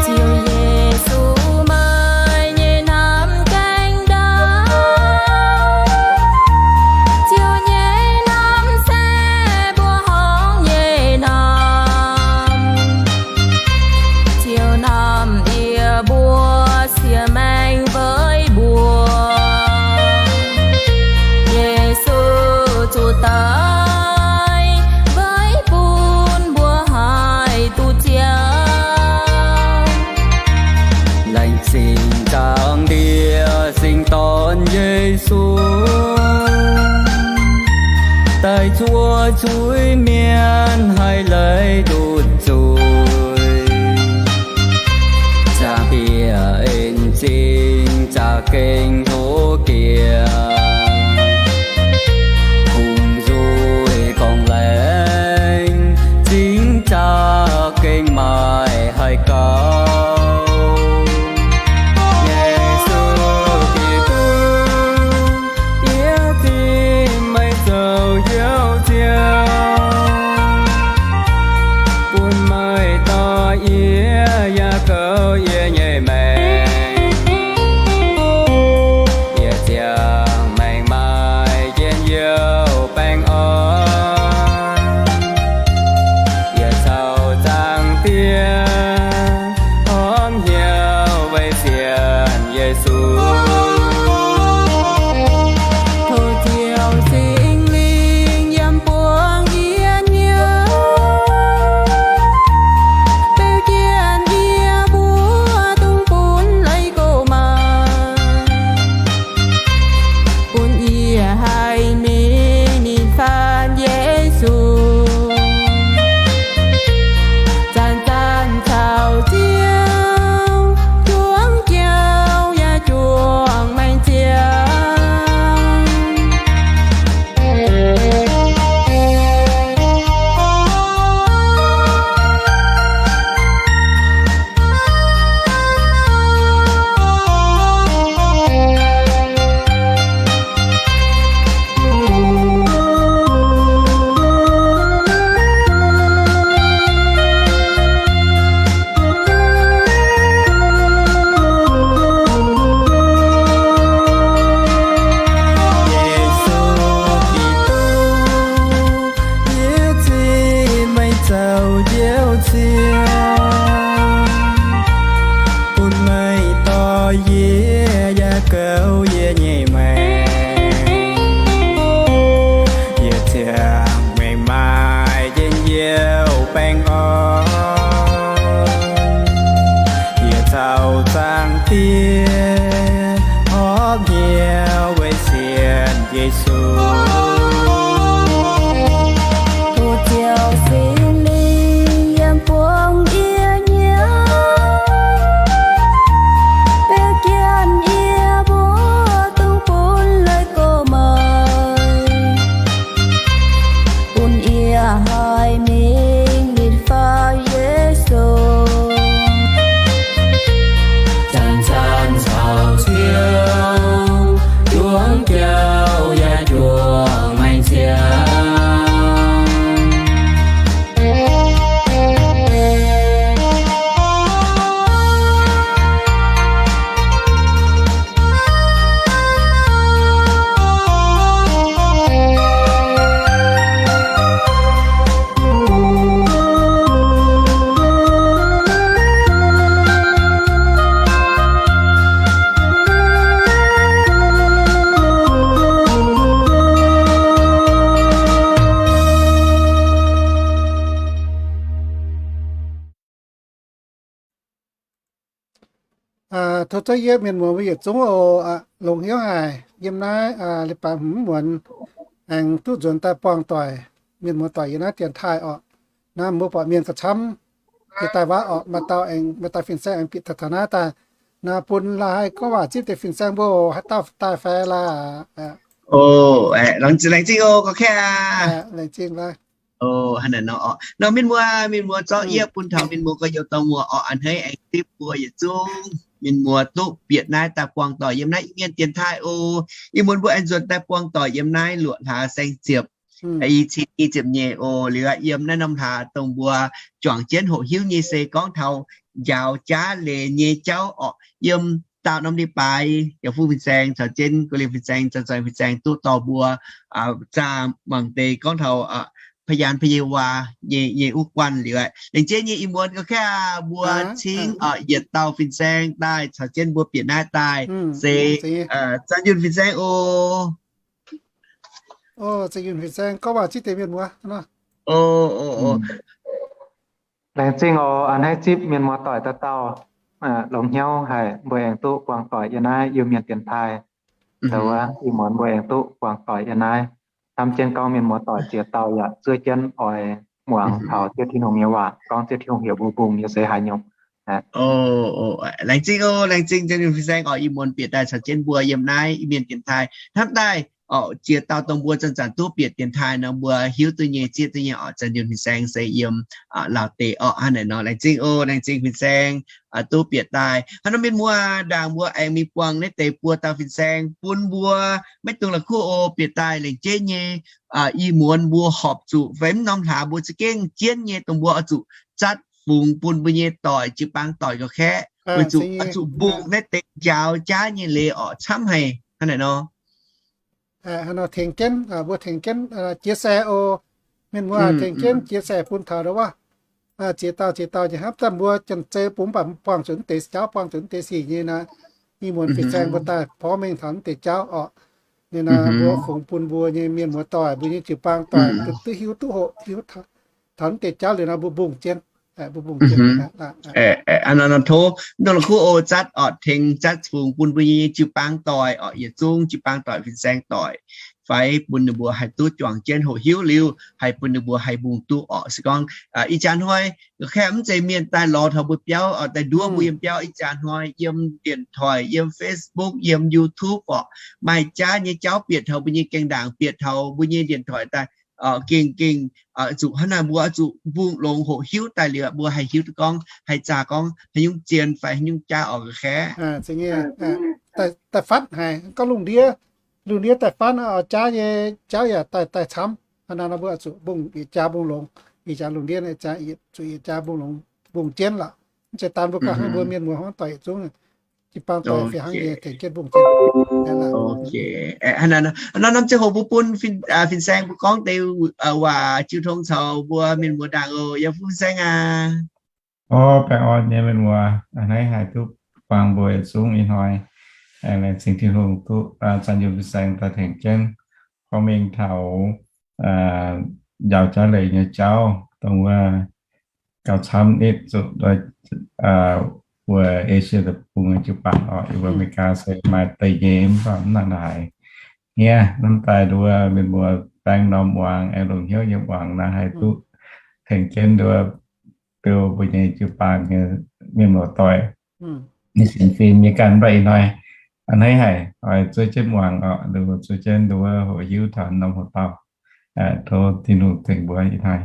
Ziouv Yesu maaih nyei hnamv gaengh ndaauv. Ziouv nyei hnamv se mbuo horngc nyei hnamv. Ziouv hnamv yie mbuo, siex maengx mbeiv mbuo. Yesu zuqc daic mbeiv bun mbuo haih duqv Ziouv. Laengz zingh Zaangc Diex Singx Dorn Yesu, daaih zuov zuiz-mienh haih leiz ndutc zuiz. Zaangc Diex en zingh za'gengh hlo jiex, kungx nzuih gorngv laengz, zingx za'gengh maaih haih gaux. Yesu Giduc, yie zingh meih zoux Njoux Ziouv. Tov zorqv yie mienh muoz mbuo yietc zungv oc, longx hnyouv haic yiem naaiv leiz-baaix hmz muonz aengx duqv nzuonx daaih buangh doic, mienh muoz doic yiem naaiv dienx taaih orqc. Naaiv mbuo buatc mienh gauh camv, jiex daaih waac orqc, maaih dauh aengx, maaih dauh fin-saeng aengx bieqc taux taux naaiv daaih. Naaiv bun la'haih gorngv waac zipv deix fin-saeng mbuo haaix dauh daaih fai laac? Laengz zingh oc, gorngv kaeqv aqv. Laengz zingh laaix. Nor mienh muoz, mienh muoz zorqv yie bun taux mienh muoz gorx-youz dorh muoz orqc, a'hneiv aengx zipv mbuo yietc zungv mienh muoz duqv bieqc naaiv daaih buangh doic yiem naaiv Iu-Mienh dienx taaih oc. Ih muonz mbuo aengx nzuonx daaih buangh doic yiem naaiv luoqc hlaax saeng ziepc, i cin i ziepc nyeic oc. Liuz yiem naaiv norm hlaax dongh mbuo juangc jienv hoqc hiuv nyei se gorngv taux njaaux jaav leiz nyei jauv orqc. Yiem daauh norm leiz-baaix yaac fu fin-saeng caux jienv guei lingh fin-saeng, zoih zoih fin-saeng duqv dorh mbuo zaah mangc deix gorngv taux พยานพระเยโฮวา nyei, nyei wuov guanh liuz aqv. Laengz zingh nyei ih muonz gorngv kaeqv aqv, mbuo cingv yietc dauh fin-saeng daaih caux jienv mbuo bieqc naaiv daaih se Zanh Yunh fin-saeng oc. Zanh Yunh fin-saeng gorngv waac zipv deix mienh muoz. Laengz zingh oc, a'hneiv zipv mienh muoz doic dauh dauh. Longx hnyouv haic mbuo aengx duqv buangh doic yiem naaiv Iu-Mienh dienx taaih. Ndau wuov ih muonz mbuo aengx duqv buangh doic yiem naaiv. Hnamv jienv gorngv mienh muoz doic ziex dauh yaac zuov jienv oix muangx taux Ziouv Tin-Hungh nyei waac, gorngv Ziouv Tin-Hungh heuc mbuo mbungh nyei se haaix nyungc. Laengz zingh oc, laengz zingh Zanh Yunh fin-saeng orqc, ih muonz bieqc daaih caux jienv mbuo yiem naaiv Iu-Mienh dienx taaih. Hnamv daaih orqc, ziex dauh dongh mbuo zanc-zanc duqv bieqc dienx taaih nor mbuo hiuv duqv nyei, zieqv duqv nyei orqc, Zanh Yunh fin-saeng se yiem Laauv deic orqc. Hnangv naaic nor laengz zingh oc, laengz zingh fin-saeng duqv bieqc daaih. Hnangv nor mienh muoz, ndaangc mbuo aengx mingh buangh naaiv deix buo dauh fin-saeng bun mbuo maiv dungx la'kuqv oc, bieqc daaih laengz jeiv nyei. Ih muonz mbuo horpc zuqc fai mv norm hlaax mbuo za'gengh jienv nyei dongh mbuo oix zuqc zatv fungx bun mbuo nyei doic, jiu-baang doic gauh kaeqv, weic zuqc oix zuqc mbungh naaiv deix njaaux jaav nyei leiz orqc camv haic. Hnangv naaic nor. Hnangv nor tengx jienv, mbuo tengx jienv jiex saeh oc. Mienh muoz tengx jienv jiex saeh bun taux ndau wuov ziex dauh ziex dauh nyei hnamv daaih mbuo janx-zei bun mv baac buangh zuqc naaiv deix jauv, buangh zuqc naaiv deix sic nyei naaic, ih muonz fin-saeng mbuo daaih porv mengh taux naaiv deix jauv orqc. Ninh naaic mbuo fungx bun mbuo nyei mienh muoz doic, mbuo nyei jiu-baang doic duqv hiuv duqv hoqc hiuv taux naaiv deix jauv liuz nor mbuo mbungh jienv, mbuo mbungh jienv. Tov mv dungx la'kuqv oc, zatv orqc tengx zatv fungx bun mbuo nyei jiu-baang doic orqc, yietc zungv jiu-baang doic, fin-saeng doic, fai bun ninh mbuo haih duqv juangc jienv hoqc hiuv liuz haih bun ninh mbuo haih mbungh duqv orqc. Se gorngv ih jaax hnoi ga'kaeqv mv zeiz mienh daaih lorz taux mbuo biauv, daaih nduov mbuo yiem biauv, ih jaax hnoi yiem điện thoại, yiem Facebook, yiem YouTube orqc, maaih jaav nyei jauv bieqc taux mbuo nyei gaengh ndaangc, bieqc taux mbuo nyei điện thoại daaih, gengh gengh zuqc hnangv naaic mbuo oix zuqc mbungh longx hoqc hiuv daaih liuz mbuo haih hiuv duqv gorngv haih zaah gorngv haaix nyungc zien fai haaix nyungc jaav orqc ga'kaeqv. Daaih fatv haic gorngv lungh ndiev, lungh ndiev daaih fatv jaav nyei jauv yaac daaih daaih camv. Hnangv naaic nor mbuo oix zuqc mbungh yietc jaax mbungh longx, yietc jaax lungh ndiev, zuqc yietc jaax mbungh longx mbungh jienv lorqc. Mv zeiz daan mbuo ganh hnangv, mbuo mienh muoz hmuangv doic yietc zungv jiu-baang doic fih hnangv nyei tengx jienv mbungh jienv. Nor norm ziangh hoc mbuo bun fin-saeng mbuo gorngv deix waac jiu tong caux mbuo mienh muoz ndaangc oc. Yaac fu fin-saeng aac. Orv, baengh orn nyei mienh muoz, a'hneiv haih duqv buangh mbuo yietc zungv ih hnoi. Aengx laengz zingh Tin-Hungh duqv Zanh Yunh fin-saeng daaih tengx jienv gorngv mengh taux njaaux jaav leiz nyei jauv, dongh wuov gauh camv nitv zuqc mbuo Asia deic-bung nyei jiu-baang orqc, yie mbuo America se maaih deix nyei mv baac mv nangc haaix. Hniev hnamv daaih nduov mienh muoz baeng norm muangx, aengx longc hnyouv nyei muangx naaiv haih duqv tengx jienv nduov beu mbuo nyei jiu-baang nyei mienh muoz doic. Nyei sienx fim nyei ganh mv baac ih hnoi a'hneiv haic oix zuov jienv muangx orqc, zuov jienv nduov hoqc hiuv taux norm hoc dauh. Tov Tin-Hungh tengx mbuo ih hnoi.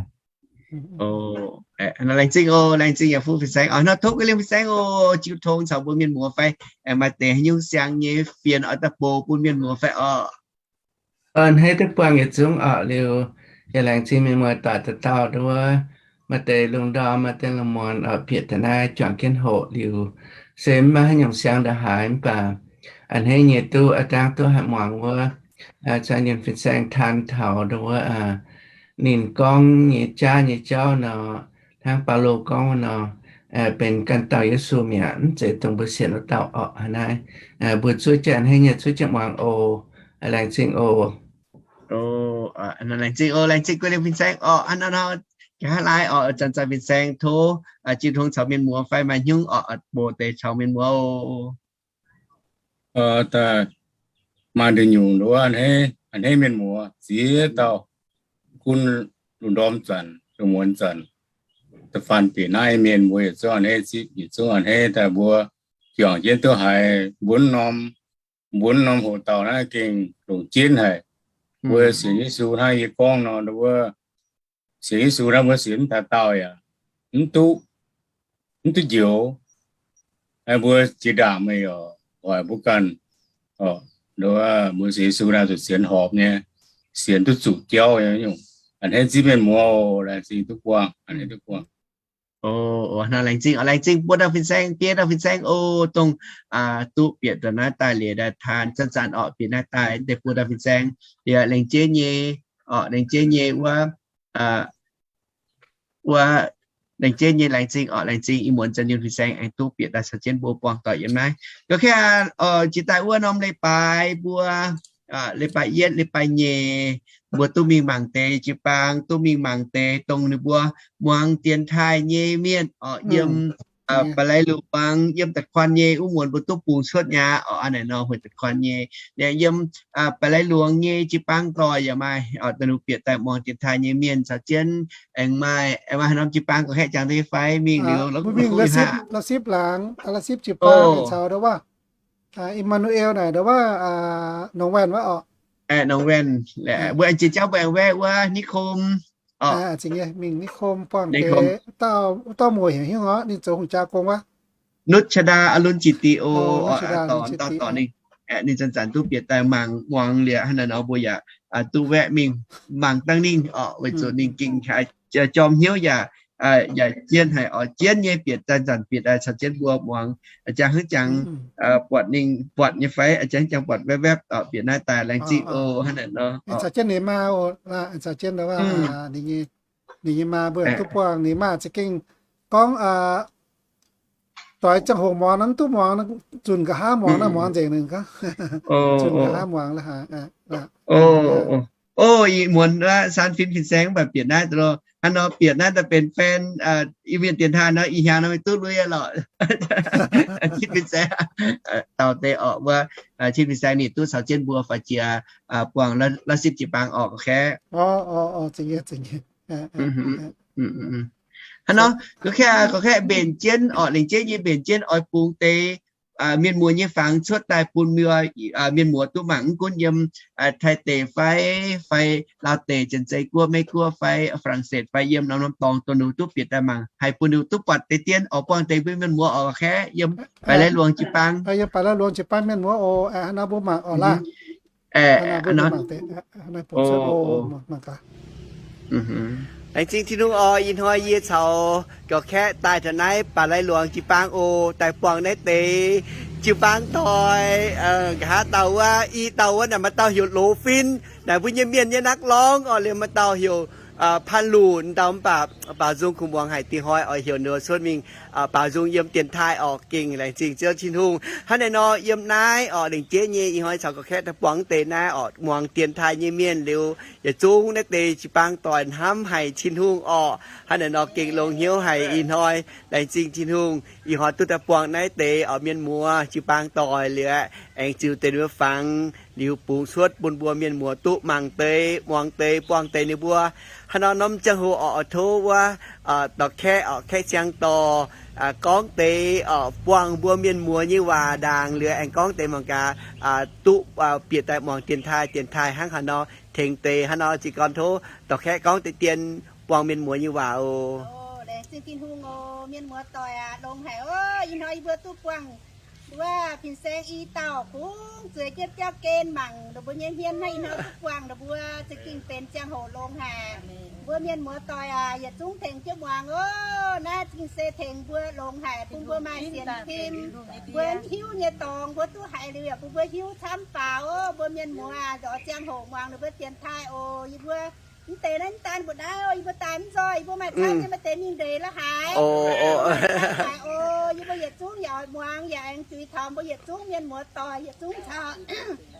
Laengz zingh oc, laengz zingh yaac fu fin-saeng oc. Nor tov guei lingh fin-saeng oc, jiu tong caux mbuo mienh muoz fai aengx maaih deix haaix nyungc siang nyei fienx oix daaih bouc bun mienh muoz fai orqc. A'hneiv duqv buangh yietc zungv orqc liuz, yaac laengz zingh mienh muoz doic dauh dauh nduov, maaih deix lungh ndorm, maaih deix lungh muonz orqc bieqc taux naaiv juangc jienv hoqc liuz, se mv maaih haaix nyungc siang ndongc haaix mv baac a'hneiv nyei duqv a'dangh duqv haih muangx wuov Zanh Yunh fin-saeng taan taux nduov wuov ninh gorngv nyei jaav nyei jauv nor, hnangv Baulo gorngv wuov nor, benx ganh dauh Yesu mi'aqv, mv zeiz dongh mbuo sienx wuov dauh orqc. Hnangv naaiv mbuo zuov jienv a'hneiv nyei zuov jienv muangx oc. Laengz zingh oc. Laengz zingh oc, laengz zingh guei lingh fin-saeng orqc. Hnangv nor, Nqa'haav laai oc, zanc-zanc fin-saeng tov jiex hungh caux mienh muoz fai maaih hnyouv oc, bouc deix caux mienh muoz oc. Daaih maaih nduqc nyungc nduov a'hneiv, a'hneiv mienh muoz ziex dauh gunv lungh ndorm zanc, lungh muonz zanc, da'faanh bieqc naaiv mienh mbuo yietc zungv a'hneiv zipv, yietc zungv a'hneiv daaih mbuo juangc jienv duqv haiz mbuo norm, mbuo norm hoc dauh naaiv gengh longc jienv haic. Mbuo sienx Yesu hnangv yie gorngv nor, wuov sienx Yesu naaiv mbuo sienx mv taux daauh yaac mv duqv, mv duqv njoux. Mbuo jiex ndaangc meih oc, hoic mbuo ganh oc, mbuo sienx Yesu naaiv zuqc sienx horpc nyei, sienx duqv zuqc jauv nyei nyungc. A'hneiv zipv mienh muoz oc, laengz zingh duqv buangh, a'hneiv duqv buangh. Laengz zingh, laengz zingh buo dauh fin-saeng, diev dauh fin-saeng oc, dongh duqv bieqc daaih naaiv daaih liuz daaih taan zanc-zanc oc, bieqc naaiv daaih deix buo dauh fin-saeng, liuz laengz jeiv nyei oc, laengz jeiv nyei wuov, wuov, laengz jeiv nyei, laengz zingh oc, laengz zingh ih muonz zanc nyungc fin-saeng aengx duqv bieqc daaih caux jienv mbuo buangh doic yiem naaiv. Ga'kengx jiex daaih wuov norm leiz-baaix mbuo, leiz-baaix yietv, leiz-baaix nyeic, mbuo duqv mingh mangc deix jiu-baang, duqv mingh mangc deix dongh ninh mbuo muangx dienx taaih nyei mienh oc, yiem Baaix Lai Luangx, yiem da'kuan nyei wuov muonz mbuo duqv bungx cuotv nyei oc, a'naaiv nor hueix da'kuan nyei. Yiem Baaix Lai Luangx nyei jiu-baang doic yaac maaih oc, da'nyeic bieqc daaih muangx dienx taaih nyei mienh caux jienv aengx maaih, aengx maaih haaix norm jiu-baang gorngv haeqv jangx deix fai mingh liuz, mbuo mingh la'sipv, la'sipv laangz, la'sipv jiu-baang caux ndau wuov Emanuel naaic ndau wuov Nongx Waenh wuov oc. Nongx Waenh, mbuo aengx jiex jauv mbuo aengx waeqv wuov Niv Kom. Mingh Niv Kom buangh deix, wuov dauh muoc heuc hnyouv oc, ninh zoux hungh jaa gong wuov. Nutshada Alun Jiti oc, dorh ninh, ninh zanc-zanc duqv bieqc daaih mangc muangx liuz hnangv naaiv nor mbuo yaac duqv waeqv mingh mangc dangh ninh oc, weic zuqc ninh gengh jorm hnyouv yaac, yaac jienv haic oc, jienv nyei bieqc zanc-zanc bieqc daaih caux jienv mbuo muangx, jangx hnangv jangx buatc ninh buatc nyei fai, jangx hnangv jangx buatc waepv-waepv oc, bieqc naaiv daaih laengz zingh oc, hnangv naaiv nor. Caux jienv ninh maa oc, caux jienv ninh nyei maa mbuo duqv buangh ninh maa za'gengh gorngv doix ziangh hoc muangx nor mv duqv muangx, zunc nqa'haav muangx naaiv muangx nzengc ninh gorngv. Zunc nqa'haav muangx la'haaix. O, ih muonz saan fin fin-saeng mv baac bieqc naaiv loh. Hnangv nor bieqc naaiv daaih benx fan Iu-Mienh dienx taaih nor, ih hnyangx nor meih duqv lui lorqc. Cin fin-saeng, dauh deix orqc, wuov cin fin-saeng ninh duqv caux jienv mbuo faaux jiex buangh la'sipv jiu-baang orqc, gorx-kaeqv. Hnangv nor, gorx-kaeqv, gorx-kaeqv mbenc jienv orqc, lengc jeiv nyei mbenc jienv oix bungx deix mienh muoz nyei fangx cuotv daaih bun mienh muoz duqv mangc, mv gunv yiem Taiv deic fai, fai Laauv deic, Janx-Zei Guoqv, Meiv Guoqv fai, Faa^lang^setv fai, yiem norm-norm dorngx dongh ninh duqv bieqc daaih mangc, haih bun ninh duqv buatc deix dien orqc, buangh deix mbuo mienh muoz orqc, gorx-kaeqv, yiem Baaix Lai Luangx jiu-baang. Yiem Baaix Lai Luangx jiu-baang mienh muoz oc, hnangv nor mbuo mangc orqc laaih. Laengz zingh Tin-Hungh oc. Ih hnoi yie caux gorx-kaeqv daaih taux naaiv Baaix Lai Luangx jiu-baang oc, daaih buangh naaiv deix jiu-baang doic. Nqa'haav dauh wuov, i dauh wuov naaic maaih dauh heuc Loz Fin, naaic mbuo nyei mienh nyei นักร้อง orqc, liemh maaih dauh heuc Paan Lunc dauh, mv baac baaux nzung kungx muangx haic, dingc hnoi oix heuc ninh cuotv mingh baaux nzung yiem dienx taaih orqc. Gengh laengz zingh Ziouv Tin-Hungh. Hnangv naaiv nor yiem naaiv orqc, lengc jeiv nyei ih hnoi caux gorx-kaeqv daaih buangh deix naaiv orqc, muangx dienx taaih nyei mienh liuz, yietc zungv naaiv deix jiu-baang doic hnamv haic Tin-Hungh orqc. Hnangv naaiv nor gengh longx hnyouv haic ih hnoi. Laengz zingh Tin-Hungh ih hnoi duqv daaih buangh naaiv deix orqc, mienh muoz jiu-baang doic liuz, aengx ziux deix ninh mbuo fangx liuz bungx cuotv bun mbuo mienh muoz duqv mangc deix, muangx deix, buangh deix ninh mbuo. Hnangv nor norm ziangh hoc orqc, tov wuov dorh kaeqv orqc, kaeqv siang dorh gorngv deix orqc, buangh mbuo mienh muoz nyei waac ndaangc liuz aengx gorngv deix mangc gaax duqv bieqc daaih muangx dienx taaih, dienx taaih hnangv haaix nor tengx deix. Hnangv nor ziouc gorngv tov dorh kaeqv gorngv deix dien buangh mienh muoz nyei waac oc. Laengz zingh Tin-Hungh oc, mienh muoz doic aac, longx haic oc. Ih hnoi yie mbuo duqv buangh wuov fin-saeng i dauh kungx zueiz jienv biauv gen mangc ninh mbuo nyei hmien hnangv. Ih hnoi duqv buangh ninh mbuo za'gengh benx ziangh hoc longx haic. Mbuo mienh muoz doic aac, yietc zungv tengx jienv muangx oc. Naaiv za'gengh se tengx mbuo longx haic, bun mbuo maaih sienx fim. Mbuo hiuv nyei dorngx mbuo duqv haiz liuz yaac bun mbuo hiuv camv faaux oc. Mbuo mienh muoz aac, nzorz ziangh hoc muangx ninh mbuo dienx taaih oc. Yie mbuo mv deix naaiv mv daan mbu'naaiv, yie mbuo daaih mv nzoih, yie mbuo maaih camv nyei, maaih deix mingh ndeic la'haaix. Haaix oc, yie mbuo yietc zungv yaac oix muangx, yaac aengx zuiz taux mbuo yietc zungv mienh muoz doic yietc zungv caux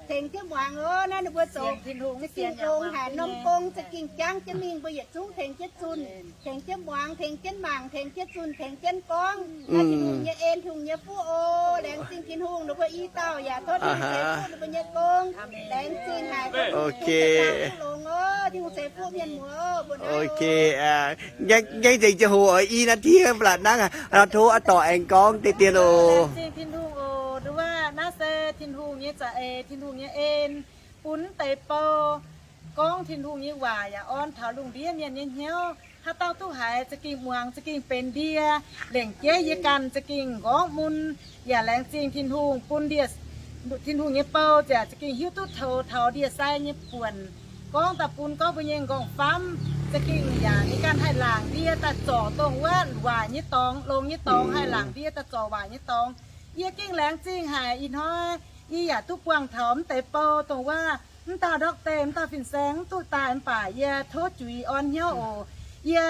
Tengx jienv muangx oc. Naaiv ninh mbuo zoux za'gengh longx haic, norm gong za'gengh jangv jienv mingh, mbuo yietc zungv tengx jienv zunh, tengx jienv muangx, tengx jienv mangc, tengx jienv zunh, tengx jienv gorngv. Naaiv Tin-Hungh nyei en, Tin-Hungh nyei fuqv oc. Laengz zingh Tin-Hungh, ninh mbuo i dauh yaac tov Tin-Hungh ceix fuqv ninh mbuo nyei gong. Laengz zingh haic. Tin-Hungh ceix fuqv mienh muoz oc. Ngaengv nzengc ziangh hoc oix i naaiv tiev blatc nangv, tov a'dorc aengx gorngv deix dien oc. Laengz zingh Tin-Hungh oc. Nduov, naaiv se Tin-Hungh nyei za'eix, Tin-Hungh nyei en, bun deix bou gorngv Tin-Hungh nyei waac yaac orn taux lungh ndiev mienh nyei hnyouv. Haaix dauh duqv haiz za'gengh muangx, za'gengh benx ndie, lengc jeiv yie ganh za'gengh nqorngv mun. Yaac laengz zingh Tin-Hungh bun ndie, Tin-Hungh nyei bou ziouc za'gengh hiuv duqv toux taux ndie-sai nyei buonc, gorngv daaih bun gorngv mbuo nyei nqorngv-famv za'gengh yaac ninh ganh haih laangc ndie daaih zorc dongh wuov waaic nyei dorngx, longx nyei dorngx, haih laangc ndie daaih zorc waaic nyei dorngx. Yie gengh laengz zingh haic. Ih hnoi yie yaac duqv buangh taux mv deix bou dongh wuov mv dauh doctor, mv dauh fin-saeng mv duqv daaih mv baac yie tov juix orn hnyouv oc. Yie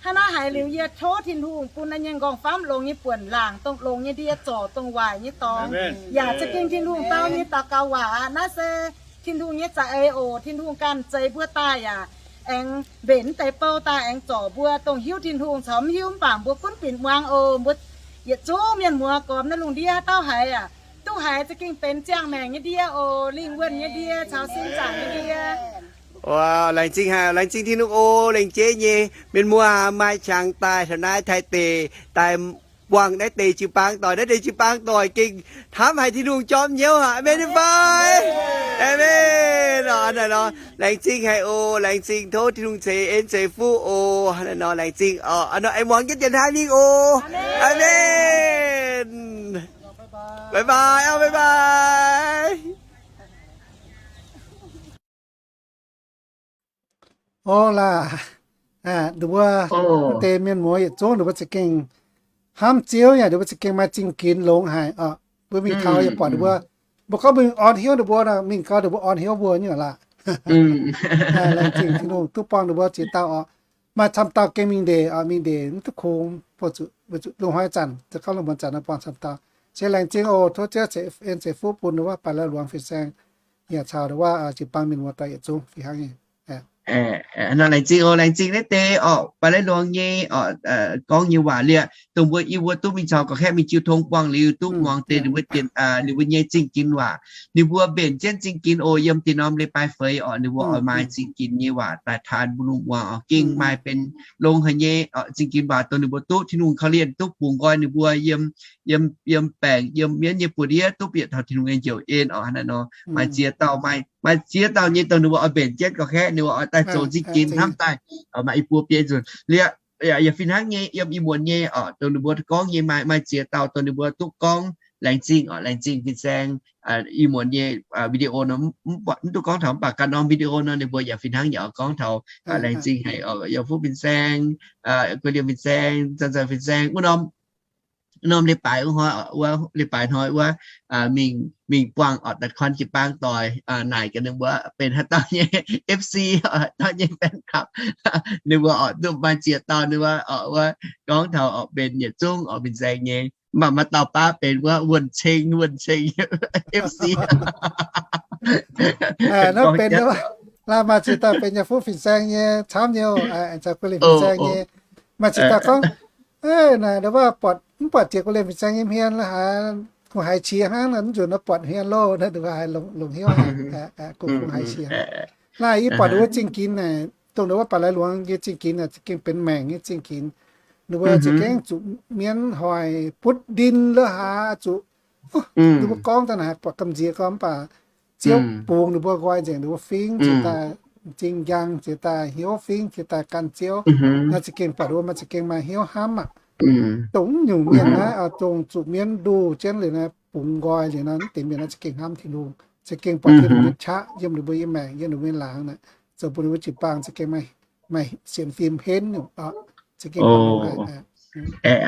hnangv naaiv haiz liuz yie tov Tin-Hungh bun naaiv nyei nqorngv-famv longx nyei buonc laangc dongh longx nyei ndie zorc dongh waaic nyei dorngx. Yaac za'gengh Tin-Hungh dau nyei daux gaux waac aqv. Naaiv se Tin-Hungh nyei za'eix oc. Tin-Hungh ganh zeix mbuo daaih yaac aengx mbenc mv deix bou daaih aengx zorc mbuo dongh hiuv Tin-Hungh caux mv hiuv mv baac mbuo gunv binc muangx oc. Mbuo yietc zungv mienh muoz gormx naaiv lungh ndiev dauh haiz aac, duqv haiz za'gengh benx ziangh maengc nyei ndie oc, lingh wuonh nyei ndie caux sin zaangc nyei ndie. Laengz zingh haic, laengz zingh Tin-Hungh oc. Laengz jeiv nyei mienh muoz maaih qangx daaih taux naaiv Taiv deic daaih buangh naaiv deix jiu-baang doic. Naaiv deix jiu-baang doic gengh hnamv haic Tin-Hungh jorm hnyouv aqv. Aamen fai? Aamen. Laengz zingh haic oc. Laengz zingh, tov Tin-Hungh ceix en ceix fuqv oc. Hnangv naaiv nor laengz zingh oc. Aengx muangx jienv dienx hnangv mingh oc. Aamen. Bye bye oc, bye bye. Orv laah, ninh mbuo deix mienh muoz yietc zungv ninh mbuo za'gengh hnamv Ziouv yaac ninh mbuo za'gengh maaih zingh ginx longx haic oc. Mbuo mingh taux yaac buatc ninh mbuo, mbuo gorngv mbuo orn hnyouv ninh mbuo nor, mingh gau ninh mbuo orn hnyouv mbuo nyei laah. Laengz zingh Tin-Hungh duqv buangh ninh mbuo ziex dauh oc. Maaih camv dauh gengh mingh ndeic oc, mingh ndeic mv duqv kungx, weic zuqc lungh hnoi zanc, za'gengh lungh muonz zanc nor buangh camv dauh. Se laengz zingh oc. Tov Ziouv ceix en ceix fuqv bun wuov baaix lai luangz fin-saeng yaac caux wuov jiu-baang mienh muoz doic yietc zungv fih hnangv nyei. Nor laengz zingh oc. Laengz zingh naaiv deix oc, baaix lai luangz nyei oc, gorngv nyei waac liuz, dongh mbuo yie mbuo duqv mingh caux gorqv-kaeqv mingh jiu tong buangh liuz duqv muangx deix ninh mbuo, ninh mbuo nyei zingh ginx waac. Ninh mbuo mbenc jienv zingh ginx oc. Yiem dinh norm leiz-baaix feix oc, ninh mbuo oix maaih zingh ginx nyei waac daaih taan bun lungh muangx oc. Gengh maaih benx longx haic nyei oc, zingh ginx waac dongh ninh mbuo duqv Tin-Hungh korv-lienh, duqv bungx nqoi ninh mbuo yiem, yiem baengc yiem mienv nyei buoz-ndiev duqv bieqc taux Tin-Hungh nyei njoux en oc. Hnangv naaiv nor, maaih ziex dauh, maaih ziex dauh nyei dongh ninh mbuo oix mbenc jienv gorqv-kaeqv, ninh mbuo oix daaih zoux zingh ginx hnamv daaih, maaih i buo biei nzunc liuz, yaac fih hnangv nyei yiem ih muonz nyei oc, dongh ninh mbuo gorngv nyei maaih, maaih ziex dauh dongh ninh mbuo duqv gorngv laengz zingh oc, laengz zingh fin-saeng. Ih muonz nyei video nor mv duqv gorngv taux, mv baac ganh norm video nor ninh mbuo yaac fih hnangv nyei oc, gorngv taux laengz zingh haic oc, yaac fuqv fin-saeng, guei liemh fin-saeng, zanc zanc fin-saeng, wuov norm, norm leiz-baaix wuov, wuov leiz-baaix hnoi wuov, mingh, mingh buangh oc, daaih koi jiu-baang doic, naaic gaax ninh mbuo benx haaix dauh nyei F C, haaix dauh nyei fan club. Ninh mbuo oc, duqv maaih ziex dauh ninh mbuo oc, wuov gorngv taux oc, benx yietc zungv oc, fin-saeng nyei. Mv baac maaih dauh baav benx wuov wuonh ceng, wuonh ceng F C. Nor benx, laaix maaih ziex dauh benx yaac fuqv fin-saeng nyei camv nyei oc, aengx caux guei liemh fin-saeng nyei. Maaih ziex dauh gorngv, naaic wuov buatc, mv buatc ziex guei liemh fin-saeng nyei hmien la'haaix, kungx haiz qiex hnangv, mv nzunc nor buatc hmien loh, naaiv wuov haiz longc hnyouv aqv, kungx haiz qiex. Naaiv yie buatc wuov zingh ginx naaic, dongh wuov baaix lai luangz nyei zingh ginx naaic, za'gengh benx maengc nyei zingh ginx. Ninh mbuo za'gengh zuqc mienv hoic butv ndin la'haaix zuqc, ninh mbuo gorngv daaih naaic buatc gamh nziex gorngv, mv baac Ziouv bungx ninh mbuo nqoi nzengc, ninh mbuo fingx jiex daaih m'zing njang, jiex daaih hnyouv fingx, jiex daaih gan Ziouv. Naaiv za'gengh buatc ninh mbuo maaih, za'gengh maaih hnyouv hnamv aqv. Dongh mv nyungc mienh naaiv, dongh zuqc mienv nduh jienv liuz naaiv, bungx nqoi liuz naaiv, mv deix mienh naaiv za'gengh hnamv Tin-Hungh, za'gengh buatc Tin-Hungh nyei qaqv yiem ninh mbuo nyei maengc, yiem ninh mbuo nyei laangz naaic, zoux bun ninh mbuo jiu-baang za'gengh maaih sienx fim henv nyungc oc. Za'gengh buatc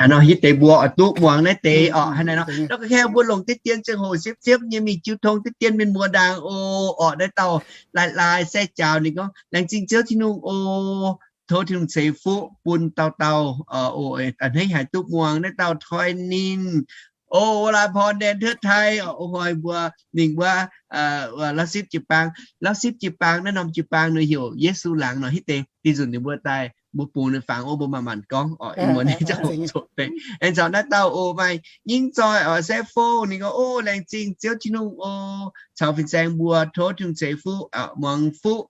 nor hitv deix mbuo oix duqv muangx naaiv deix oc. Hnangv naaiv nor, nor gorngv mbuo longc diqv dien ziangh hoc siepv-siepv nyei mingh jiu tong diqv dien mienh muoz ndaangc oc. Oc, naaiv dauh Lai Lai Sai Jaaux ninh gorngv, laengz zingh Ziouv Tin-Hungh oc. Tov Tin-Hungh ceix fuqv bun dauh dauh oc, a'hneiv haic duqv muangx naaiv dauh Toi Ninh, O, วราพร แดนเทิดไทย oc, ov hnoi mbuo mingh wuov, wuov Lauv Sipv jiu-baang. Lauv Sipv jiu-baang naaiv norm jiu-baang ninh heuc Yesu Laangz nor, hitv deix dih nzunc ninh mbuo daaih mbuo bungx ninh fangx oc, mbuo manc-manc gorngv oc, ih muonz ninh ziangh hoc zoqc deix. Aengx caux naaiv dauh oc, maaih Nyingv Zoih oc, Saeqv Fouv, ninh gorngv, O, laengz zingh Ziouv Tin-Hungh oc, caux fin-saeng mbuo tov Tin-Hungh ceix fuqv, muangx fuqv,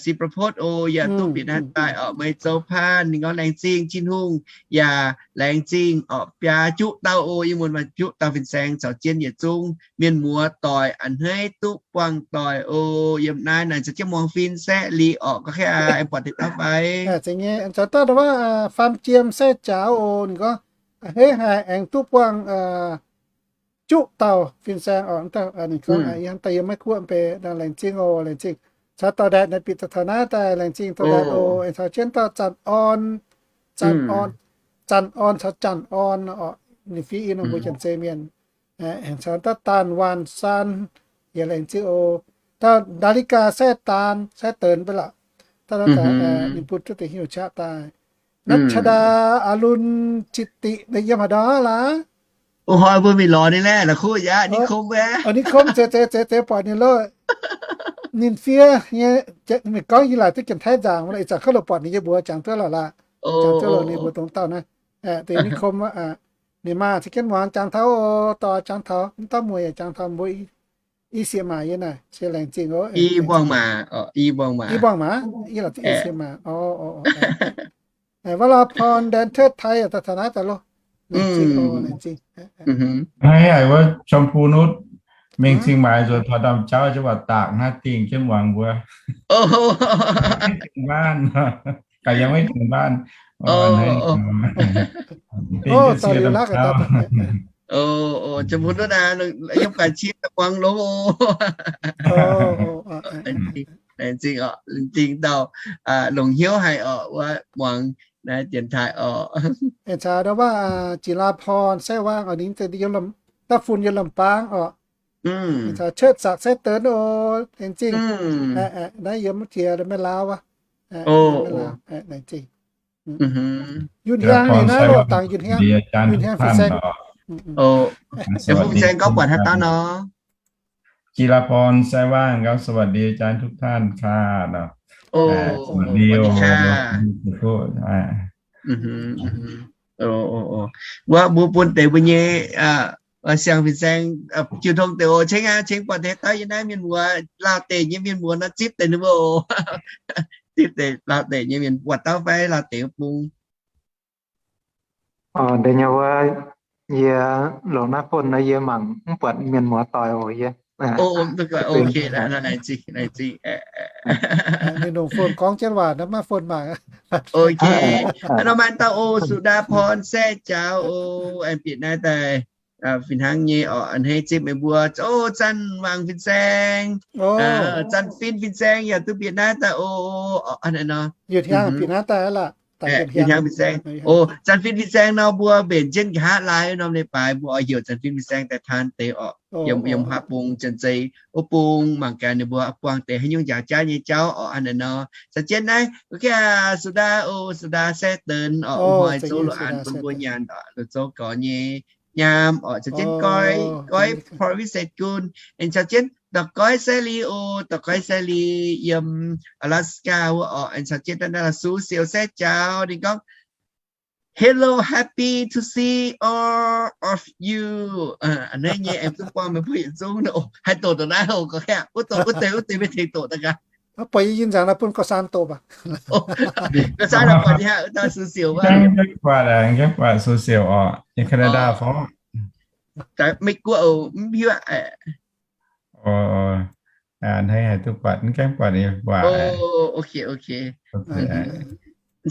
si ba'potv oc, yaac duqv bieqc naaiv daaih oc, meih zoux paan. Ninh gorngv, Laengz zingh Tin-Hungh, yaac laengz zingh oc, biaa juqv dauh oc, ih muonz maaih juqv dauh fin-saeng caux jienv yietc zungv mienh muoz doic a'hneiv duqv buangh doic oc. Yiem naaiv naaic caux jienv muangx fin-saeng liuz oc, gorngv aengx buatc deix dauh fai? Aengx caux dauh wuov Faam Jiem Saeqv Jaaux oc, ninh gorngv, A'hneiv haic, aengx duqv buangh juqv dauh fin-saeng oc. Ninh gorngv, Yie maiv guoqv mv bei, laengz zingh oc, laengz zingh. Caux dorh ndaeqc naaic bieqc taux naaiv daaih, laengz zingh dorh ndaeqc oc. Aengx caux jienv dauh Zanc Orn, Zanc Orn, Zanc Orn caux Janx Orn oc, ninh fiev in nor mbuo Janx-Zei mienh. Aengx caux dauh Daanh Waanh Saan, yaac laengz zingh oc. Dauh Ndaalikaax Saeqv Daan, Saeqv Deix mv bei lorqc. Dauh ninh bun duqv deix hnyouv qaqv daaih. Natv Qaa Ndaa, Aa Lun, Citv Diqc, yiem haaix ndau laac? Ov hnoi mbuo mingh lorz ninh laeh, la'kuqv yaac Niv Kom wuov. Niv Kom, zeiz zeiz zeiz zeiz buatc ninh loh. Ninh fiev nyei, mingh gorngv yie laaic duqv Janx-Taiv nzaangc, ih zanc kouv loh buatc ninh yie mbuox jangx duqv lorqc laac. Jangx duqv lorqc ninh mbuox dongh dauh naaiv. Deix Niv Kom, ninh maah caux jienv muangx jangx taux oc, dorh jangx taux, mv dauh muoz yaac jangx taux mbuo i sieqv maac yie naaic, se laengz zingh oc. I buangh maac, i buangh maac, i laaic duqv i sieqv maac. Wuov วราพร แดนเทิดไทย daaih taux naaiv daaih loh. Laengz zingh oc, laengz zingh. Haiz wuov ชมพูนุช mingh Zingh Maaic nzuonx taux ndaamv-jauv jienv waac daapc hnangv dingh jienv muangx mbuo. Maiv dingh baanv, gaax yaac maiv dingh baanv. ชมพูนุช yiem gaax cien muangx longx oc. Laengz zingh oc, laengz zingh dauh longc hnyouv haic oc, wuov muangx naaiv dienx taaih oc. Aengx caux wuov Jiex Laa Porn Saeqv Waangh oc, ninh daaih fun yiem Lamh Baang oc. Aengx caux Cuotv Zakc Saeqv Deix oc, laengz zingh. Naaiv yiem wuov jiex Meiv Laau wuov. Laengz zingh. Yun Hiang ninh naaiv loh, dangx Yun Hiang, Yun Hiang fin-saeng. Fin-saeng gorngv buatc haaix dauh nor? จิราพร แซ่ว่างครับ สวัสดีอาจารย์ทุกท่านค่ะเนาะ สวัสดีค่ะ Wuov mbuo bun deix mbuo nyei siang-fin-saeng jiu tong deix oc. Ceng aqv, ceng buatc deix dauh yiem naaiv mienh muoz, Laauh deic nyei mienh muoz nor zipv deix ninh mbuo oc. Zipv deix Laauh deic nyei mienh, buatc dauh fai Laauh deic wuov bung? Deix nyei wuov, yie longc naaiv phone nor yie mangc mv buatc mienh muoz doic oc yie. Ok, laengz zingh, laengz zingh. Ninh longc phone gorngv jienv waac nor maiv phone mangc. Ok, nor maaih dauh oc, สุดาพร แซ่จ๋าว oc, aengx bieqc naaiv daaih fih hnangv nyei oc, a'hneiv zipv meih mbuo. O, Zanc Wangc fin-saeng, Zanc Fin fin-saeng yaac duqv bieqc naaiv daaih oc. Yie hnangv bieqc naaiv daaih laac. Yie hnangv fin-saeng. O, Zanc Fin fin-saeng nor mbuo mbenc jienv nqa'haav lai norm leiz-baaix mbuo oix heuc Zanc Fin fin-saeng daaih taan deix oc. Yiem haav bung Janx-Zei wuov bung mangc gaax ninh mbuo buangh deix haaix nyungc njaaux jaav nyei jauv oc. Hnangv naaiv nor, caux jienv naaiv, ok, สุดา oc, สุดา แซ่เติน oc, ov hnoi zoux loz-aanx bun mbuo nyanc oc, loz-zoux gorx nyei nyaam oc. Caux jienv Goiv, Goiv พลอยวิเศษกุล, aengx caux jienv Dorc Goiv Saeqv Li oc, Dorc Goiv Saeqv Li yiem Alaska wuov oc. Aengx caux jienv naaiv Su Siouc Saeqv Jaux, ninh gorngv, Hello, happy to see all of you. A'hneiv nyei aengx duqv buangh meih mbuo yietc zungv. Haih doqc dongh naaiv oc, gorngv wuov deix, wuov deix maiv tengx doqc daaih gaax. Buatc yie nyei nzaangc naaiv bun Gauh San doqc baac. Gauh San buatc nyei, wuov dauh Su Siouc wuov. Mv gaengh buatc, mv gaengh buatc Su Siouc oc, yiem Canada fai Meiv Guoqv oc, mv hiuv. A'hneiv haih duqv buatc, mv gaengh buatc nyei buatc. Ok, ok.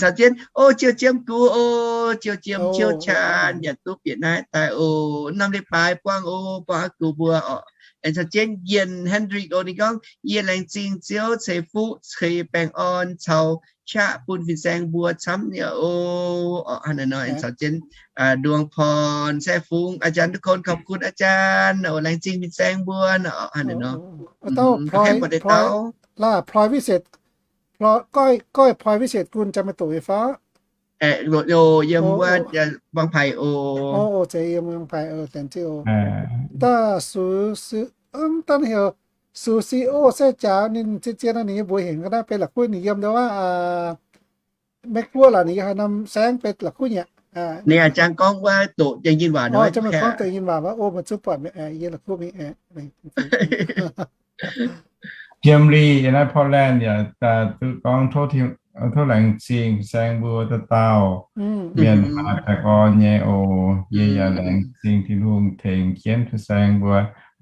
Caux jienv, o, Jiou Jiem Gux, o, Jiou Jiem Jiou Caan yaac duqv bieqc naaiv daaih oc. Norm leiz-baaix buangh oc, buangh aqv gux mbuo oc. Aengx caux jienv Yienh Hendrick oc, ninh gorngv, Yie laengz zingh Ziouv ceix fuqv ceix baengh orn caux qaqv bun fin-saeng mbuo camv nyei oc. Hnangv naaiv nor, aengx caux jienv Nduong Porn Saeqv Fungx, อาจารย์ทุกคน ขอบคุณอาจารย์ oc, laengz zingh fin-saeng mbuo oc. Hnangv naaiv nor, mv gaengh buatc deix dauh. Laac พลอยวิเศษ, Goiv พลอยวิเศษกุล jangx meih doqc nyei fai? Yiem wuov Mbuangx Paic oc. Zeiz yiem Mbuangx Paic oc, laengz zingh oc. Daaih sux si, mv daan heuc sux si oc, se jaax ninh zien-zien ninh nyei mbuox heuc ga'naaiv benx la'kuqv, ninh yiem ndau wuov Meiv Guoqv laaix ninh yiem haaix norm saengv benx la'kuqv nyei. Ninh a'jang gorngv wuov doqc Janx-Yinh waac, gorngv doqc Janx-Yinh waac wuov, o, meih zuqc buatc yiem la'kuqv mingh. Jiem Lee yiem naaiv Portland yaac duqv gorngv, tov laengz zingh fin-saeng mbuo dauh dauh mienh maaih baengh orn nyei oc. Yie yaac laengz zingh Tin-Hungh tengx jienv fin-saeng mbuo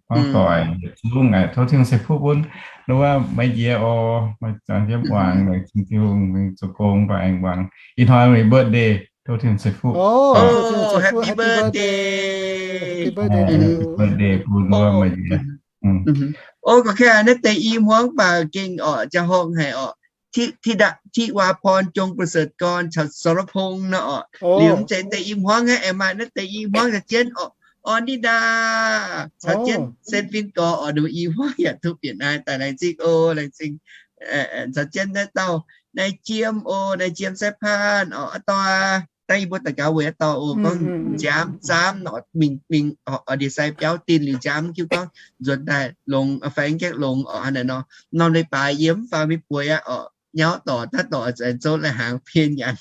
gorngv doic yietc zungv aqv. Tov Tin-Hungh ceix fuqv bun wuov Meiv Njiec oc, maiv zangx jienv muangx, laengz zingh Tin-Hungh mingh zoux gong mv baac aengx muangx ih hnoi ninh birthday. Tov Tin-Hungh ceix fuqv. Happy birthday, birthday bun wuov Meiv Njiec. O, gorqv-kaeqv, naaiv deix i hmuangv baac gengh orqc, jaa-horngh haic orqc. Thi waac porn jong ประเสริฐกร caux สรพงษ์ nor orqc. Liuz mv zeiz deix i hmuangv aqv, aengx maaih naaiv deix i hmuangv caux jienv orqc, orn ni ndaa, caux jienv sen fin gorx orqc, nduqc i hmuangv yaac duqv bieqc naaiv daaih. Laengz zingh oc, laengz zingh. Caux jienv naaiv dauh naaiv Jiem oc, naaiv Jiem สายพาน orqc, aa dorh dangh yie mbuo daux gaux weic aa dorh oc, gorngv nziaamv zaamv nor mingh mingh oc, ndie-sai biauv dinh liuz nziaamv jiuv gorngv nzuonx daaih longx, faix gaengh longx orqc. Hnangv naaic nor, norm leiz-baaix yie mv faaux mingh bueix aqv orqc, nyauv dorc daav dorc zouv lai-hnaangx pien nyanc.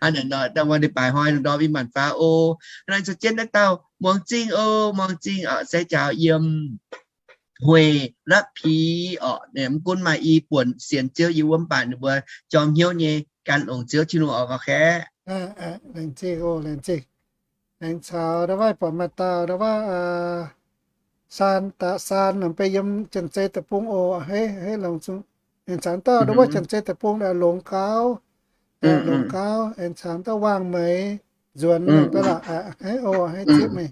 Hnangv naaic nor, dangh wuov leiz-baaix hnoi ndorm yie maanc faaux oc. Hnangv naaic caux jienv naaiv dauh Muangz Zingh oc, Muangz Zingh orqc, se jaax yiem Huey Lapv Piz orqc, mv gunv maaih i buonc sienx Ziouv yiem wuov mv baac ninh mbuo jorm hnyouv nyei gan longc Ziouv Tin-Hungh orqc, gorqv-kaeqv. Laengz zingh oc, laengz zingh. Aengx caux ndau wuov buatc maaih dauh ndau wuov Saan, Saan, ninh benx yiem Janx-Zei deic-bung oc, hei, hei longc zungv. Aengx caux dauh ndau wuov Janx-Zei deic-bung longx gauh, longx gauh. Aengx caux dauh Waangh Meix Nzuonx, ninh benx la'haiz oc, hei zipv meih.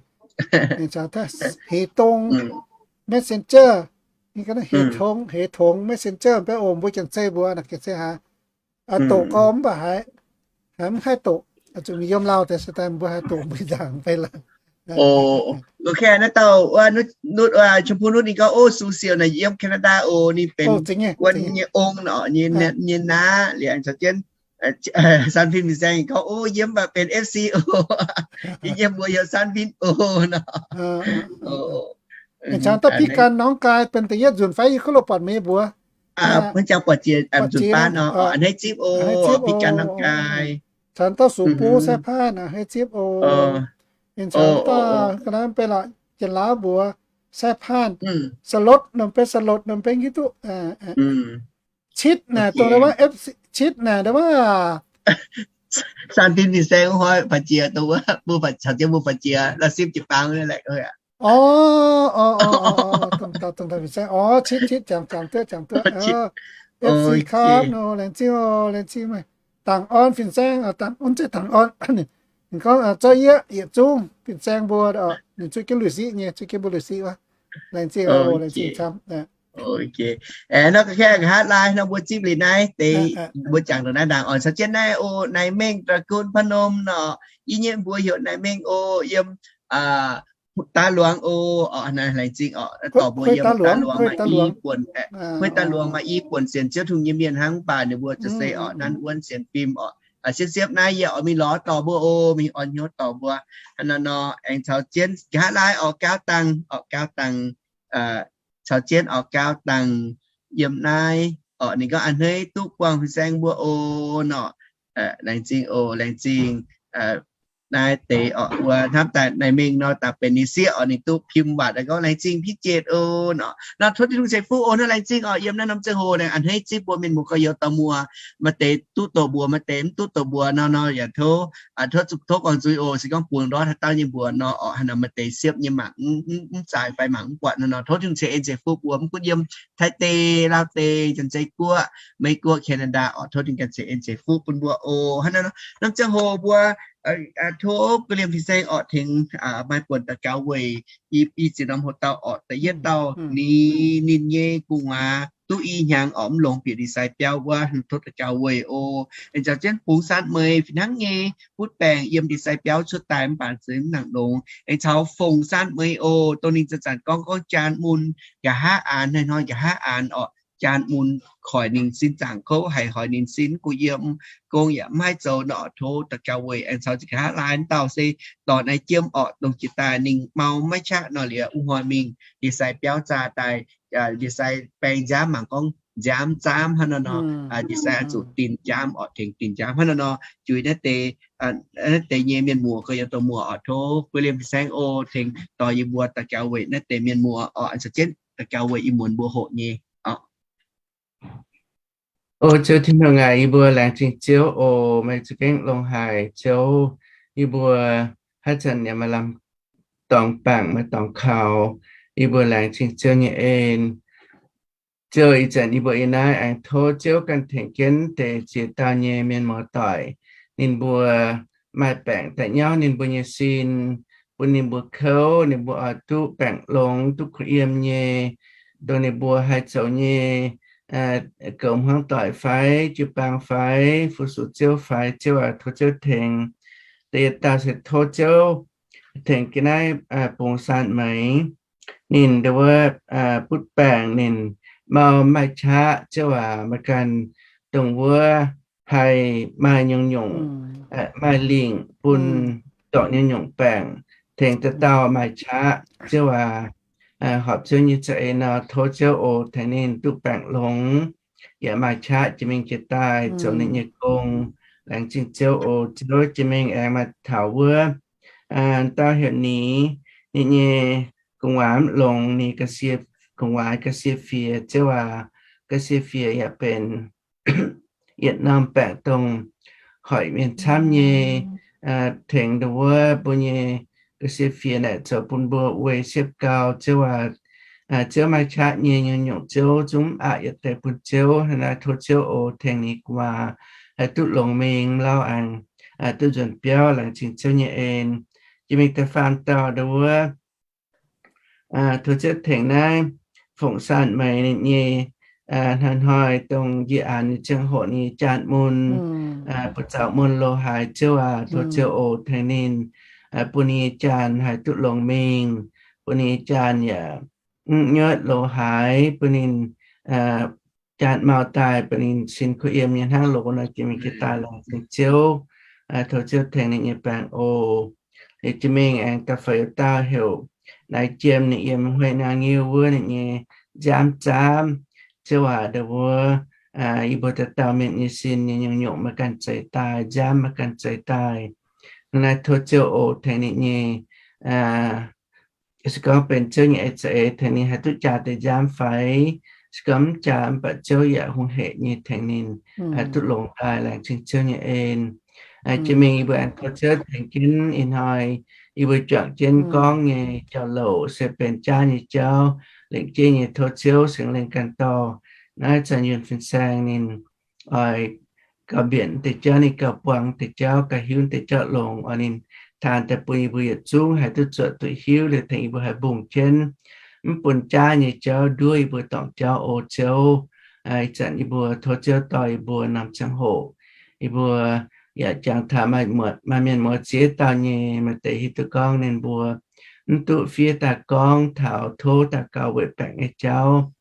Aengx caux Heix Dong Messenger, ninh ganh Heix Tongx, Heix Tongx Messenger benx oc, mbuo Janx-Zei mbuox naaic gengh se haaix doqc gorx mv baac haiz, haiz mv haih doqc, zuqc mingh yiem lauh deix se daaih mbuo haih doqc mbuo nzaangc fai la'haiz. Gorqv-kaeqv, naaiv dauh wuov, Chum Pung Nutv ninh gorngv, o, sux siouc naaic yiem Canada oc, ninh benx guon nyei ong nor, nyei naav liangx caux jienv Saan Fin Fin-Saeng gorngv, o, yie mv baac benx F C oc, yie nyei mbuox heuc Saan Fin oc nor. Aengx caux dauh Pi Gan Norm Gaai benx da'yietv nzunc fai yie kuv loh buatc meih mbuox. Maiv jangx buatc jiex nzunc baav nor, a'hneiv zipv oc, Pi Gan Norm Gaai. Caux dauh Sux Bung Sai Paanv a'hneiv zipv oc. Aengx caux dauh ga'naaiv benx la'janx-laauv mbuox Sai Paanv, Salotv norm benx, Salotv norm benx hiuv duqv. Citv naaic dongh ndau wuov, Citv naaic ndau wuov. Saan Fin Fin-Saeng hnoi baac jiex dongh wuov, mbuo caux jienv mbuo baac jiex la'simv jiu-baang laeh. O, dongh dauh fin-saeng, o, Citv, Citv, jangx, jangx duqv, jangx duqv. F C Cup nor, laengz zingh oc, laengz zingh meih. Dangc Orn fin-saeng, dangc, mv zeiz Dangc Orn, ninh gorngv zorqv yie yietc zungv fin-saeng mbuo, ninh zuqv jienv lui-siqv nyei, zuqv jienv mbuo lui-siqv wuov. Laengz zingh oc, laengz zingh camv. Nor gorqv-kaeqv nqa'haav laai nor mbuo zipv liuz naaiv deix, mbuo jangx dongh naaiv ndaangc orqc. Caux jienv naaiv oc, Naaiv Mengh Da'gun Pa'num nor, yie nyei mbuox heuc Naaiv Mengh oc, yiem Daa Luangz oc. Orqc, laengz zingh orqc, dorh mbuo yiem Daa Luangz maaih i buonc, Huei Daa Luangz maaih i buonc sienx Ziouv Tin-Hungh nyei mienh hnangv, mv baac ninh mbuo za'gengh orqc nanv wuonv sienx fim orqc. Siepv-siepv naaiv yie orqc mingh lorz dorh mbuo oc, mingh orn hnyouv dorh mbuo. Hnangv naaiv nor aengx caux jienv nqa'haav laai orqc, gaauv dangh orqc, gaauv dangh, caux jienv orqc, gaauv dangh yiem naaiv orqc. Ninh gorngv a'hneiv duqv buangh fin-saeng mbuo oc nor. Laengz zingh oc, laengz zingh. Naaiv deix orqc, wuov hnamv daaih Naaiv Mengh nor daaih benx ninh sieqv orqc, ninh duqv pim waac daaih gorngv laengz zingh Pi Jiex oc nor. Nor tov Tin-Hungh ceix fuqv oc. Nor laengz zingh orqc, yiem naaiv norm ziangh hoc aengx a'hneiv zipv mbuo mienh muoz gorx-youz dorh mbuo, maaih deix duqv doqc mbuox, maaih deix mv duqv doqc mbuox nor, nor yaac tov, tov zuqc tov guangc nzuih oc. Se gorngv bungx ndortv haaix dauh nyei mbuox nor orqc, haaix nor maaih deix siepv nyei mangc mv zaaix fai mangc mv buatc nor, nor tov Tin-Hungh ceix en ceix fuqv mbuo, mv gunv yiem Taiv deic, Laauv deic, Janx-Zei Guoqv, Meiv Guoqv, Canada orqc, tov Tin-Hungh ganh ceix en ceix fuqv bun mbuo oc. Hnangv naaiv nor, norm ziangh hoc mbuo tov ga'liemh fin-saeng orqc tengx maaih buonc daux gaux weic i ziex norm hoc dauh orqc. Da'yietv dauh Ni, ninh nyei gu'nguaaz duqv i hnyangx orqc, mv longx bieqc ndie-sai biauv wuov, tov daux gaux weic oc. Aengx caux jienv Bungx Saan Meix fih hnangv nyei, butv baengc yiem ndie-sai biauv cuotv daaih mv baac zeix mv nangc longx. Aengx caux Fongc Saan Meix oc, dongh ninh zanc-zanc gorngv gorngv jaan mun, nqa'haav aanx, hnoi-hnoi nqa'haav aanx orqc, jaan mun hoic ninh sin zaangc kouv, haih hoic ninh sin guv yiem, gong yaac maiv haih zoux nor, tov daux gaux weic aengx caux ziex nqa'haav laai wuov dauh se dorh naaiv jiem orqc, dongh jiex daaih ninh mau maiv qaqv nor liuz, wuov hnoi mingh ndie-sai biauv zaah daaih, ndie-sai baeng nziaamv mangc gorngv nziaamv zaamv hnangv nor nor, ndie-sai oix zuqc dinh nziaamv orqc, tengx dinh nziaamv hnangv nor nor, juix naaiv deix, naaiv deix nyei mienh muoz gorx-youz doic muoz orqc, tov William fin-saeng o tengx dorh yie mbuo daux gaux weic naaiv deix mienh muoz orqc, caux jienv daux gaux weic ih muonz mbuo hoqc nyei orqc. O Ziouv Tin-Hungh aac, yie mbuo laengz zingh Ziouv oc. Meih za'gengh longx haic Ziouv. Yie mbuo haaix zanc yaac maaih lamh dorngx bangc, maaih dorngx kaux. Yie mbuo laengz zingh Ziouv nyei en. Ziouv, ih zanc yie mbuo ih naaiv aengx tov Ziouv ganh tengx jienv deix ziex dauh nyei mienh muoz-doic, ninh mbuo maaih baengc daaih nyauv ninh mbuo nyei sin, bun ninh mbuo kouv, ninh mbuo oix duqv baengc longx, duqv kuh yiem nyei, dongh ninh mbuo haih zoux nyei, goux hmuangv doic fai, jiu-baang fai, fu-sux Ziouv fai, Ziouv aac, tov Ziouv tengx. Da'yietv dauh se tov Ziouv tengx ga'naaiv Bungx Saan Meih. Ninh ndau wuov butv baengc ninh mau maaih qaqv, Ziouv aac, maaih ganh dongh wuov haih maaih nyungc-nyungc, maaih lingc bun dorngc nyungc-nyungc baengc, tengx dauh dauh maaih qaqv, Ziouv aac. Horpc Ziouv nyei za'eix nor, tov Ziouv oc tengx ninh duqv baengc longx, yaac maaih qaqv jiex mingh jiex daaih zoux ninh nyei gong. Laengz zingh Ziouv oc. Ziouv, jiex mingh aengx maaih taux wuov dauh heuc Nix, ninh nyei gu'nguaaz mv longx, ninh ga'sie, gu'nguaaz ga'sie fiex, Ziouv aac, ga'sie fiex yaac benx yietc norm baengc dongh hoic mienh camv nyei. Tengx ndau wuov mbuo nyei ga'sie fiex naaic zoux bun mbuo weic siepv-gau, Ziouv aac. Ziouv maaih qaqv nyei, nyungc-nyungc Ziouv zungv mv aqc yietc deix bun Ziouv. Hnangv naaiv tov Ziouv oc tengx ninh gu'nguaaz haih duqv longx mingh, mv lauh aengx duqv nzuonx biauv. Laengz zingh Ziouv nyei en. Jiex mingh da'faam dauh ndau wuov tov Ziouv tengx naaiv Fongc Saan Meih ninh nyei hnoi-hnoi dongh njiec aanx nyei ziangh hoc ninh nyei jaan mun, buoz zaux mun lo haaix, Ziouv aac, tov Ziouv oc tengx ninh, bun ninh nyei jaan haih duqv longx mingh, bun ninh nyei jaan yaac mv nyuotv lo haaix, bun ninh jaan mau daaih, bun ninh sin kuh yiem nyei hnangv loz nor jiex mingh jiex daaih. Laengz zingh Ziouv, tov Ziouv tengx ninh nyei baengc oc. Liuz jiex mingh aengx da'feix dauh heuc Naaiv Jiem, ninh yiem Hueih Naang Ngiuv wuov, ninh nyei nziaamv zaamv, Ziouv aac, ndau wuov yie mbuo dauh dauh mienh nyei sin nyei nyungc-nyungc maaih ganh zeix daaih, nziaamv maaih ganh zeix daaih. Hnangv naaiv tov Ziouv oc tengx ninh nyei se gorngv benx Ziouv nyei eix za'eix tengx ninh haih duqv jaa deix nziaamv fai, se gorngv mv jaa mv baac Ziouv yaac hungh hec nyei tengx ninh duqv longx daaih. Laengz zingh Ziouv nyei en. Jiex mingh yie mbuo aengx tov Ziouv tengx jienv ih hnoi yie mbuo juangc jienv gorngv nyei jauv-louc se benx jaav nyei jauv, lengc jeiv nyei tov Ziouv Singx Lingh ganh dorh naaiv Zanh Yunh fin-saeng ninh oix gauh mbienc deix jauv, ninh gauh buang deix jauv, gauh hiuv deix jauv longx, oix ninh taan daaih bun yie mbuo yietc zungv haih duqv zuotc duqv hiuv liuz tengx yie mbuo haih mbungh jienv, mv bun jaav nyei jauv nduov yie mbuo dorngc jauv. O Ziouv, ih zanc yie mbuo tov Ziouv dorh yie mbuo norm ziangh hoc, yie mbuo yaac jangx taux maaih mienh muoz ziex dauh nyei, maaih deix hiuv duqv gorngv ninh mbuo mv duqv fiev daaih gorngv taux tov daux gaux weic baengc nyei jauv,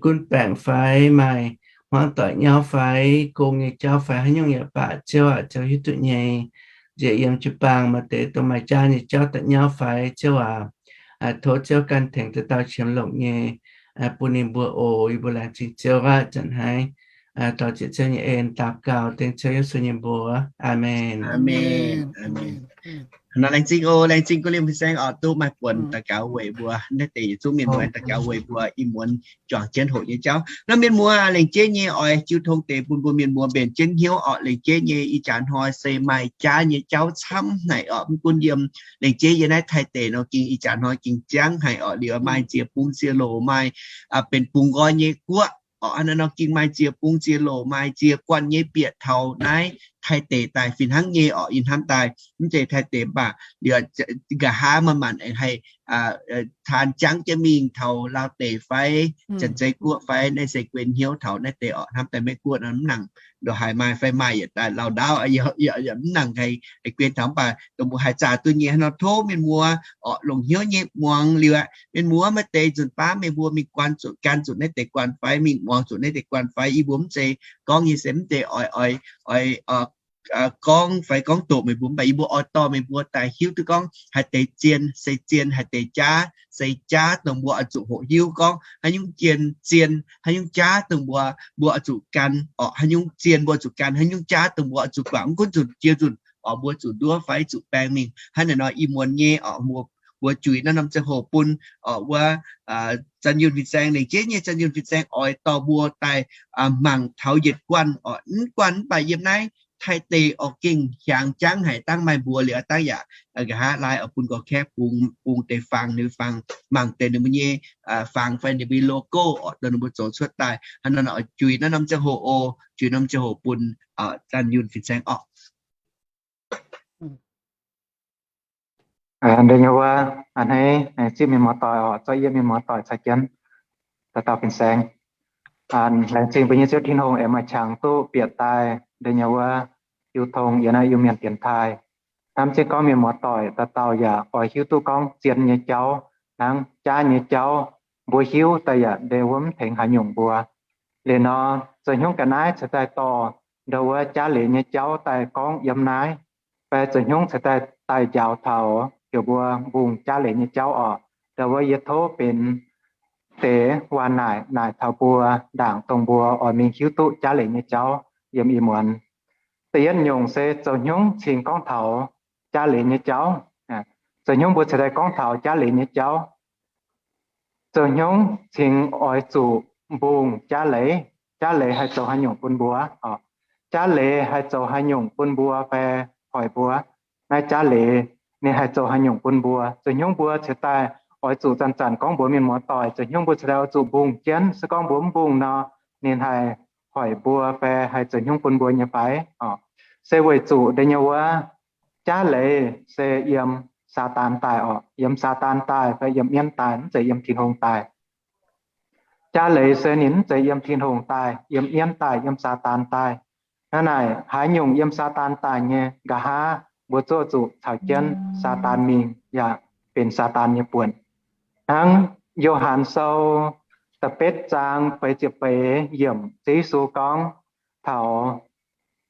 gunv baengc fai maaih hmuangv doic nyauv fai gong nyei jauv fai haaix nyungc yaac baac, Ziouv aac, Ziouv hiuv duqv nyei. Nziex yiem jiu-baang maaih deix dongh maaih jaav nyei jauv daaih nyauv fai, Ziouv aac, tov Ziouv ganh tengx dauh dauh qiemx longc nyei bun ninh mbuo oc. Yie mbuo laengz zingh Ziouv aqv. Zanc haiv dorh ziec Ziouv nyei en daux gaux dengv Ziouv Yesu nyei mbuox. Aamen. Aamen. Aamen. Nor laengz zingh oc, laengz zingh guv liemh fin-saeng oc, duqv maaih buonc daux gaux weic mbuo naaiv deix yietc zungv mienh muoz, daux gaux weic mbuo ih muonz juangc jienv hoqc nyei jauv. Nor mienh muoz, lengc jeiv nyei oix jiu tong deix bun mbuo mienh muoz mbenc jienv hnyouv oc. Lengc jeiv nyei ih jaax hnoi se maaih jaav nyei jauv camv haic oc. Mv gunv yiem lengc jeiv yiem naaiv Taiv deic nor, ging ih jaax hnoi ging ziangv haic oc. Liuz maaih ziex bung ziex loc, maaih benx bungx nqoi nyei guoqv oc. Hnangv naaiv nor ging maaih ziex bung ziex loc, maaih ziex guanh nyei bieqc taux naaiv taaih deix daaih fih hnangv nyei orqc. Ih hnamv daaih mv zeiz taaih deix mv baac liuz nqa'haav maaih maanc aengx haih taan jangv jienv mingh taux Laauv deic fai Janx-Zei Guoqv fai naaiv se guen hnyouv taux naaiv deix orqc. Hnamv daaih Meiv Guoqv nor mv nangc, ndongc haaix maaih fai maaih yietc daaih lauh ndaauv, yaac mv nangc haih guen taux, mv baac dongh mbuo haih zaah duqv nyei hnangv nor tov mienh muoz orqc longc hnyouv nyei muangx liuz aqv. Mienh muoz maaih deix nzunc baav meih mbuo mingh guan zuqc, gan zuqc naaiv deix guan fai mingh muangx zuqc naaiv deix guan fai, yie mbuo mv zeiz gorngv nyei se mv zeiz oix, oix, oix gorngv fai gorngv doqc meih mbuo, mv baac yie mbuo oix dorh meih mbuo daaih hiuv duqv gorngv haaix deix zien se zien, haaix deix jaav se jaav, dongh mbuo oix zuqc hoqc hiuv gorngv haaix nyungc zien, zien haaix nyungc jaav dongh mbuo, mbuo oix zuqc gan orqc. Haaix nyungc zien mbuo zuqc gan, haaix nyungc jaav dongh mbuo oix zuqc guangc. Mv gunv nzunc jiex nzunc orqc, mbuo zuqc nduov fai zuqc baeng mingh. Hnangv naaiv nor ih muonz nyei orqc, mbuo, mbuo juix naaiv norm ziangh hoc bun orqc wuov Zanh Yunh fin-saeng, lengc jeiv nyei Zanh Yunh fin-saeng oix dorh mbuo daaih mangc taux yietc guanh orqc. Mv guanh mv baac yiem naaiv taaih deix orqc gengh hiaangx jangv haic, dangv maaih mbuox liuz dangv yaac nqa'haav laai oix bun gorx-kaeqv bungx, bungx deix fangx, ninh fangx mangc deix ninh mbuo nyei fangx fai ninh mbuo nyei logo orqc, dongh ninh mbuo zoux cuotv daaih. Hnangv naaiv nor oix juix naaiv norm ziangh hoc oc, juix norm ziangh hoc bun Zanh Yunh fin-saeng orqc. Ndeic nyei wuov, a'hneiv zipv mienh muoz-doic orqc, zorqv yie mienh muoz-doic caux jienv dauh dauh fin-saeng. Laengz zingh mbuo nyei Ziouv Tin-Hungh aengx maaih qangx duqv bieqc daaih ndeic nyei wuov Iu-Tong yiem naaiv Iu-Mienh dienx taaih. Hnamv jienv gorngv mienh muoz-doic dauh dauh yaac oix hiuv duqv gorngv zien nyei jauv hnangv jaav nyei jauv. Mbuo hiuv daaih yaac ndeic wuov mv tengx haaix nyungc mbuo. Liuz nor, zoux hnyungv ga'naaiv ceix daaih dorh ndau wuov jaav leiz nyei jauv daaih gorngv yiem naaiv, fai zoux hnyungv ceix daaih daaih njaaux taux heuc mbuo mbungh jaav leiz nyei jauv orqc. Ndau wuov yie tov benx deix waac naaic, naaic taux mbuo ndaangc dongh mbuo oix mingh hiuv duqv jaav leiz nyei jauv yiem ih muonz. Da'yietv nyungc se zoux hnyungv cingx gorngv taux jaav leiz nyei jauv. Zoux hnyungv mbuo ceix daaih gorngv taux jaav leiz nyei jauv. Zoux hnyungv cingx oix zuqc mbungh jaav leiz. Jaav leiz haih zoux haaix nyungc bun mbuo? Jaav leiz haih zoux haaix nyungc bun mbuo fai hoic mbuo? Naaiv jaav leiz ninh haih zoux haaix nyungc bun mbuo? Zoux hnyungv mbuo ceix daaih oix zuqc zanc-zanc gorngv mbuox mienh muoz-doic, zoux hnyungv mbuo ceix daaih oix zuqc mbungh jienv, se gorngv mbuo mv mbungh nor, ninh haih hoic mbuo fai haih zoux hnyungv bun mbuo nyei fai? Se weic zuqc ndeic nyei wuov, jaav leiz se yiem Saadaan daaih orqc, yiem Saadaan daaih fai yiem mienv daaih, mv zeiz yiem Tin-Hungh daaih. Jaav leiz se ninh mv zeiz yiem Tin-Hungh daaih, yiem mienv daaih, yiem Saadaan daaih. Hnangv naaic, haaix nyungc yiem Saadaan daaih nyei, nqa'haav mbuo zuov zuqc caux jienv Saadaan mingh yaac benx Saadaan nyei buonc. Hnangv Yo^han Sou da'betv zaang feix ziepc feix yiemc, Ziouv Yesu gorngv taux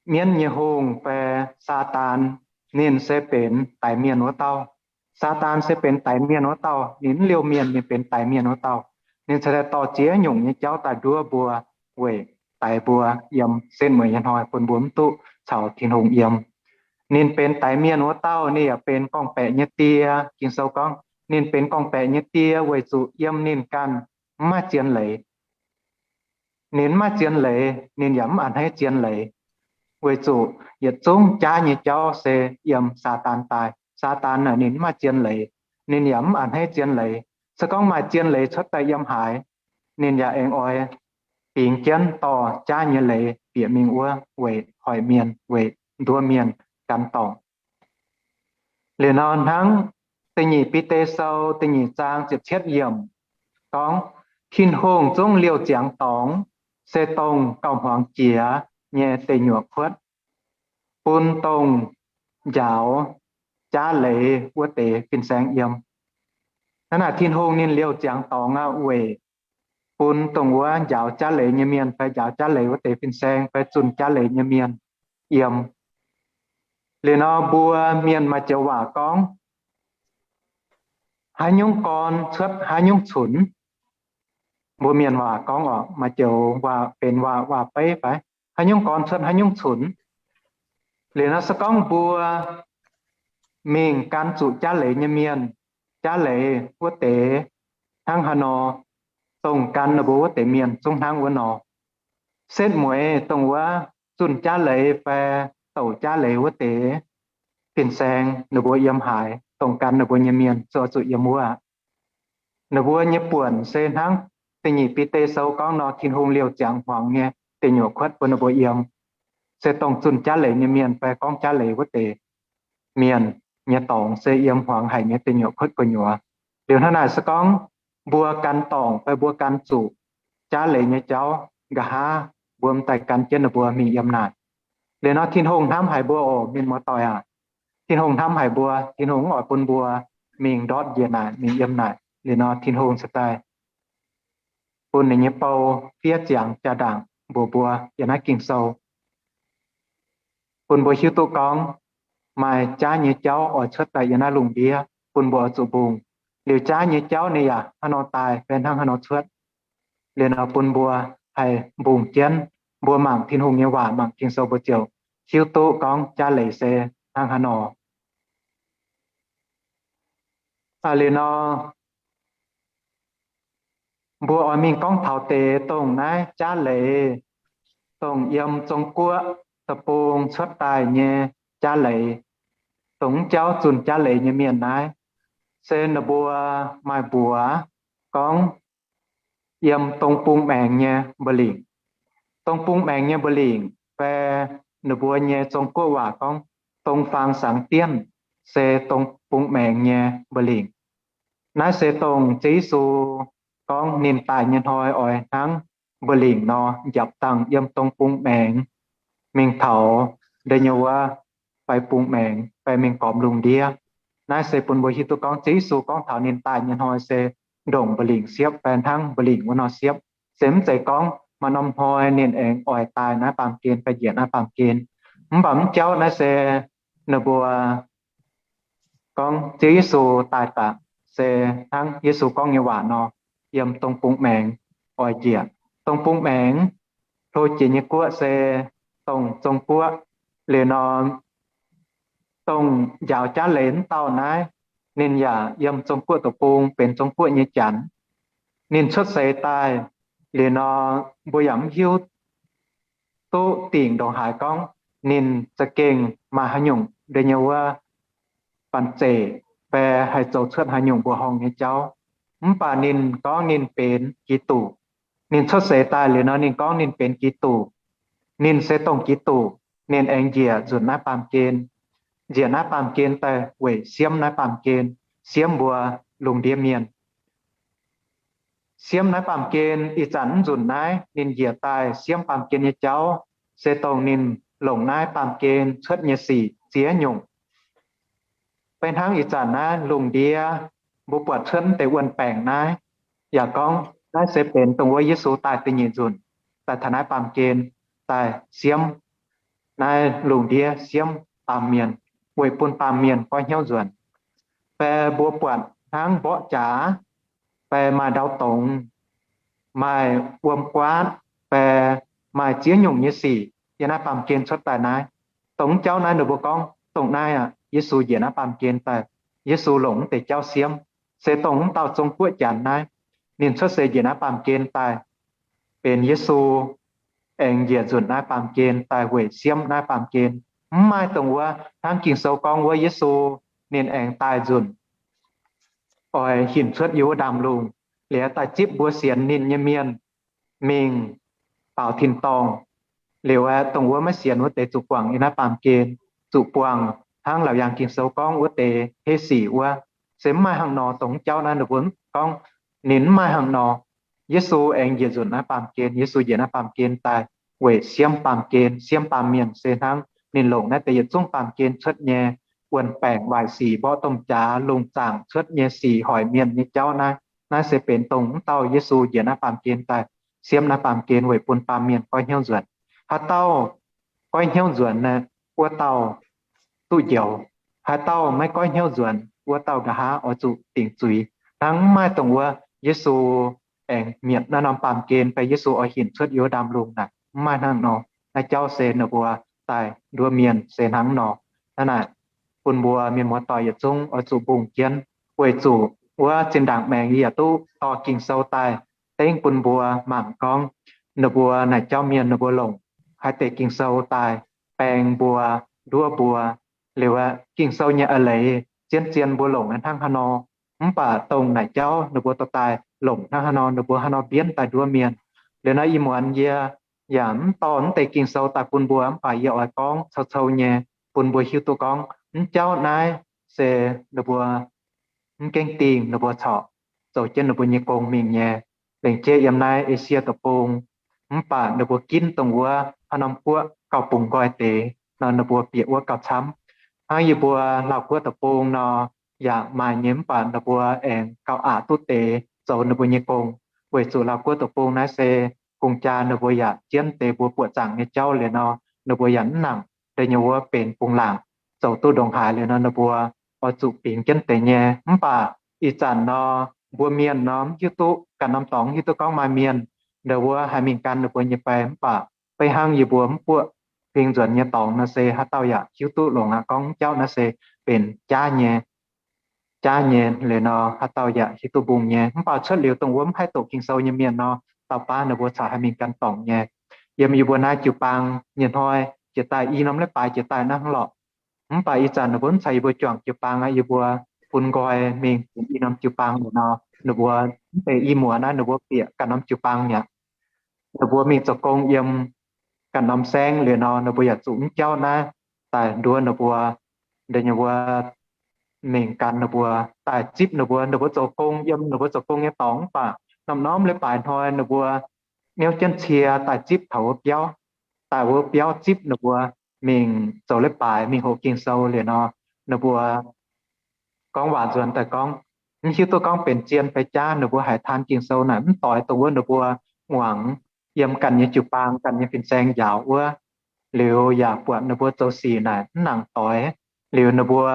mienv nyei hungh fai Saadaan, ninh se benx daix mienh wuov dauh. Saadaan se benx daix mienh wuov dauh. Ninh mv liouh mienh, ninh benx daix mienh wuov dauh. Ninh ceix daaih dorh ziex nyungc nyei jauv daaih nduov mbuo, weic daix mbuo yiem setv mueiz nyei hnoi, bun mbuo mv duqv caux Tin-Hungh yiem. Ninh benx daix mienh wuov dauh, ninh yaac benx gorngv-baeqc nyei die. Ging-Sou gorngv ninh benx gorngv-baeqc nyei die weic zuqc yiem ninh ganh mv maaih zien leiz. Ninh mv maaih zien leiz, ninh yaac mv a'hneiv zien leiz. Weic zuqc yietc zungv jaav nyei jauv se yiem Saadaan daaih. Saadaan naaic ninh mv maaih zien leiz, ninh yaac mv a'hneiv zien leiz. Se gorngv maaih zien leiz cuotv daaih yiem haaix, ninh yaac aengx oix bingx jienv dorh jaav nyei leiz bieqc mingh wuov weic hoic mienh, weic nduov mienh gan dorngc. Liuz nor hnangv da'nyeic Bide Sou da'nyeic zaang ziepc cietv yiemc gorngv, Tin-Hungh zungv liouh ziangx dorngx, se dongh gauh hmuangx jiex nyei deic nyuoqc kuotv, bun dongh njaaux jaav leiz wuov deix fin-saeng yiem. Hnangv naaic Tin-Hungh ninh liouh ziangx dorngx aqv, weic bun dongh wuov njaaux jaav leiz nyei mienh fai njaaux jaav leiz wuov deix fin-saeng fai zunh jaav leiz nyei mienh yiem. Liuz nor mbuo mienh maaih joux waac gorngv, haaix nyungc gorn cuotv haaix nyungc cunx. Mbuo mienh waac gorngv orqc, maaih joux waac benx waac, waac-beiv fai, haaix nyungc gorn cuotv haaix nyungc cunx. Liuz nor se gorngv mbuo mingh gan zuqc jaav leiz nyei mienh, jaav leiz wuov deix hnangv haaix nor, dongh gan ninh mbuo wuov deix mienh zungv hnangv wuov nor. Setv mueiz dongh wuov zunh jaav leiz fai douc jaav leiz wuov deix fin-saeng ninh mbuo yiem haaix, dongh gan ninh mbuo nyei mienh zuqc, zuqc yiem wuov. Ninh mbuo nyei buonc se hnangv da'nyeic Bide Sou gorngv nor, Tin-Hungh liouh ziangx hmuangx nyei deic nyuoqc kuotv bun ninh mbuo yiem. se dongh zunh jaav leiz nyei mienh fai gorngv jaav leiz wuov deix mienh nyei dorngx se yiem hmuangx haic nyei deic nyuoqc kuotv gu'nyuoz. Liuz hnangv naaic se gorngv mbuo gan dorngc fai mbuo gan zuqc jaav leiz nyei jauv, nqa'haav mbuo m'daaih gan jienv ninh mbuo mingh yiem naaic. Liuz nor Tin-Hungh hnamv haic mbuo oc, mienh muoz-doic aac. Tin-Hungh hnamv haic mbuo. Tin-Hungh mv oix bun mbuo mingh ndortv njiec naaic, mingh yiem naaic. Liuz nor Tin-Hungh cingx daaih bun ninh nyei bou fiev ziangx jaa-ndaangc mbuox mbuo yiem naaiv Ging-Sou, bun mbuo hiuv duqv gorngv maaih jaav nyei jauv oix cuotv daaih yiem naaiv lungh ndiev bun mbuo oix zuqc mbungh. Liuz jaav nyei jauv ninh yaac hnangv nor daaih fai hnangv haaix nor cuotv. Liuz nor bun mbuo haih mbungh jienv, mbuo mangc Tin-Hungh nyei waac, mangc Ging-Sou mbuo ziouc hiuv duqv gorngv jaav leiz se hnangv haaix nor. Liuz nor mbuo oix mingh gorngv taux deix dongh naaiv jaav leiz, dongh yiem Zong Guoqv deic-bung cuotv daaih nyei jaav leiz, dongh mv jauv zunh jaav leiz nyei mienh naaiv, se ninh mbuo maaih mbuox gorngv yiem dong bung maengx nyei mba'lingc. Dong bung maengx nyei mba'lingc fai ninh mbuo nyei Zong Guoqv waac gorngv dong fang sangx dienv, se dong bung maengx nyei mba'lingc. Naaiv se dongh Ziouv Yesu gorngv ninh daaih nyei hnoi oix hnangv mba'lingc nor, njapc dangh yiem dong bung maengx mingh taux da'nyeic wuov fai bung maengx fai mingh gormx lungh ndiev. Naaiv se bun mbuo hiuv duqv gorngv Ziouv Yesu gorngv taux ninh daaih nyei hnoi se ndongc mba'lingc siepv fai hnangv mba'lingc wuov nor siepv. Se mv zeiz gorngv maaih norm hnoi ninh aengx oix daaih naaiv baamh gen fai njiec naaiv baamh gen. Mv baac mv jauv naaiv se ninh mbuo gorngv Ziouv Yesu daaih daaih se hnangv Yesu gorngv nyei waac nor, yiem dong bung maengx oix njiec. Dong bung maengx hlo jiex nyei guoqv se dongh Zong Guoqv. Liuz nor dongh njaaux jaav leiz wuov dauh naaiv, ninh yaac yiem Zong Guoqv deic-bung benx Zong Guoqv nyei Janx. Ninh cuotv seix daaih, liuz nor mbuo yaac mv hiuv duqv dingc ndongc haaix gorngv ninh za'gengh maaih haaix nyungc da'nyeic wuov banh zeic fai haih zoux cuotv haaix nyungc mbuoqc horngh nyei jauv. Mv baac ninh gorngv ninh benx Giduc. Ninh cuotv seix daaih liuz nor ninh gorngv ninh benx Giduc. Ninh se dongh Giduc, ninh aengx njiec nzunc naaiv baamh gen, njiec naaiv baamh gen daaih weic siemv naaiv baamh gen, siemv mbuo lungh ndiev mienh. Siemv naaiv baamh gen. Ih zanc nzunc naaiv ninh njiec daaih siemv baamh gen nyei jauv se dongh ninh longc naaiv baamh gen cuotv nyei sic ziex nyungc. Beiv hnangv ih zanc naaiv lungh ndiev mbuo buatc cuotv deix wuon-baengc naaiv, yaac gorngv naaiv se benx dongh wuov Yesu daaih da'nyeic nzunc daaih taux naaiv baamh gen daaih siemv naaiv lungh ndiev, siemv baamh mienh, weic bun baamh mienh goiv hnyouv nzuonx. Fai mbuo buatc hnangv mborqv jaax, fai maaih ndau dongz, maaih wuom guaatv, fai maaih ziex nyungc nyei sic yiem naaiv baamh gen cuotv daaih naaiv. Dongh jauv naaiv ninh mbuo gorngv dongh naaiv aqv, Yesu njiec naaiv baamh gen daaih. Yesu longc mv deix jauv siemv, se dongh mv dauh Zong Guoqv Janx naaiv, ninh cuotv seix njiec naaiv baamh gen daaih benx Yesu, aengx njiec nzunc naaiv baamh gen daaih weic siemv naaiv baamh gen. Mv maaih dongh wuov hnangv Ging-Sou gorngv wuov Yesu ninh aengx daaih nzunc oix hinc cuotv yiem wuov ndaamv-lungh, liuz daaih zipv mbuo sienx ninh nyei mienh mingh baaux tin-dorngh. Liuz aeqv, dongh wuov maiv sienx wuov deix zuqc guangc yiem naaiv baamh gen, zuqc buangh hnangv Laauc Yaangh Ging-Sou gorngv wuov deix hlei sic wuov. Se mv maaih hnangv nor. Dongh jauv naaiv ninh mbuo gorngv ninh mv maaih hnangv nor. Yesu aengx njiec nzunc naaiv baamh gen. Yesu njiec naaiv baamh gen daaih weic siemv baamh gen, siemv baamh mienh, se hnangv ninh longc naaiv deix yietc zungv baamh gen cuotv nyei wuon-baengc, waaic sic, mborqv domh jaax, lungh zaangc cuotv nyei sic, hoic mienh nyei jauv naaiv. Naaiv se benx dongh mv dauh Yesu njiec naaiv baamh gen daaih siemv naaiv baamh gen weic bun baamh mienh goiv hnyouv nzuonx. Haaix dauh goiv hnyouv nzuonx naaiv, wuov dauh duqv njoux. Haaix dauh maiv goiv hnyouv nzuonx, wuov dauh nqa'haav oix zuqc dingc zuiz. Hnangv mv maaih dongh wuov Yesu aengx mietc naaiv norm baamh gen fai Yesu oix hinc cuotv yiem wuov ndaamv-lungh naaic, mv maaih hnangv nor. Naaiv jauv se ninh mbuo daaih nduov mienh se hnangv nor. Hnangv naaic, bun mbuo mienh muoz-doic yietc zungv oix zuqc mbungh jienv, weic zuqc wuov zinh ndaangc maengx yie yaac duqv dorh Ging-Sou daaih dengv bun mbuo mangc gorngv ninh mbuo naaic jauv mienh ninh mbuo longc haaix deix Ging-Sou daaih baeng mbuo, nduov mbuo. Liuz aeqv, Ging-Sou nyei a'leiz zien-zien mbuo longc hnangv haaix nor, mv baac dongh naaic jauv ninh mbuo dorh daaih longc hnangv haaix nor, ninh mbuo haaix nor mbienv daaih nduov mienh. Liuz naaiv ih muonz yie yaac mv dorh mv deix Ging-Sou daaih bun mbuo, mv baac yie oix gorngv cou-cou nyei bun mbuo hiuv duqv gorngv mv jauv naaiv se ninh mbuo mv gaengh dingh ninh mbuo corc zoux jienv ninh mbuo nyei gong mingh nyei. Lengc jeiv yiem naaiv Esie Deic-Bung, mv baac ninh mbuo ginv dongh wuov haaix norm guoqv gauh bungx nqoi deix nor, ninh mbuo bieqc wuov gauh camv. Hnangv yie mbuo Laauv Guoqv Deic-Bung nor yaac maaih nyei, mv baac ninh mbuo aengx gauh aqc duqv deix zoux ninh mbuo nyei gong, weic zuqc Laauv Guoqv Deic-Bung naaiv se gong-jaa ninh mbuo yaac jienv deix mbuo buoqc zaangc nyei jauv liuz nor, ninh mbuo yaac mv nangc deix nyei wuov benx bungx laangc zoux duqv ndongc haaix liuz nor, ninh mbuo oix zuqc bingx jienv deix nyei. Mv baac ih zanc nor, mbuo mienh nor mv hiuv duqv, ganh norm dorngx hiuv duqv gorngv maaih mienh ndau wuov haih mingh gan ninh mbuo nyei fai, mv baac beiv hnangv yie mbuo mv buoqv huing nzuonx nyei dorngx nor se haaix dauh yaac hiuv duqv longc aqv gorngv mv jauv naaiv se benx jaav nyei, jaav nyei liuz nor haaix dauh yaac hiuv duqv mbungh nyei. Mv baac cuotv liuz dongh wuov mv haih doqc Ging-Sou nyei mienh nor, dauh baav ninh mbuo corc haih mingh gan dorngc nyei. Yiem yie mbuo naaiv jiu-baang nyei hnoi jiex daaih i norm leiz-baaix jiex daaih naaiv hnangv lorqc. Mv baac ih zanc ninh mbuo mv caux yie mbuo juangc jiu-baang aqv, yie mbuo bun nqoi mingh i norm jiu-baang liuz nor, ninh mbuo mv deix i muoz naaiv ninh mbuo bieqc ganh norm jiu-baang mi'aqv. Ninh mbuo mingh zoux gong yiem ganh norm saengv liuz nor, ninh mbuo yaac zuqc mv jauv naaiv daaih nduov ninh mbuo, deix nyei wuov mingh gan ninh mbuo, daaih zipv ninh mbuo. Ninh mbuo zoux gong yiem ninh mbuo zoux gong nyei dorngx mv baac norm-norm leiz-baaix hnoi ninh mbuo niouv jienv cie daaih zipv taux wuov biauv, daaih wuov biauv zipv ninh mbuo mingh zoux leiz-baaix, mingh hoqc Ging-Sou liuz nor, ninh mbuo gorngv waac nzuonx daaih gorngv, mv hiuv duqv gorngv benx zien fai jaav, ninh mbuo haiz taan Ging-Sou naaic mv doix dongh wuov ninh mbuo muangx yiem ganh nyei jiu-baang, ganh nyei fin-saeng njaaux wuov, liuz yaac buatc ninh mbuo zoux sic naaic mv nangc doix, liuz ninh mbuo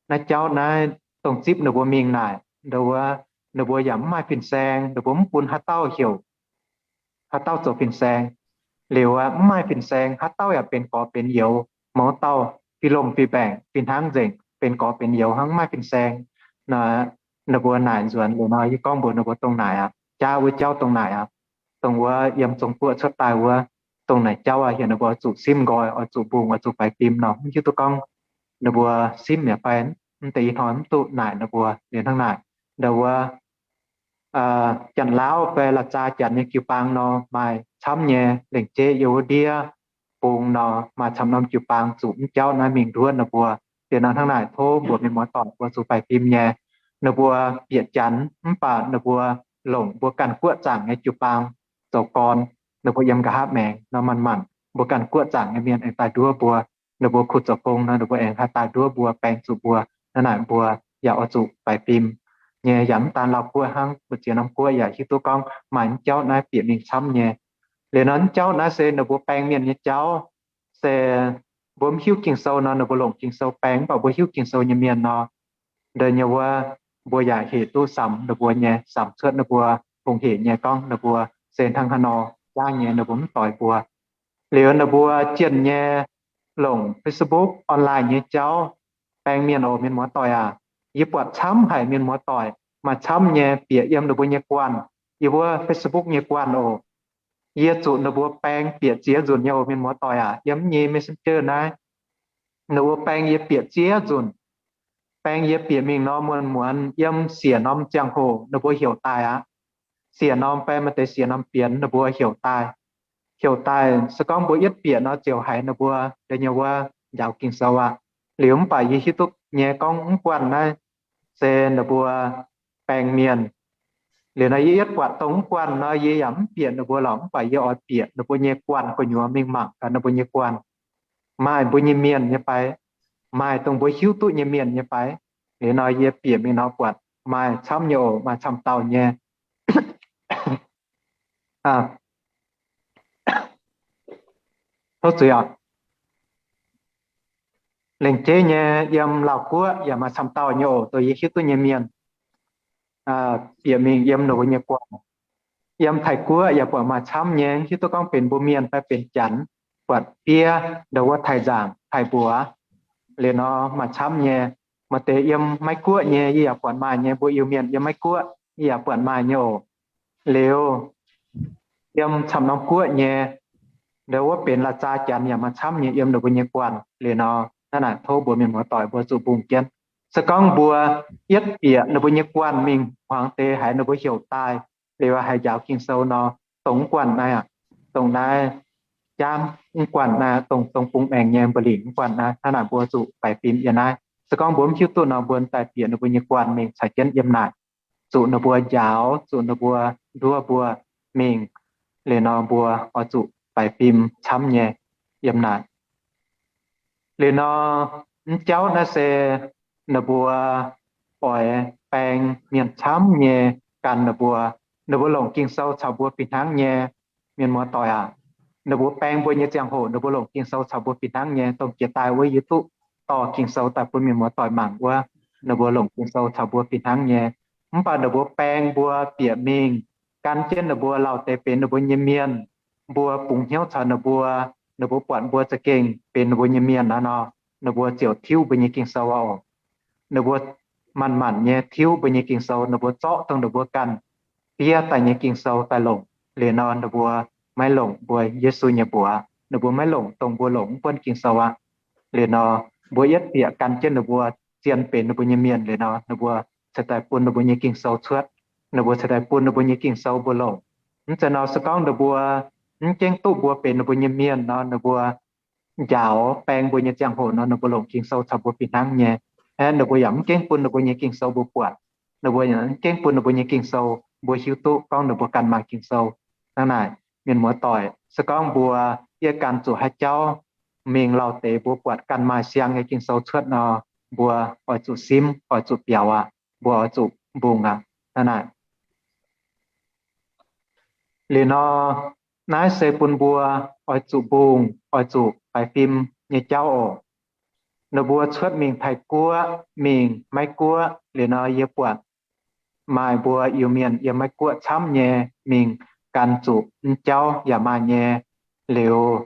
naaiv jauv naaiv dongh zipv ninh mbuo mingh naaic, ndau wuov ninh mbuo yaac mv maaih fin-saeng, ninh mbuo mv bun haaix dauh heuc haaix dauh zoux fin-saeng. Liuz aqv, mv maaih fin-saeng, haaix dauh yaac benx gorx benx youz, mouz dauh fih lomh fih mbaengc fih hnangv nzengc, benx gorx benx youz hnangv, mv maaih fin-saeng. Ninh mbuo naaic nzuonx liuz nor, yie gorngv mbuox ninh mbuo dongh naaic aqv, jaav wuov jauv dongh naaic aqv, dongh wuov yiem Zong-Guoqv cuotv daaih wuov, dongh naaic jauv aqv, heuc ninh mbuo oix zuqc simv nqoi, oix zuqc mbungh, oix zuqc faix fim nor, mv hiuv duqv gorngv ninh mbuo simv mi'aqv fai, mv deix ih hnoi mv duqv naaic ninh mbuo liuz hnangv naaic. Ndau wuov Janx-Laauv fai La'zaa Janx nyei jiu-baang nor maaih camv nyei. Lengc jeiv yiem wuov ndiev bung nor maaih camv norm jiu-baang zuqc mv jauv naaiv mingh nduov ninh mbuo. Liuz nor hnangv naaic tov mbuox mienh muoz-doic mbuo zuqc faix fim nyei. Ninh mbuo bieqc Janx mv baac ninh mbuo longc mbuo ganh guoqv zaangc nyei jiu-baang zoux gorn. Ninh mbuo yiem nqa'haav maengx nor manc-manc mbuo ganh guoqv zaangc nyei mienh aengx daaih nduov mbuo. Ninh mbuo kuh zoux gong nor ninh mbuo aengx haih daaih nduov mbuo, baeng zuqc mbuo. Hnangv naaic mbuo yaac oix zuqc faix fim nyei. Yaac mv daan Laauv Guoqv hnangv, mbu'ziex norm guoqv yaac hiuv duqv gorngv maaih mv jauv naaiv bieqc mingh camv nyei. Liuz nor mv jauv naaiv se ninh mbuo baeng mienh nyei jauv. Se mbuo mv hiuv Ging-Sou nor ninh mbuo longc Ging-Sou baeng, mv baac mbuo hiuv Ging-Sou nyei mienh nor, ndau nyei wuov mbuo yaac hec duqv samx ninh mbuo nyei, samx cuotv ninh mbuo hungh hec nyei gorngv ninh mbuo se hnangv haaix nor jaav nyei, ninh mbuo mv doix mbuo. Liuz ninh mbuo jienh nyei longc Facebook online nyei jauv baeng mienh oc, mienh muoz-doic aac. Yie buatc camv haic mienh muoz-doic, maaih camv nyei bieqc yiem ninh mbuo nyei guanh, yie wuov Facebook nyei guanh oc. Yie zuqc ninh mbuo baeng bieqc ziex nzunc nyei oc, mienh muoz-doic aac. Yiem nyei Messenger naaiv, ninh mbuo baeng yie bieqc ziex nzunc. Baeng yie bieqc mingh nor muonz-muonz yiem siec norm ziangh hoc ninh mbuo heuc daaih aqv. Siec norm fai maaih deix siec norm bienx ninh mbuo heuc daaih. Heuc daaih se gorngv mbuo yietv bieqc nor ziouc haiz ninh mbuo deix nyei wuov njaaux Ging-Sou aqv. Liuz mv baac yie hiuv duqv nyei gorngv mv guanh naaiv se ninh mbuo baeng mienh. Liuz nor yie yietv buatc dongh mv guanh nor yie yaac mv bieqc ninh mbuo lorqc, mv baac yie oix bieqc ninh mbuo nyei guanh gu'nyuoz mingh mangc gaax ninh mbuo nyei guanh maaih mbuo nyei mienh nyei fai, maaih dongh mbuo hiuv duqv nyei mienh nyei fai. Liuz nor yie bieqc mingh nor buatc maaih camv nyei oc, maaih camv dauh nyei. Tov zuiz oc. Lengc jeiv nyei yiem Laauv Guoqv yaac maaih camv dauh nyei oc, dongh yie hiuv duqv nyei mienh. Bieqc mingh yiem ninh mbuo nyei guanh. Yiem Taiv Guoqv yaac buatc maaih camv nyei, hiuv duqv gorngv benx mbuo mienh fai benx Janx, buatc fiev ndau wuov Taiv Nzaangc, Taiv Mbuox. Liuz nor maaih camv nyei. Maaih deix yiem Meiv Guoqv nyei yie yaac buatc maaih nyei, mbuo Iu-Mienh yiem Meiv Guoqv yie yaac buatc maaih nyei oc. Liuz yiem camv norm guoqv nyei, ndau wuov benx La'zaa Janx yaac maaih camv nyei yiem ninh mbuo nyei guanh. Liuz nor hnangv naaic tov mbuo mienh muoz-doic mbuo zuqc mbungh jienv. Se gorngv mbuo yietv bieqc ninh mbuo nyei guanh mingh hmuangx deix haiz ninh mbuo heuc daaih, liuz haiz njaaux Ging-Sou nor, dongh mv guanh naaiv aqv, dongh naaiv jaamv mv guanh naaiv, dongh, dongh bung maengx nyei mba'lingc mv guanh naaiv, hnangv naaic mbuo zuqc faix fim yiem naaiv. Se gorngv mbuo mv hiuv duqv nor, mbuo daaih bieqc ninh mbuo nyei guanh mingh caux jienv yiem naaic, zuqc ninh mbuo njaaux, zuqc ninh mbuo nduov mbuo mingh. Liuz nor mbuo oix zuqc faix fim camv nyei yiem naaic. Liuz nor, mv jauv naaiv se ninh mbuo oix baeng mienh camv nyei gan ninh mbuo, ninh mbuo longc Ging-Sou caux mbuo fih hnangv nyei. Mienh muoz-doic aac, ninh mbuo baeng mbuo nyei ziangh hoc ninh mbuo longc Ging-Sou caux mbuo fih hnangv nyei. Dongh jiex daaih wuov yie duqv dorh Ging-Sou daaih bun mienh muoz-doic mangc wuov, ninh mbuo longc Ging-Sou caux mbuo fih hnangv nyei. Mv baac ninh mbuo baeng mbuo bieqc mingh gan jienv ninh mbuo lauh deix benx ninh mbuo nyei mienh, mbuo bungx hnyouv caux ninh mbuo, ninh mbuo buatc mbuo za'gengh benx ninh mbuo nyei mienh naaiv nor, ninh mbuo ziouc tiuv mbuo nyei Ging-Sou oc. Ninh mbuo manc-manc nyei tiuv mbuo nyei Ging-Sou, ninh mbuo zorqv dongh ninh mbuo ganh fiev daaih nyei Ging-Sou daaih longc. Liuz nor ninh mbuo maiv longc mbuo Yesu nyei mbuox, ninh mbuo maiv longc dongh mbuo longc mv buonv Ging-Sou aqv. Liuz nor mbuo yietv bieqc gan jienv ninh mbuo zien benx ninh mbuo nyei mienh liuz nor, ninh mbuo ceix daaih bun ninh mbuo nyei Ging-Sou cuotv, ninh mbuo ceix daaih bun ninh mbuo nyei Ging-Sou mbuo longc. Mv zeiz nor, se gorngv ninh mbuo mv gengh duqv mbuo benx ninh mbuo nyei mienh nor, ninh mbuo njaaux baeng mbuo nyei ziangh hoc nor, ninh mbuo longc Ging-Sou caux mbuo fih hnangv nyei. Aeqv, ninh mbuo yaac mv gengh bun ninh mbuo nyei Ging-Sou mbuo buatc, ninh mbuo yaac mv gengh bun ninh mbuo nyei Ging-Sou mbuo hiuv duqv gorngv ninh mbuo ganh maaih Ging-Sou. Hnangv naaic, mienh muoz-doic, se gorngv mbuo yie ganh zuqc haaix jauv mingh lauh deix mbuo buatc ganh maaih siang nyei Ging-Sou cuotv nor, mbuo oix zuqc simv, oix zuqc biaux aqv, mbuo oix zuqc mbungh aqv. Hnangv naaic. Liuz nor, naaiv se bun mbuo oix zuqc mbungh, oix zuqc faix fim nyei jauv oc. Ninh mbuo cuotv mingh Taiv-Guoqv, mingh Meiv-Guoqv, liuz nor yie buatc maaih mbuo Iu-Mienh yiem Meiv-Guoqv camv nyei mingh gan zuqc mv jauv yaac maaih nyei. Liuz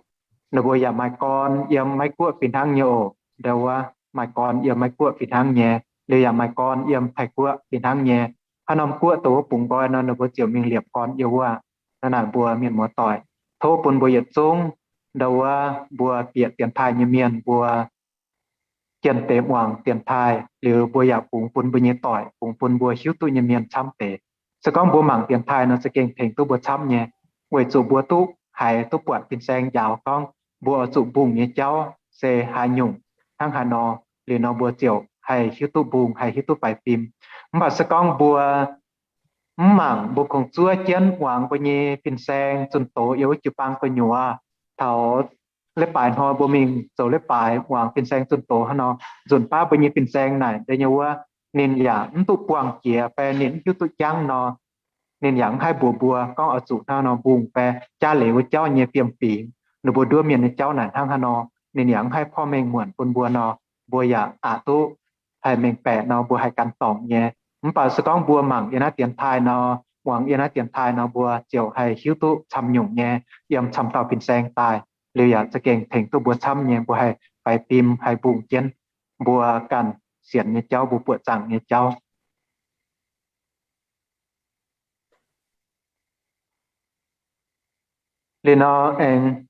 ninh mbuo yaac maaih gorn yiem Meiv-Guoqv fih hnangv nyei oc. Ndau wuov maaih gorn yiem Meiv-Guoqv fih hnangv nyei, liuz yaac maaih gorn yiem Taiv-Guoqv fih hnangv nyei. Haaix norm guoqv dongh wuov bungx nqoi nor, ninh mbuo ziouc mingh liepc gorn yiem wuov. Hnangv naaic mbuo mienh muoz-doic, tov bun mbuo yietc zungv, ndau wuov mbuo bieqc dienx taaih nyei mienh, mbuo jienh deix muangx dienx taaih, liuz mbuo yaac bungx bun mbuo nyei doic, bungx bun mbuo hiuv duqv nyei mienh camv deix. Se gorngv mbuo mangc dienx taaih nor, za'gengh tengx duqv mbuo camv nyei, weic zuqc mbuo duqv haiz duqv buatc fin-saeng njaaux gorngv mbuo oix zuqc mbungh nyei jauv se haaix nyungc, hnangv haaix nor, liuz nor mbuo ziouc haih hiuv duqv mbungh, haih hiuv duqv faix fim. Mv baac se gorngv mbuo mv mangc, mbuo kungx zuov jienv muangx mbuo nyei fin-saeng zunh doz yiem wuov jiu-baang gu'nyuoz. Taux leiz-baaix hnoi mbuo mingh zoux leiz-baaix muangx fin-saeng zunh doz hnangv nor, nzunc baav mbuo nyei fin-saeng naaic deix nyei wuov, ninh yaac mv duqv buangh jiex fai ninh mv hiuv duqv jangv nor, ninh yaac mv haih mbuox mbuo gorngv oix zuqc hnangv nor mbungh fai jaav leiz wuov jauv nyei fiem-fingx. Ninh mbuo nduov mienh nyei jauv naaic hnangv haaix nor, ninh yaac mv haih porv mengh muonc bun mbuo nor, mbuo yaac aqc duqv haih mengh baeqc nor, mbuo haih gan dorngc nyei. Mv baac se gorngv mbuo mangc yiem naaiv dienx taaih nor, muangx yiem naaiv dienx taaih nor, mbuo ziouc haih hiuv duqv camv nyungc nyei yiem camv dauh fin-saeng daaih, liuz yaac za'gengh tengx duqv mbuo camv nyei, mbuo haih faix fim, haih mbungh jienv mbuo ganh sienx nyei jauv, mbuo buoqc zaangc nyei jauv. Liuz nor aengx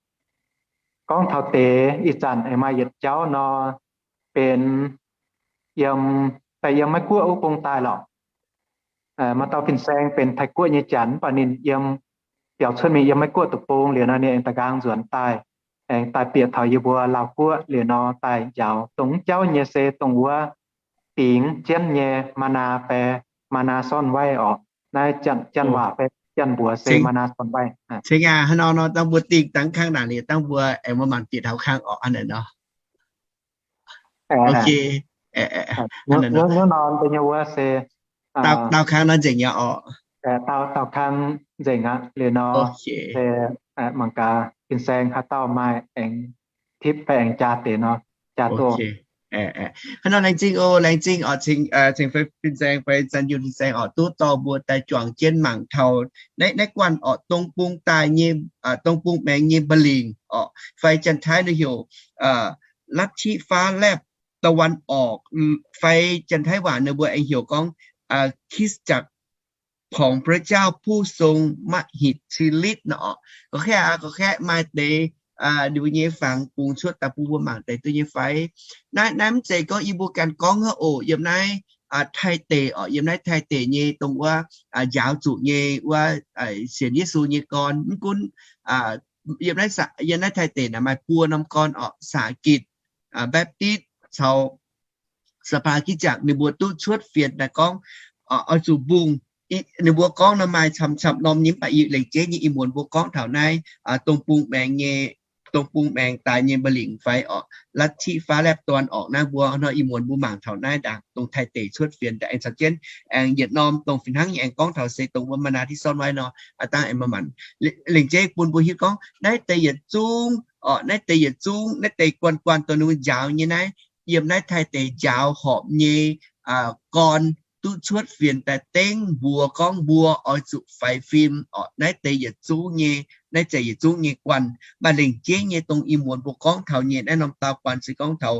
gorngv taux deix, ih zanc aengx maaih yietc jauv nor, benx yiem, daaih yiem Meiv-Guoqv wuov bung daaih lorqc. Maaih dauh fin-saeng benx Taiv-Guoqv nyei janx, mv baac ninh yiem, biaux cuotv mingh yiem Meiv-Guoqv deic-bung. Liuz nor ninh aengx da'nqaang nzuonx daaih, aengx daaih bieqc taux yie mbuo Laauv-Guoqv. Liuz nor daaih njaaux dongh jauv nyei se dongh wuov dingx jienv nyei mana fai mana ซ่อนไว้ orqc. Naaiv janx waac fai janx mbuox se mana ซ่อนไว้. Cingx aac, hnangv nor nor dangh mbuo dingh dangh kangv naaic liuz dangh mbuo aengx mangc bieqc taux kangv orqc, hnangv naaic nor. Wuov nor deix nyei wuov se daauh kangv nor nzengc aqv orqc. Daauh kangv nzengc aqv. Liuz nor se mangc gaax fin-saeng haaix dauh maaih aengx tipv fai aengx jaa deix nor, jaa duqv. Hnangv nor laengz zingh oc, laengz zingh orqc, cingx fai fin-saeng fai Zanh Yunh fin-saeng orqc, duqv dorh mbuo daaih juangc jienv mangc taux naaiv, naaiv guanh orqc, dong bung daaih nyei, dong bung maengx nyei mba'lingc orqc, fai Janx-Taiv ninh heuc ลัทธิฟ้าแลบตะวันออก fai Janx-Taiv waac ninh mbuo aengx heuc gorngv คริสตจักรของพระเจ้าผู้ทรงมหิทธิฤทธิ์ nor orqc. Gorngv kaeqv aqv, gorngv kaeqv maaih deix ninh mbuo nyei fangx bungx cuotv daaih bun mbuo mangc deix duqv nyei fai? Naaiv, naaiv mv zeiz gorngv yie mbuo ganh gorngv hnangv oc. Yiem naaiv Taiv-Deic orqc, yiem naaiv Taiv-Deic nyei dongh wuov njaaux zuqc nyei wuov sienx Yesu nyei gorn. Mv gunv yiem naaiv, yiem naaiv Taiv-Deic naaic maaih buo norm gorn orqc, Saa Gitc, Baptist caux Sa'baa Gitc Jangc, ninh mbuo duqv cuotv fienx daaih gorngv oix zuqc mbungh. Ninh mbuo gorngv nor maaih camv-camv norm nyei, mv baac yie lengc jeiv nyei ih muonz mbuo gorngv taux naaiv dongh bung maengx nyei, dongh bung maengx daaih nyei mba'lingc fai orqc, ลัทธิฟ้าแลบตะวันออก naaiv mbuo nor, ih muonz mbuo mangc taux naaiv ndaangc dongh Taiv-Deic cuotv fienx daaih aengx caux jienv aengx yietc norm dongh fih hnangv nyei aengx gorngv taux se dongh wuov มานาที่ซ่อนไว้ nor, aa dangv aengx maaih manc. Lengc jeiv bun mbuo hiuv gorngv naaiv deix yietc zungv orqc, naaiv deix yietc zungv, naaiv deix guanh guanh dongh ninh mbuo njaaux nyei naaiv, yiem naaiv Taiv-Deic njaaux horpc nyei gorn duqv cuotv fienx daaih dengv mbuo gorngv mbuo oix zuqc faix fim orqc, naaiv deix yietc zungv nyei, naaiv zeiz yietc zungv nyei guanh. Maaih lengc jeiv nyei dongh ih muonz mbuo gorngv taux nyei naaiv norm dauh guanh se gorngv taux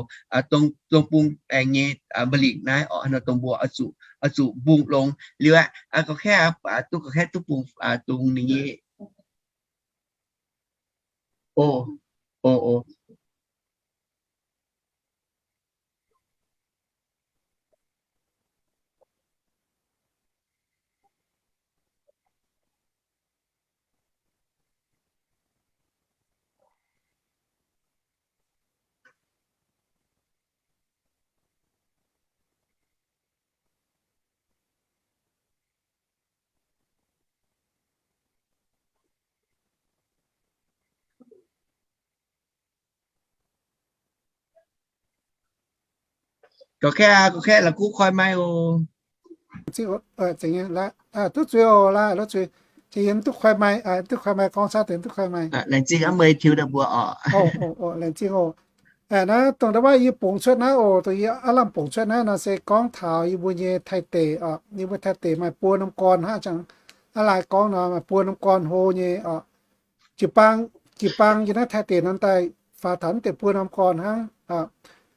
dongh bung maengx nyei mba'lingc naaiv orqc, nor dongh mbuo oix zuqc, oix zuqc mbungh longx liuz aqv. Gorngv kaeqv, duqv gorngv kaeqv duqv bungx dungx ninh nyei. O, o, o. Gorngv kaeqv, gorngv kaeqv, la'kuqv koi maiv oc. Duqv zuiz oc, la'kuqv zuiz. Yie duqv koi maiv, duqv koi maiv gorngv caqv deix duqv koi maiv. Laengz zingh aqv, meih tiux daaih mbuox oc. Laengz zingh oc. Naaiv dongh nda'waav yie bungx cuotv naaiv oc, dongh yie aav lamh bungx cuotv naaiv nor se gorngv taux yie mbuo nyei Taiv-Deic oc. Yie mbuo Taiv-Deic maaih buo norm gorn hnangv jangx aav lai gorngv nor, maaih buo norm gorn hlo nyei oc. Jiu-baang, jiu-baang yiem naaiv Taiv-Deic nor daaih faaux taux naaiv deix buo norm gorn hnangv.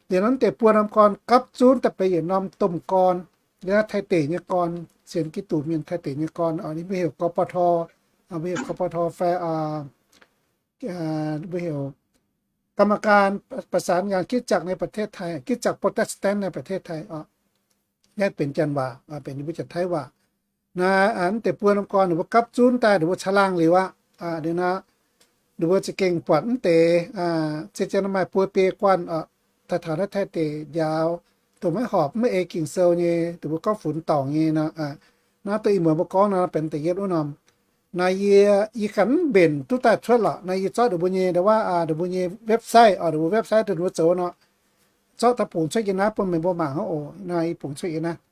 Liuz nor naaiv deix buo norm gorn gapv zunv daaih benx yietc norm domh gorn, yiem naaiv Taiv-Deic nyei gorn, sienx Giduc mienh Taiv-Deic nyei gorn oc. Ninh mbuo heuc กปท. Mbuo heuc กปท fai mbuo heuc กรรมการประสานงานคริสตจักรในประเทศไทย คริสตจักรโปรเตสแตนต์ในประเทศไทย oc. Naaiv benx janx waac, benx ninh mbuo janx-Taiv waac. Naaiv deix buo norm gorn ninh mbuo gapv zunv daaih, ninh mbuo caangh laangh liuz aqv. Liuz nor, ninh mbuo za'gengh buatc mv deix, se janx maaih buo biei guanh oc, daaih taux naaiv Taiv-Deic njaaux, dongh maiv horpc maiv ei Ging-Sou nyei, ninh mbuo gorngv funx dorngc nyei nor. Naaiv dongh ih muonz mbuo gorngv nor benx da'yietv wuov norm. Naaiv yie, yie ganh mv mbenc duqv daaih cuotv lorqc. Naaiv yie zorqv ninh mbuo nyei, nda'waav ninh mbuo nyei website oc, ninh mbuo website dongh ninh mbuo zoux nor, zorqv daaih bungx cuotv yiem naaiv bun meih mbuo mangc hnangv oc. Naaiv yie bungx cuotv yiem naaiv.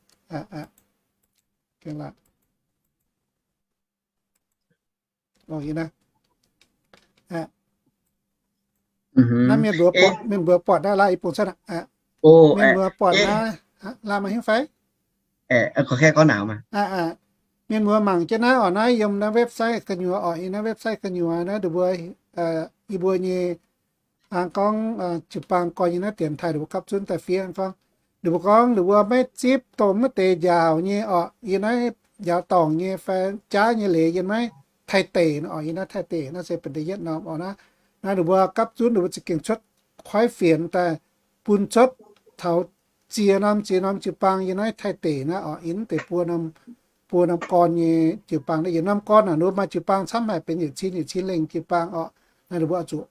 Naaiv mienh mbuo buatc, mienh mbuo buatc naaiv laaix yie bungx cuotv aqv. Mienh mbuo buatc naaiv, lamh maiv hiuv fai? Mienh mbuo mangc jienv naaiv oc, naaiv yiem naaiv website gu'nyuoz oc, yiem naaiv website gu'nyuoz naaiv ninh mbuo, yie mbuo nyei, hnangv gorngv jiu-baang gorn yiem naaiv dienx taaih ninh mbuo gapv zunv daaih fiev gorngv, ninh mbuo gorngv ninh mbuo maiv zipv dongh maiv deix njaaux nyei oc, yiem naaiv njaaux dorngc nyei fai jaav nyei leiz yiem naaiv Taiv-Deic oc, yiem naaiv Taiv-Deic naaiv se benx da'yietv norm oc. Naaiv, naaiv ninh mbuo gapv zunv ninh mbuo za'gengh cuotv kuaaiv fienx daaih bun cuotv taux ziex norm ziex norm jiu-baang yiem naaiv Taiv-Deic naaiv oc, yiem naaiv deix buo norm, buo norm gorn nyei jiu-baang naaiv, yietc norm gorn naaic ninh mbuo maaih jiu-baang camv haic, benx yietc cin yietc cin lengh jiu-baang oc. Naaiv ninh mbuo oix zuqc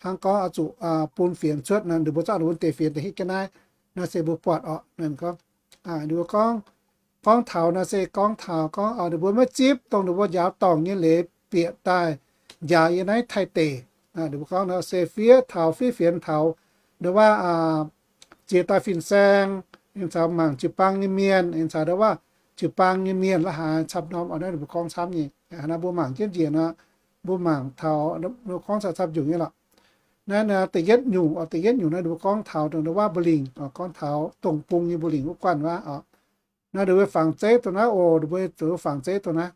hnangv gorngv oix zuqc bun fienx cuotv nor, ninh mbuo zorqv ninh mbuo deix fienx daaih hitv jienv naaiv. Naaiv se mbuo buatc oc, ninh mbuo gorngv, gorngv taux naaiv se gorngv taux gorngv ninh mbuo maiv zipv dongh ninh mbuo njaaux dorngc nyei leiz bieqc daaih njaaux yiem naaiv Taiv-Deic. Ninh mbuo gorngv nor se fiev taux, fiev fienx taux nda'waav ziex daaih fin-saeng, aengx caux mangc jiu-baang nyei mienh, aengx caux nda'waav jiu-baang nyei mienh la'haaix camv norm oc. Naaiv ninh mbuo gorngv camv nyei. Naaiv mbuo mangc jienv njiec nor, mbuo mangc taux gorngv camv-camv nyungc nyei lorqc. Naaiv da'yietv nyungc, da'yietv nyungc naaiv ninh mbuo gorngv taux nda'waav mba'lingc, gorngv taux dongh bung nyei mba'lingc wuov guanh wuov oc. Naaiv ninh mbuo fangx zeiv dongh naaiv oc, ninh mbuo zuqc fangx zeiv dongh naaiv.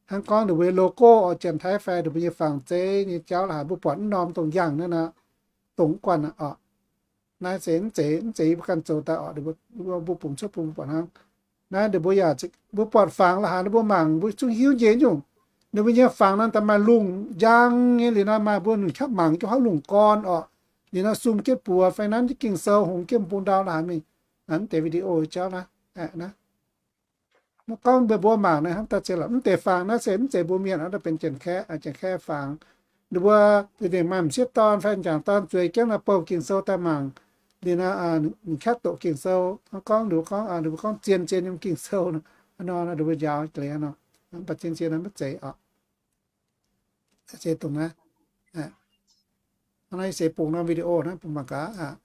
Hnangv gorngv ninh mbuo nyei logo oc, Janx-Taiv fai ninh mbuo nyei fangx zeiv nyei jauv la'haaix, mbuo buatc mv norm dongh yangh naaiv nor, dongh wuov guanh oc. Naaiv se mv zeiz, mv zeiz yie mbuo ganh zoux daaih oc, mbuo bungx cuotv bun mbuo buatc hnangv. Naaiv ninh mbuo yaac, mbuo buatc fangx la'haaix ninh mbuo mangc mbuo zungv hiuv nyei nyungc. Ninh mbuo nyei fangx naaiv daaih maaih lungh njang nyei, liuz nor maaih mbuo nyungc qaqv mangc jienv haaix lungh gorn oc. Liuz nor sung jienv buoz fai nanv jienv Ging-Sou, hongx jienv bung ndau la'haaix mingh. mv deix video jauv naaiv. Mv gorngv mbuo mbuo mangc naaiv hnamv daaih zien lorqc. Mv deix fangx naaiv se mv zeiz mbuo mienh oc, naaiv benx Janx-Kaeqv, Janx-Kaeqv fangx. Ninh mbuo dingc maaih m'sieqv dorn fai m'jangc dorn zueiz jienv naaiv bouh Ging-Sou daaih mangc. Ninh naaiv, ninh kaqv doqc Ging-Sou, gorngv ninh mbuo gorngv, ninh mbuo gorngv zien zien nyei Ging-Sou nor, ninh mbuo njaaux leiz nor, mv baac zien zien naaiv maiv zeiz oc. Se dongh naaiv, naaiv se bungx norm video naaiv bun mangc gaax.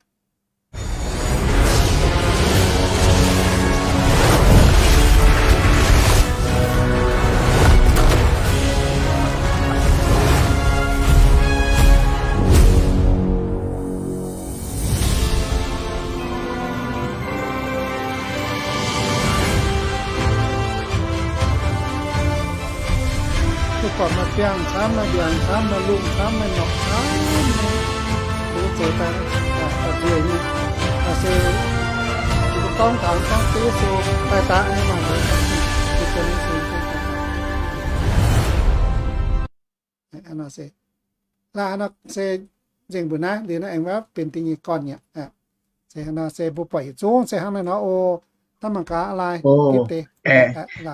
Duqv buatc maaih biangh camv, maaih mbiaangc camv, maaih lungh camv, maaih norqc camv nyei. Mbuo zoux daaih, daaih nzueic nyei. Daaih se, mbuo gorngv taux gorngv Ziouv Yesu daaih daaih nyei mangc, mbuo se, se, se, se, se nzengc mbuo naaiv liuz naaiv aengx wuov benx ding nyei gorn mi'aqv. Se hnangv nor se mbuo buatc yietc zungv se hnangv naaiv nor oc. Hnamv mangc gaax, aa lai,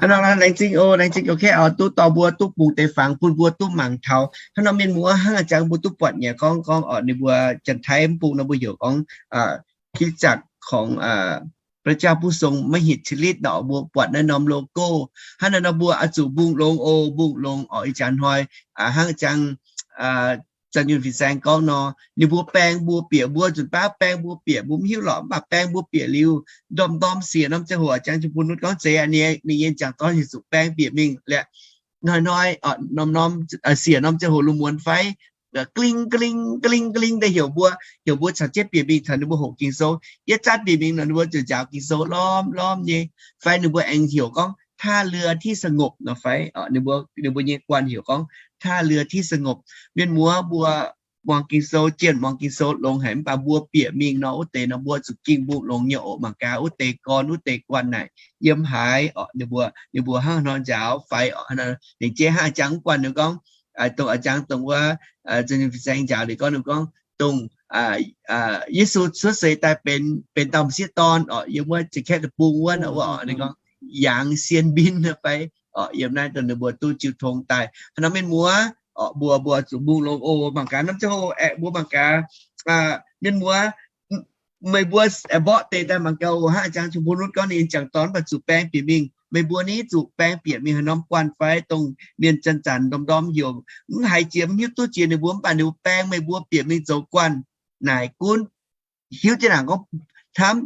hnangv nor laengz zingh oc, laengz zingh oc, duqv dorh mbuo duqv bungx deix fangx bun mbuo duqv mangc taux hnangv nor mienh muoz hnangv a'jangv mbuo duqv buatc nyei gorngv, gorngv oc, ninh mbuo Janx-Taiv mv bung nor mbuo heuc gorngv คริสตจักรของ พระเจ้าผู้ทรงมหิทธิฤทธิ์ nor, mbuo buatc naaiv norm logo. Hnangv naaiv nor mbuo oix zuqc mbungh longx oc, mbungh longx oc. Ih jaax hnoi hnangv a'jangv Zanh Yunh Fin-Saeng gorngv nor, ninh mbuo baeng mbuo bieqc, mbuo nzunc baav baeng mbuo bieqc, mbuo mv hiuv lorqc, mv baac baeng mbuo bieqc liuz, ndorm-ndorm siec norm ziangh hoc a'jangv Janx-Bun Nutv gorngv zeiz aqv, ninh nyei m'jangc dorn oix zuqc baeng bieqc mingh liuz, hnoi-hnoi, norm-norm siec norm ziangh hoc lungh muonz fai, ga'ling ga'ling ga'ling ga'ling daaih heuc mbuo, heuc mbuo caux jienv bieqc mingh taux ninh mbuo hoqc Ging-Sou. Yie zatv bieqc mingh nor ninh mbuo ziouc njaaux Ging-Sou lormh lormh nyei. Fai ninh mbuo aengx heuc gorngv ท่าเรือที่สงบ nor fai, ninh mbuo nyei guanh heuc gorngv ท่าเรือที่สงบ. Mienh muoz mbuo muangx Ging-Sou, jienh muangx Ging-Sou longx haic, mv baac mbuo bieqc mingh nor wuov deix nor mbuo zuqc ging mbungh longx nyei oc. Mangc gaax wuov deix gorn wuov deix guanh naaic yiem haaix oc. Ninh mbuo, ninh mbuo hnangv nor njaaux fai oc. Lengc jeiv hnangv a'jangv mv guanh ninh gorngv, dongh a'jangv dongh wuov Zanh Yunh Fin-Saeng njaaux liuz gorngv, ninh gorngv dongh Yesu cuotv seix daaih benx, benx dauh m'sieqv dorn oc, yiem wuov Janx-Kaeqv deic-bung wuov nor, wuov oc, ninh gorngv 羊 sienx mbin fai oc. Yiem naaiv dongh ninh mbuo duqv jiu tong daaih. Hnangv nor mienh muoz oc, mbuo, mbuo zuqc mbungh longx oc. Mangc gaax norm ziangh hoc aeqv, mbuo mangc gaax, mienh muoz, meih mbuo aengx mborqv deix daaih mangc gaax oc. Hnangv a'jangv Janx-Bun Nutv gorngv ninh m'jangc dorn mv baac zuqc baeng bieqc mingh. Meih mbuo ni zuqc baeng bieqc mingh haaix norm guanh fai? Dongh mienh zanc-zanc ndorm-ndorm heuc mv haiz jiex, mv hiuv duqv jiex ninh mbuo, mv baac ninh mbuo baeng meih mbuo bieqc mingh zoux guanh naaic gunv hiuv jienv naaic gorngv hnamv,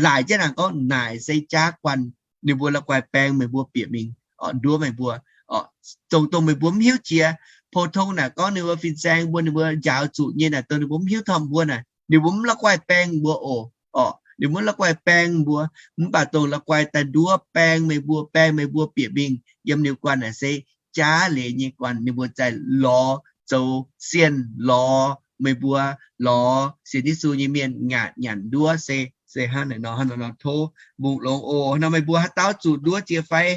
laaic jienv naaic gorngv naaic se jaav guanh. Ninh mbuo la'guaih baeng meih mbuo bieqc mingh oc, nduov meih mbuo oc. Dongh, dongh meih mbuo mv hiuv jiex, pou-tong naaic gorngv ninh mbuo fin-saeng mbuo, ninh mbuo njaaux zuqc nyei naaic, dongh ninh mbuo mv hiuv taux mbuo naaic, ninh mbuo mv la'guaih baeng mbuo oc. Oc, ninh mbuo mv la'guaih baeng mbuo. Mv baac dongh la'guaih daaih nduov baeng meih mbuo, baeng meih mbuo bieqc mingh yiem ninh guanh naaic se jaav leiz nyei guanh. Ninh mbuo zaih lorz zoux sienh, lorz meih mbuo, lorz sienx Yesu nyei mienh nyanc, nyanc nduov se, se hnangv naaic nor. Hnangv naaic nor tov mbungh longx oc. Hnangv nor meih mbuo haaix dauh zuqc nduov jiex fai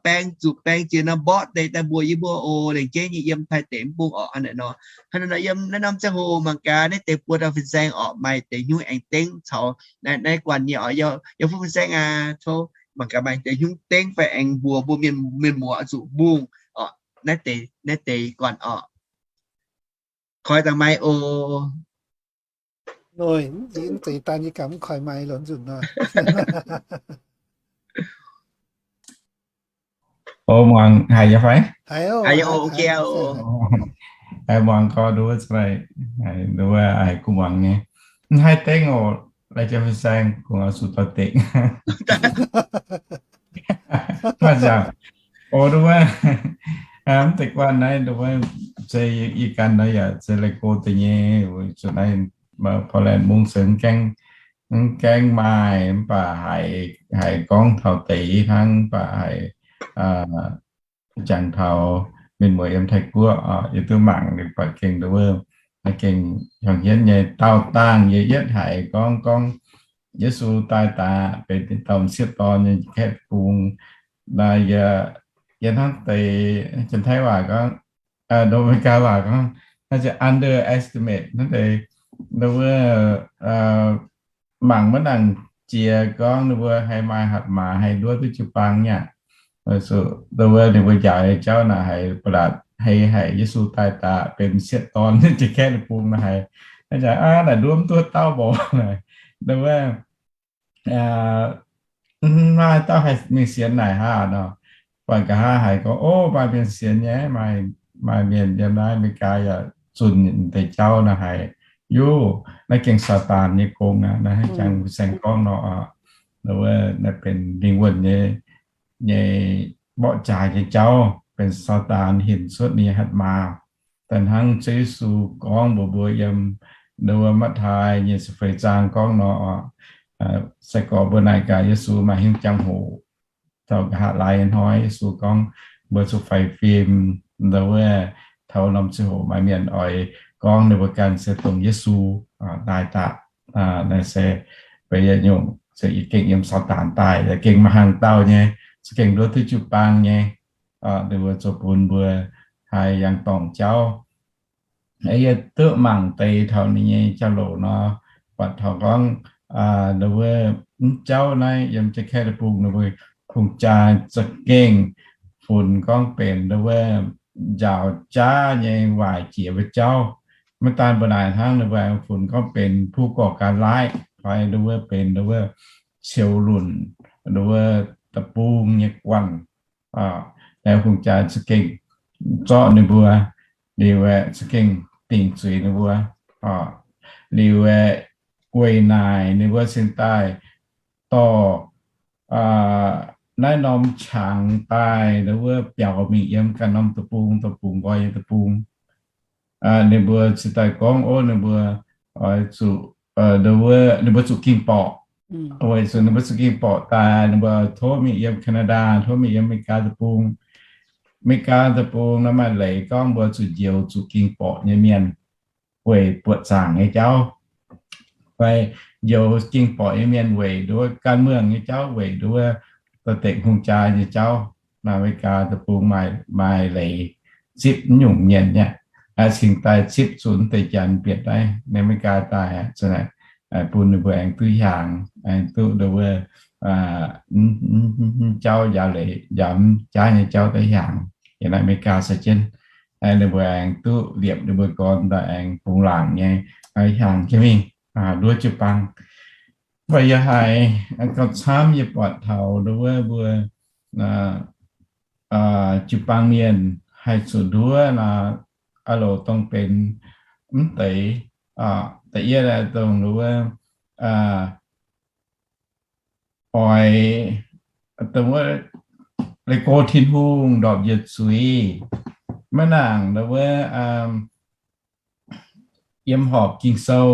baeng, zuqc baeng jiex nor mborqv deix daaih mbuox yie mbuo oc. Lengc jeiv nyei yiem Taiv deic mv bung oc. Hnangv naaic nor, hnangv naaiv nor yiem naaiv norm ziangh hoc mangc gaax naaiv deix buo dauh fin-saeng oc, maaih deix hnyouv aengx dengv caux naaiv, naaiv guanh nyei oc. Yie, yie fuqv fin-saeng aac, tov mangc gaax maaih deix hnyouv dengv fai aengx mbuox mbuo mienh, mienh muoz oix zuqc mbungh oc, naaiv deix, naaiv deix guanh oc. Koi dangh maiv oc. Nor, mv zeiz daan yie ganh mv koi maiv lonz nzunc nor. O, muangx haiz nyei fai? Haiz, o, ok. Muangx gorx nduov, haiz nduov, haiz kuv muangx nyei. Mv haih dengv oc, lai jiex fin-saeng kungx oix zuqc doix-dekc. Hnangv nor, o, nduov, mv deix guanh naaiv nduov, se yie ganh naaiv yaac se lai go deix nyei, zuqc naaiv Portland mungv se mv gaengh, mv gaengh maaih, mv baac haiz, haiz gorngv taux deix hnangv, mv baac haiz jangx taux mienh muoz yiem Taiv-Guoqv oc, yie duqv mangc liuz buatc gengh nduov, gengh hnyangx-hniev nyei. Daauh dangh yie yietv haiz gorngv, gorngv Yesu daaih daaih benx dauh m'sieqv dorn nyei kaeqv bung. Naaiv yie, yie hnamv deix Janx-Taiv waac gorngv, Ndongc Meigaa waac gorngv, naaiv se underestimate, hnamv deix, nduov, mangc maiv nangc, jiex gorngv ninh mbuo haih maaih hatc maaz haih nduov duqv jiu-baang nyei aqv. Weic zuqc ninh mbuo njaaux nyei jauv naaic haiz ba'laqc hei haic Yesu daaih daaih benx sieqv dorn jiex Kaeqv deic-bung naaic haiz, naaiv jaax aav naaic nduov mv duqv dauh mborqv naaic, wuov, mv maaih dauh haih mingh sienx naaic hnangv nor. Buatc nqa'haav haiz gorngv, ov, maaih mienh sienx nyei, maaih mienh yiem naaiv America yaac zunh deix jauv naaic haiz, yov, naaiv gengh Saadaan nyei gong aqv. Naaiv hnangv jangx saeng gorngv nor, wuov, naaiv benx lingh wuonh nyei, nyei mborqv jaax nyei jauv, benx Saadaan hinc cuotv ninh nyei hatc maaz. Da'hnangv Ziouv Yesu gorngv mbuox mbuo yiem wuov Matv^taai nyei ziepc feix zaang gorngv nor, sai-gorx mbuo naaic gaax Yesu maaih hingv jangx-hoc, taux nqa'haav laai nyei hnoi Yesu gorngv, mbuo zuqc faix fim, wuov, taux norm ziangh hoc maaih mienh oix gorngv ninh mbuo ganh se dongh Yesu daaih daaih. Naaiv se beiv yietc nyungc se yie gengh yiem Saadaan daaih, yaac gengh maaih hnaangx dauh nyei, se gengh nduov duqv jiu-baang nyei. Ninh mbuo zoux bun mbuo haih yangh dorngc jauv. Yie duqv mangc deix taux ninh nyei jauv-louc nor, buatc taux gorngv, wuov, mv jauv naaiv yiem Janx-Kaeqv deic-bung ninh mbuo hungh jaa za'gengh funx gorngv benx wuov njaaux jaav nyei waaic jiex wuov jauv. Maiv daan mbuo naaic hnangv, ninh mbuo aengx funx gorngv benx ผู้ก่อการร้าย fai wuov benx wuov ciou lunc, wuov deic-bung nyei guanh. Naaiv hungh jaa za'gengh zorqv ninh mbuo, liuz aeqv, za'gengh dingc zuiz ninh mbuo. Liuz aeqv, weic naaic ninh mbuo cingx daaih dorh naaiv norm qangx daaih, wuov biaux mingh yiem ganh norm deic-bung, deic-bung nqoi nyei deic-bung. Ninh mbuo cingx daaih gorngv, ov, ninh mbuo oix zuqc, ninh mbuo zuqc ging-borqc. Weic zuqc ninh mbuo zuqc ging-borqc daaih, ninh mbuo tov mingh yiem Canada, tov mingh yiem America deic-bung. America deic-bung naaiv maaih leiz gorngv mbuo zuqc njoux zuqc ging-borqc nyei mienh weic buoqc zaangc nyei jauv, fai njoux ging-borqc nyei mienh weic nduov การเมือง nyei jauv, weic nduov da'dekc hungh jaa nyei jauv. Naaiv America deic-bung maaih, maaih leiz zipv nyungc mienh nyei, cingx daaih zipv zuqc deix janx bieqc naaiv, naaiv America daaih, bun ninh mbuo aengx duqv hiaangx, aengx duqv nduov jauv njaaux leiz, njaaux jaav nyei jauv daaih hiaangx yiem naaiv America sai jienv. Ninh mbuo aengx duqv liepc ninh mbuo gorn daaih aengx bungx laangc nyei, hiaangx jienv mingh nduov jiu-baang. Mv baac yie haiz gauh camv yie buatc taux nduov mbuo jiu-baang mienh haih zuqc nduov nor, aa loc dongh benx mv deix, da'yietv dongh nduov oix, dongh wuov, leih go Tin-Hungh ndorpc yietc zuiz, maiv nangc nduov yiem horpc Ging-Sou,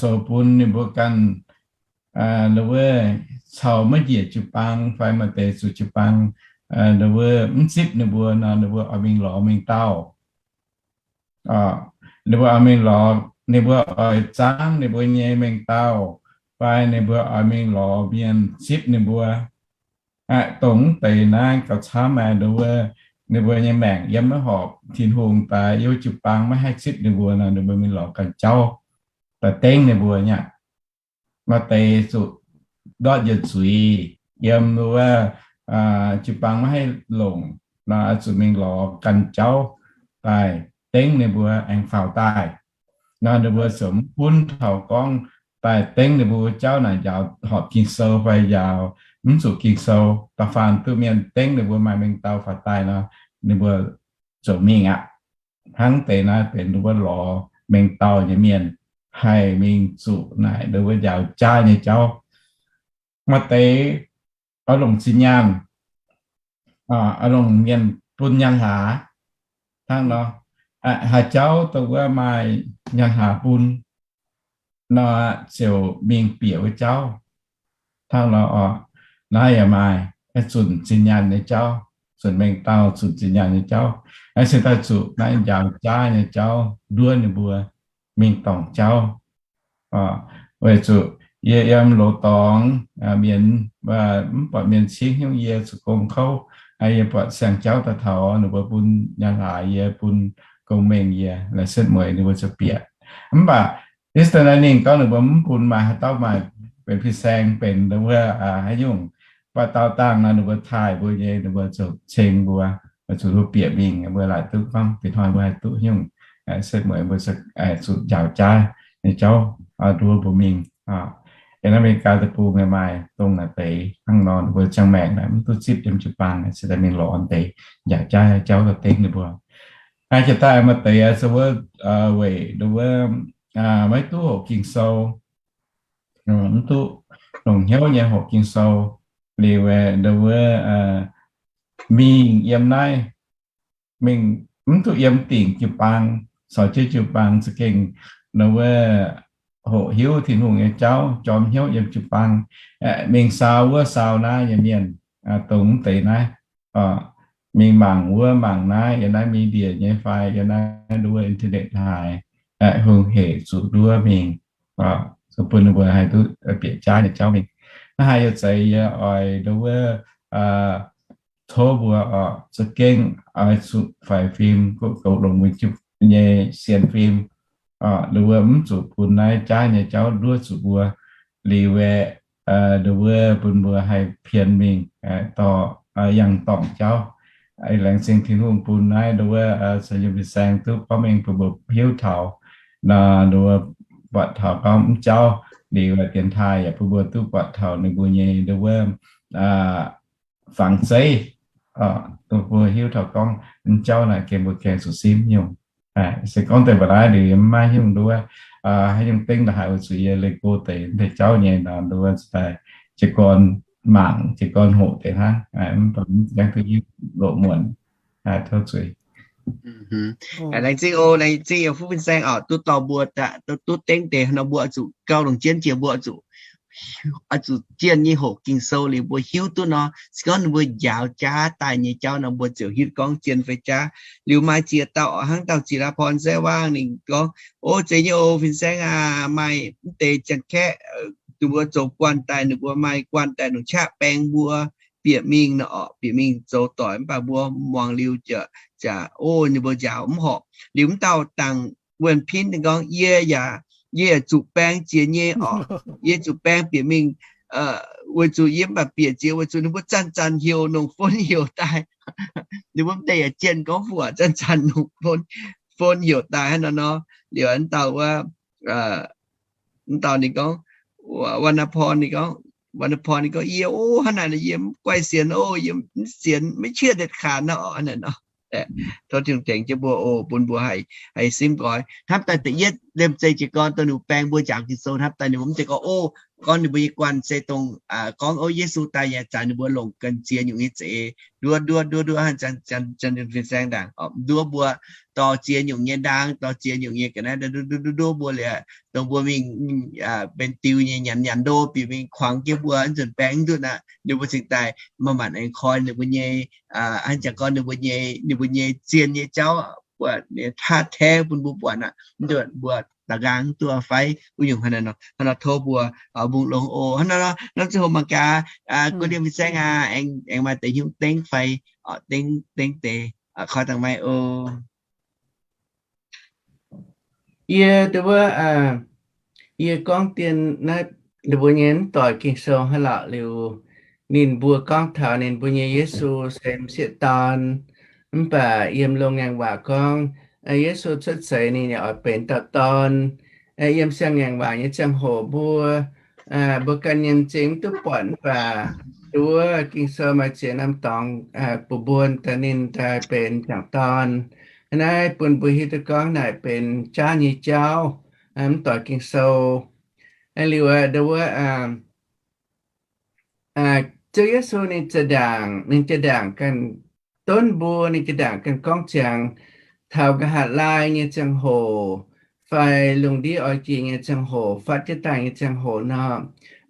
zoux bun ninh mbuo ganh nduov caux maiv njiec jiu-baang fai maaih deix zuqc jiu-baang nduov mv zipv ninh mbuo nor, ninh mbuo oix mingh lorz mengh dauh. Ninh mbuo oix mingh lorz, ninh mbuo oix zaangv ninh mbuo nyei mengh dauh, fai ninh mbuo oix mingh lorz mienh zipv ninh mbuo. Dongh mv deix naaiv gauh camv maah, nduov ninh mbuo nyei maengc yiem maiv horpc Tin-Hungh daaih, yiem jiu-baang maiv haih zipv ninh mbuo nor, ninh mbuo mingh lorz ganh jauv daaih dengv ninh mbuo nyei. Maaih deix zuqc ndortv yietc zuiz yiem wuov jiu-baang maiv haih longc nor, zuqc mingh lorz ganh jauv daaih dengv ninh mbuo aengx faaux daaih. Nor ninh mbuo ziouc mv gunv taux gorngv daaih dengv ninh mbuo jauv naaic njaaux horpc Ging-Sou fai njaaux mv zuqc Ging-Sou, da'faanh duqv mienh dengv ninh mbuo maaih mengh dauh faaux daaih nor, ninh mbuo ziouc mingh aqv. Hnangv deix naaiv benx nduov lorz mengh dauh nyei mienh haih mingh zuqc naaic nduov njaaux jaav nyei jauv. Maaih deix oix longc zinh nyaanh, oix longc mienh bun nyaanh hlaax. Hnangv nor, haaix jauv dongh wuov maaih nyaanh hlaax bun nor, ziouc mingh bieqc wuov jauv. Hnangv nor oc, naaiv yaac maaih zunc zinh nyaanh nyei jauv, zunc mengh dauh zunc zinh nyaanh nyei jauv. Naaiv se daaih zuqc naaiv njaaux jaav nyei jauv nduov ninh mbuo mingh dorngc jauv. Weic zuqc yie yiem loz-dorngx, mienh mv buatc mienh cingv hnyouv yie zuqc gong kouv. Yie buatc siang-jauv daaih taux, ninh mbuo bun nyaanh hlaax yie, bun gong-mengh yie, la'setv mueiz ninh mbuo ziouc bieqc. Mv baac Eastern Lightning gorngv ninh mbuo mv bun, maaih haaix dauh maaih benx fin-saeng, benx wuov haaix nyungc, mv baac daauh dangh nor ninh mbuo taaih mbuo nyei, ninh mbuo zuqc ceng mbuo, zuqc mbuo bieqc mingh, mbuo laaic duqv gorngv fih hnoi mbuo haih duqv nyungc, setv mueiz mbuo zuqc njaaux jaav nyei jauv nduov mbuo mingh. Yiem naaiv America deic-bung maaih dongh naaic deix hnangv nor, ninh mbuo ziangh maengc naaic mv duqv zipv yiem jiu-baang, se daaih mingh lorz deix njaaux jaav nyei jauv daaih dengv ninh mbuo. Naaiv jiex daaih maaih deix se wuov weic nduov maiv duqv hoqc Ging-Sou, mv duqv longc hnyouv nyei hoqc Ging-Sou, liuz nduov mingh yiem naaiv, mingh mv duqv yiem dingc jiu-baang, caux jienv jiu-baang za'gengh nduov hoqc hiuv Tin-Hungh nyei jauv, jorm hnyouv yiem jiu-baang, mingh saau wuov saau naaiv nyei mienh, dongh mv deix naaiv, mingh mangc wuov mangc naaiv, yiem naaiv media nyei fai yiem naaiv nduov internet haaix, hungh hec zuqc nduov mingh, bun ninh mbuo haih duqv bieqc jaav nyei jauv mingh. Naaiv haaix yie zeiz yie oix nduov tov mbuo oc, za'gengh oix zuqc faix fim, goux longx mbuo nyei sienx fim, nduov mv zuqc bun naaiv jaav nyei jauv nduov zuqc mbuo, liuz aeqv, nduov bun mbuo haih pien mingh dorh yangh dorngc jauv. Laengz zingh Tin-Hungh bun naaiv nduov caux yiem fin-saeng duqv gorngv mingh bun mbuo hiuv taux nor, nduov buatc taux gorngv mv jauv liuz, dienx taaih yaac bun mbuo duqv buatc taux ninh mbuo nyei nduov fangx zeiv, bun mbuo hiuv taux gorngv mv jauv naaic gengh mbuo gaengh zuqc simv nyungc. Se gorngv deix mba'naaiv liuz yie mv maaih nyungc nduov haaix nyungc dengv ndongc haaix oix zuqc yie leih go deix deix jauv nyei nor, nduov daaih jiez gorn mangc, jiez gorn hoqc deix hnangv, mv baac mv gaengh duqv yie loqc muonc. Tov zuiz. Laengz zingh oc, laengz zingh yiem fuqv fin-saeng oc, duqv dorh mbuo, duqv dengv deix nor mbuo zuqc gauh longc jienv jiex mbuo zuqc oix zuqc zien nyei hoqc Ging-Sou liuz mbuo hiuv duqv nor, se gorngv ninh mbuo njaaux jaav daaih nyei jauv nor, mbuo ziouc hiuv gorngv zien fai jaav. Liuz maaih ziex dauh oc, hnangv dauh Ziex Laa Porn Saengv Waangh ninh gorngv, o, zeiz nyei oc, fin-saeng aac, maaih mv deix Janx-Kaeqv, ninh mbuo zoux guanh daaih, ninh mbuo maaih guanh daaih nungc qaqv baeng mbuo bieqc mingh nor oc, bieqc mingh zoux doic, mv baac mbuo muangx liuz jaax, o, ninh mbuo njaaux mv horpc. Liuz mv dauh dangh wuonh pin ninh gorngv, yie yaac, yie yaac zuqc baeng jiex nyei oc, yie zuqc baeng bieqc mingh, weic zuqc yie mv baac bieqc jiex weic zuqc ninh mbuo zanc-zanc heuc nongc phone heuc daaih. Ninh mbuo mv deix yaac jienh gorngv fuqv zanc-zanc nongc phone, phone heuc daaih hnangv nor nor. Liuz mv dauh wuov, mv dauh ninh gorngv, Wa Naa Porn ninh gorngv, Wa Naa Porn ninh gorngv, yie, o, hnangv naaic yie mv guaih sienx, o, yie mv sienx, maiv qiec เด็ดขาด nor oc, hnangv naaic nor. Tov Tin-Hungh tengx jienv mbuo oc, bun mbuo haih, haih simv nqoi. Hnamv daaih da'yietv liemh zeih jiez gorn dongh ninh mbuo baeng mbuo njaaux Ging-Sou, hnamv daaih ninh mbuo mv zeiz gorngv, o, gorngv ninh mbuo nyei guanh se dongh gorngv, o, Yesu daaih nyei zanc ninh mbuo longc ganh ziex nyungc nyei za'eix nduov nduov nduov nduov hnangv, janx fin-saeng ndaangc, nduov mbuo dorh ziex nyungc nyei ndaang, dorh ziex nyungc nyei ga'naaiv nduov nduov nduov mbuo liuz, dongh mbuo mingh benx diuh nyei nyanc nyanc ndo bieqc mingh kuangx jienv mbuo nzunc baeng mv nduqv aqv, ninh mbuo cingx daaih maaih maanc aengx koi ninh mbuo nyei, hnangv jangx gorn ninh mbuo nyei, ninh mbuo nyei zien nyei jauv buatc, taav-taev bun mbuo buatc aqv, mv nduqc mbuo daux nqaang duqv fai wuov nyungc hnangv nor. Hnangv nor tov mbuo mbungh longx oc. Hnangv nor, norm ziangh hoc mangc gaax, guei liemh fin-saeng aac, aengx maaih deix hnyouv dengv fai, dengv, dengv deix, koi dangh maiv oc. Yie, wuov, yie gorngv dien naaiv, ninh mbuo nyei mv doic Ging-Sou hnangv lorqc liuz, ninh mbuo gorngv taux ninh mbuo nyei Yesu se m'sieqv dorn. Mv baac yiem loz-ngaengc waac gorngv, Yesu cuotv seix ninh yaac oix benx dauh dorn. Yiem siang-ngaengc waac nyei ziangh hoc mbuo, mbuo ganh nyei m'zing mv duqv buatc, mv baac nduov Ging-Sou maaih ziex norm dorngx bun mbuo daaih ninh daaih benx m'jangc dorn. Naaiv bun mbuo hiuv duqv gorngv naaic benx jaav nyei jauv, mv doic Ging-Sou. Liuz nduov, Ziouv Yesu ninh za'ndaangc, ninh za'ndaangc ganh donv mbuo, ninh za'ndaangc ganh gorngv ziangx taux nqa'haav laai nyei ziangh hoc fai lungh ndiev oix jiex nyei ziangh hoc, fatv jienv daaih nyei ziangh hoc nor,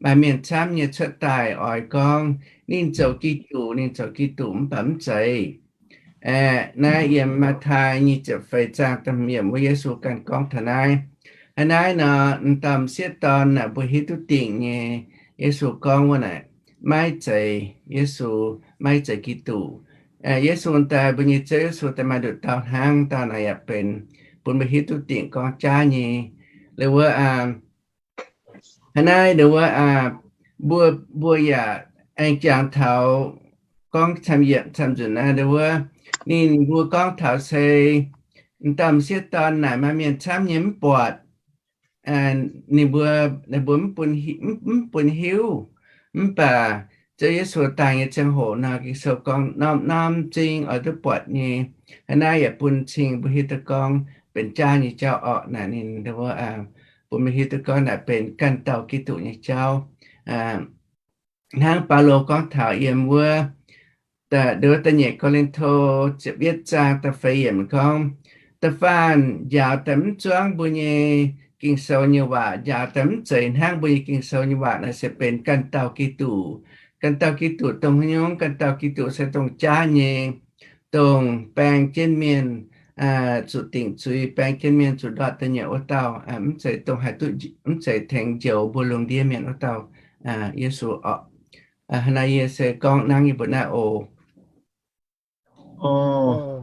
maaih mienh camv nyei cuotv daaih oix gorngv ninh zoux Giduc, ninh zoux Giduc, mv baac mv zeiz. Aeqv, naaiv yiem Matv^tai nyic ziepc feix zaang da'hmz yiemc wuov Yesu ganh gorngv taux naaiv. Hnangv naaiv nor, m'dauh m'sieqv dorn naaic mbuo hiuv duqv dingc nyei, Yesu gorngv wuov naaic, maiv zeiz Yesu, maiv zeiz Giduc. Yesu daaih, mbuo nyei Ziouv Yesu daaih maaih nduqc dauh hnangv, dauh naaic yaac benx bun mbuo hiuv duqv dingc gorngv jaav nyei. Liuz wuov, Hnangv naaiv ndongc wuov, mbuo, mbuo yaac aengx jangx taux gorngv camv yiemc camv nzunc naaiv ndongc wuov, ninh mbuo gorngv taux se m'dauh m'sieqv dorn naaic maaih mienh camv nyei mv buatc, ninh mbuo, ninh mbuo mv bun, mv bun hiuv. Mv baac Ziouv Yesu daaih nyei ziangh hoc nor, Ging-Sou gorngv norm-norm m'zing oix duqv buatc nyei. Hnangv naaiv yaac bun cing mbuo hiuv duqv gorngv benx jaav nyei jauv orqc. Naaic ninh bun mbuo hiuv duqv gorngv naaic benx ganh dauh Giduc nyei jauv. Hnangv Baulo gorngv taux yiem wuov, wuov da'nyeic Ko^lin^to ziepc yietv zaang da'feix yiemc gorngv, da'faanh njaaux daaih mv zuangv mbuo nyei Ging-Sou nyei waac, njaaux daaih mv zeiz hnangv mbuo nyei Ging-Sou nyei waac naaic se benx ganh dauh Giduc. Ganh dauh Giduc dongh haaix nyungc? Ganh dauh Giduc se dongh jaav nyei, dongh baeng jienv mienh zuqc dingc zuiz, baeng jienv mienh zuqc ndortv da'nyeic wuov dauh, mv zeiz dongh haih duqv, mv zeiz tengx njoux mbuo lungh ndiev mienh wuov dauh, Yesu orqc. Hnangv naaiv yie se gorngv nangv yie mbuo naaiv oc.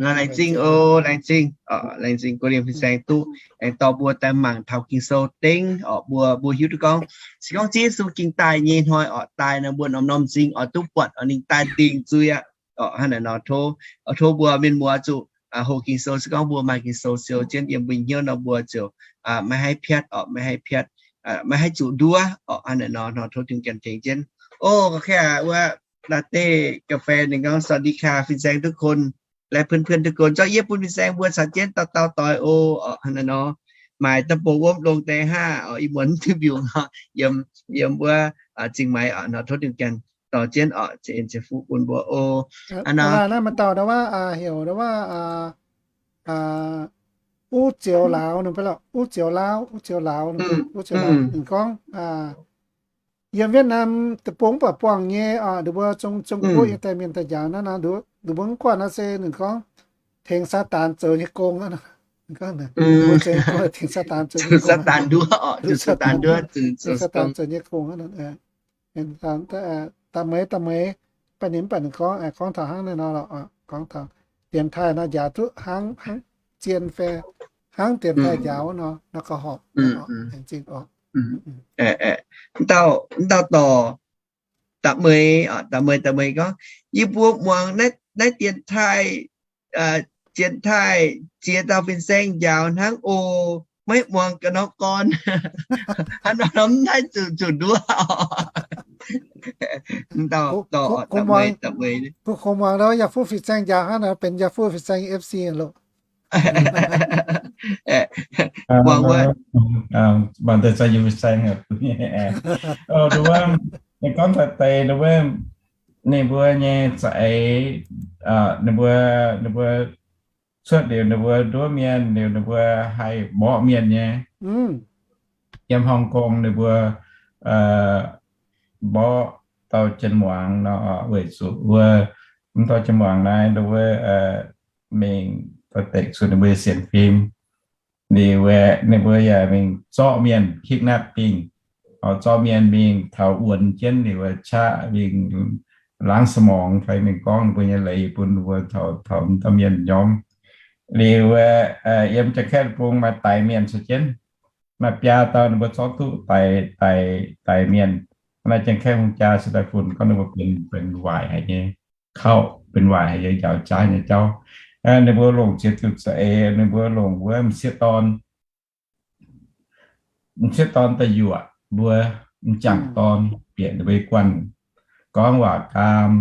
Laengz zingh oc, laengz zingh, laengz zingh gorngv liemh fin-saeng duqv aengx dorh mbuo daaih mangc taux Ging-Sou dengv orqc, mbuo, mbuo hiuv duqv gorngv, se gorngv Ziouv Yesu gengh daaih nyei hnoi orqc, daaih nor mbuo norm-norm m'zing oix duqv buatc oix ninh daaih dingc zuiz aqv orqc. Hnangv naaic nor tov, tov mbuo mienh muoz zuqc hoqc Ging-Sou, se gorngv mbuo maaih Ging-Sou siou jienv yiem mbuo hnyouv nor mbuo ziouc maiv haih piatv orqc, maiv haih piatv, maiv haih zuqc nduov orqc. Hnangv naaic nor, nor tov Tin-Hungh ganh tengx jienv. O, kov kei aqv, wuov laav deic ga'fei ninh gorngv สวัสดีค่ะ fin-saeng duqv kon, laih เพื่อนๆ duqv kon, zorqv yie bun fin-saeng mbuo caux jienv dauh dauh doix o orqc. Hnangv naaic nor, maaic da'bouc wuom longx deix haav orqc, ih muonz diuh mbiungc nor, yiem, yiem wuov zingh maaiz orqc, nor tov Tin-Hungh ganh dorh jienv orqc, ziouc en ziouc fuqv bun mbuo o. Aa, naaiv maaih dauh ndau wuov heuc ndau wuov uv zioux lauz, uv zioux lauz, uv zioux lauz, uv zioux lauz ninh gorngv, yiem Vietnam deic-bung mv baac buangh nyei, ninh mbuo Zong, Zong-Guoqv yiem daaih mienh daaih njaaux naaiv nor, ninh mbuo mv guaih nor se ninh gorngv tengx Saadaan zoux nyei gong. Tengx Saadaan zoux nyei gong, Saadaan zoux nyei gong. Da'meix, da'meix, baac ninh mv baac ninh gorngv, gorngv taux hnangv naaiv nor lorqc, gorngv taux dienx taaih nor njaaux duqv hnangv, hnangv zien fai hnangv dienx taaih njaaux nor, nor gauh horpc. Dauh, dauh dorc, da'meix, da'meix, da'meix gorngv, yie mbuo muangx naaiv, naaiv dienx taaih, dienx taaih ziex dauh fin-saeng njaaux hnangv oc, maiv muangx ga'norm gorn. Hnangv nor mv haih zuqc, zuqc nduov. Dauh, dauh, da'meix, kungx muangx ndau yaac fuqv fin-saeng njaaux hnangv nor, benx yaac fuqv fin-saeng F C loh. Muangx wuov, muangx deix za'nyeic fin-saeng, ninh gorngv daaih deix wuov, ninh mbuo nyei za'eix, ninh mbuo, ninh mbuo cuotv liuz ninh mbuo nduov mienh liuz ninh mbuo haih mborqv mienh nyei. Yiem Hong Kong ninh mbuo mborqv dauh jien muangx nor, weic zuqc wuov, mv dauh jien muangx naaiv ninh mbuo mingh daaih deix cuotv ninh mbuo nyei sienx fim. Liuz aeqv, ninh mbuo yaac mingh zorqv mienh, kidnap bingh, zorqv mienh mingh taux wuonx jienv liuz aeqv, qaqv mingh laangz สมอง fai mingh gorngv ninh mbuo nyei leiz bun ninh mbuo taux, taux mv dauh mienh njormv. Liuz aeqv, yiem Janx-Kaeqv deic-bung maaih daix mienh caux jienv, maaih biaa dauh ninh mbuo zorqv duqv daix, daix, daix mienh. Naaiv Janx-Kaeqv hungh jaa se daaih funx gorngv ninh mbuo benx, benx waaic haic nyei, kauv benx waaic haic nyei, njaaux jaaiv nyei jauv. Ninh mbuo longc ziex diuc za'eix, ninh mbuo longc wuov m'sieqv dorn, m'sieqv dorn daaih yuoqc mbuo m'jangc dorn, bieqc ninh mbuo nyei guanh, gorngv waac gaam,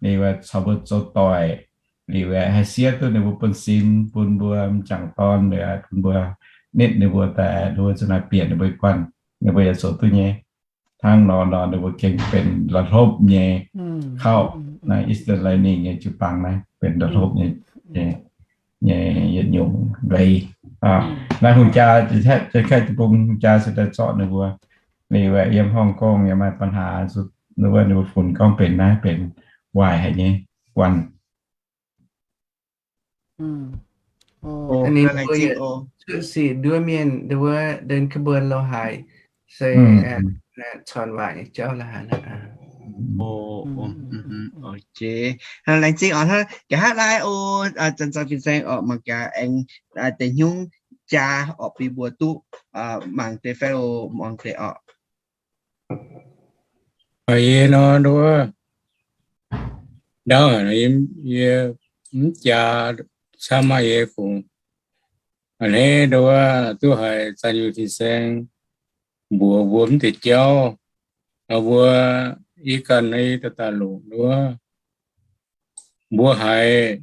liuz caux mbuo zoux doic, liuz haih siev duqv ninh mbuo bun sin bun mbuo m'jangc dorn, liuz bun mbuo nitv ninh mbuo daaih, ninh mbuo za'naaic bieqc ninh mbuo nyei guanh, ninh mbuo yaac zoux duqv nyei. Hnangv nor nor ninh mbuo gengh benx la'hlopv nyei kauv. Naaiv Eastern Lightning nyei jiu-baang naaiv benx la'hlopv nyei, nyei yietc nyungc leiz. Naaiv hungh jaa, Janx-Kaeqv deic-bung hungh jaa se daaih zorqv ninh mbuo, liuz yiem Hong Kong yaac maaih ปัญหา ninh mbuo, ninh mbuo funx gorngv benx naaiv benx waaic haic nyei guanh. Ninh mbuo cuotv sic nduov mienh, ninh mbuo เดินขบวน lo haaix se corn waaic nyei jauv la'haaix. Laengz zingh oc. Nqa'haav laai o, zanc-zanc fin-saeng orqc, mangc gaax aengx deix hnyouv jaa orqc bun mbuo duqv mangc deix fai o, muangx deix orqc. Yie nor nduov, ndau haic nor yie mv jaa camv maah, yie kungx a'hneiv nduov duqv haiz Zaangc Yunh Fin-Saeng mbuox mbuo mv deix jauv. Mbuo, yie ganh nor yie daaih daaih longc nduov, mbuo haiz,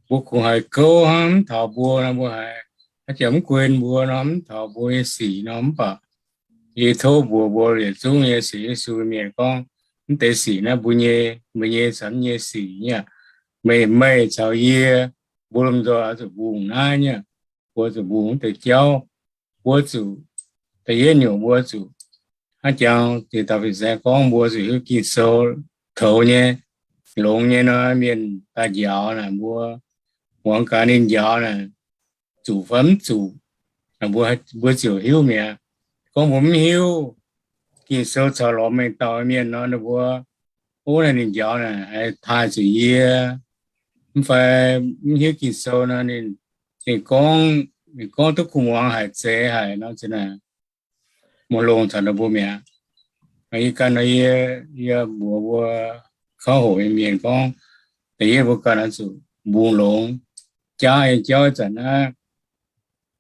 mbuo kungx haiz gouv hnangv, mv taux mbuo nor mbuo haiz, haaix jaax mv guen mbuo nor, mv taux mbuo nyei sic nor, mv baac yie tov mbuox mbuo yietc zungv nyei sienx Yesu mienh gorngv, mv deix sic naaiv mbuo nyei, meih nyei caux mv nyei sic nyei aqv. Meih, meih caux yie, mbuo lomh nzoih oix zuqc mbungh naaiv nyei aqv. Mbuo zuqc mbungh mv deix jauv, mbuo zuqc, da'yietv nyungc mbuo zuqc, hnangv jangx Diex Dauh Fin-Saeng gorngv, mbuo zuqc hiuv Ging-Sou, toux nyei, longx nyei nor mienh daaih njaaux naaic, mbuo muangx gaax ninh njaaux naaic, zuqc fai mv zuqc, mbuo, mbuo ziouc hiuv mi'aqv. Gorngv mbuo mv hiuv Ging-Sou caux lorz mengh dauh mienh nor, ninh mbuo, ov, naaiv ninh njaaux naaic haiz taaih zuqc yie, mv fai mv hiuv Ging-Sou nor, ninh, ninh gorngv, ninh gorngv duqv kuh muangx haic, zeiz haic nor, ziouc naaic muoz-longh caux ninh mbuo mi'aqv. Yie ganh nor yie, yie mbuox mbuo kauv hoqc nyei mienh gorngv, da'yietv mbuo ganh oix zuqc mbungh longx. Jaav nyei jauv ih zanc naaiv,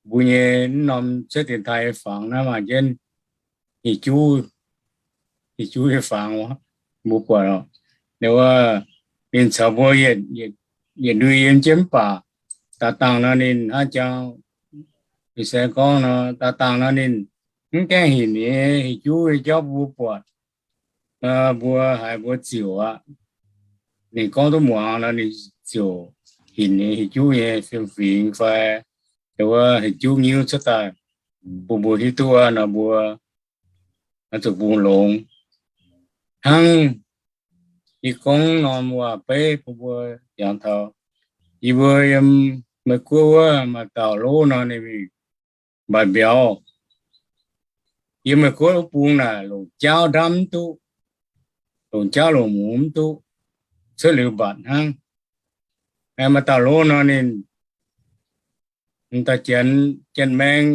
mbuo nyei mv norm cuotv dienx taaih nyei fangx naaiv maaih jienv hieh juv, hieh juv nyei fangx, mbuo buatc oc. Ninh wuov, ninh caux mbuo yietc, yietc ndui yiem jienv mv baac, daaih dangh nor ninh hnangv jangx Fin-Saeng gorngv nor, daaih dangh nor ninh mv gaengh hinc nyei hieh juv nyei jauv bun mbuo buatc. Mbuo haiz mbuo ziouc aqv. Ninh gorngv duqv muangx nor ninh ziouc hinc nyei hieh juv nyei fiem-fingx fai wuov hieh juv nyiuv cuotv daaih bun mbuo hiuv duqv wuov nor mbuo oix zuqc mbungh longx. Hnangv yie gorngv norm waac-beiv bun mbuo jangx taux, yie mbuo yiem Meiv Guoqv wuov maaih dauh lov nor ninh mingh mbatc mbiauz. Yiem Meiv Guoqv wuov bung naaic longc jaauv ndamv mv duqv, longc jaauv longc mungz mv duqv, cuotv liuz mbatc hnangv. Maaih dauh lov nor ninh, m'daaih janx, janx-maeng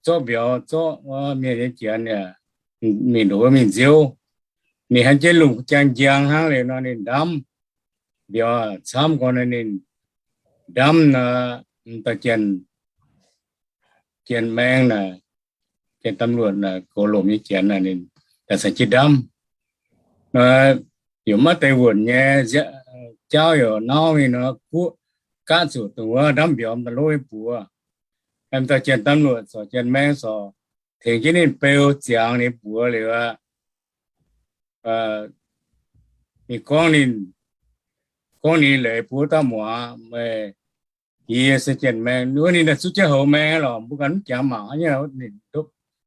zorqv mbiauz, zorqv wuov mienh nyei janx yaac mingh ndoqc wuov mingh nziouv. Ninh hnangv jienv lungh jang njang hnangv liuz nor ninh ndamv mbiauz camv gorn nor ninh ndamv nor, m'daaih janx, janx-maeng naaic, janx-dam luoqc naaic, gox lomc nyei janx naaic ninh daaih caux jienv ndamv. Yaac maiv deix wuonc nyei, jaauv yaac nauv mingh nor, guoqv gaatv zuqc dongh wuov ndamv mbiauz m'daaih lov nyei buoz. M'daaih janx-dam luoqc corc janx-maeng corc tengx jienv ninh beu ziangx ninh buoz liuz aqv. Ninh gorngv ninh, gorngv ninh leiz bun wuov dauh muangx, meih, yie se janx-maeng. Wuov ninh daaih zuqv jienv houx maeng lorqc, mbuo ganh mv jangx mangc nyei. Ninh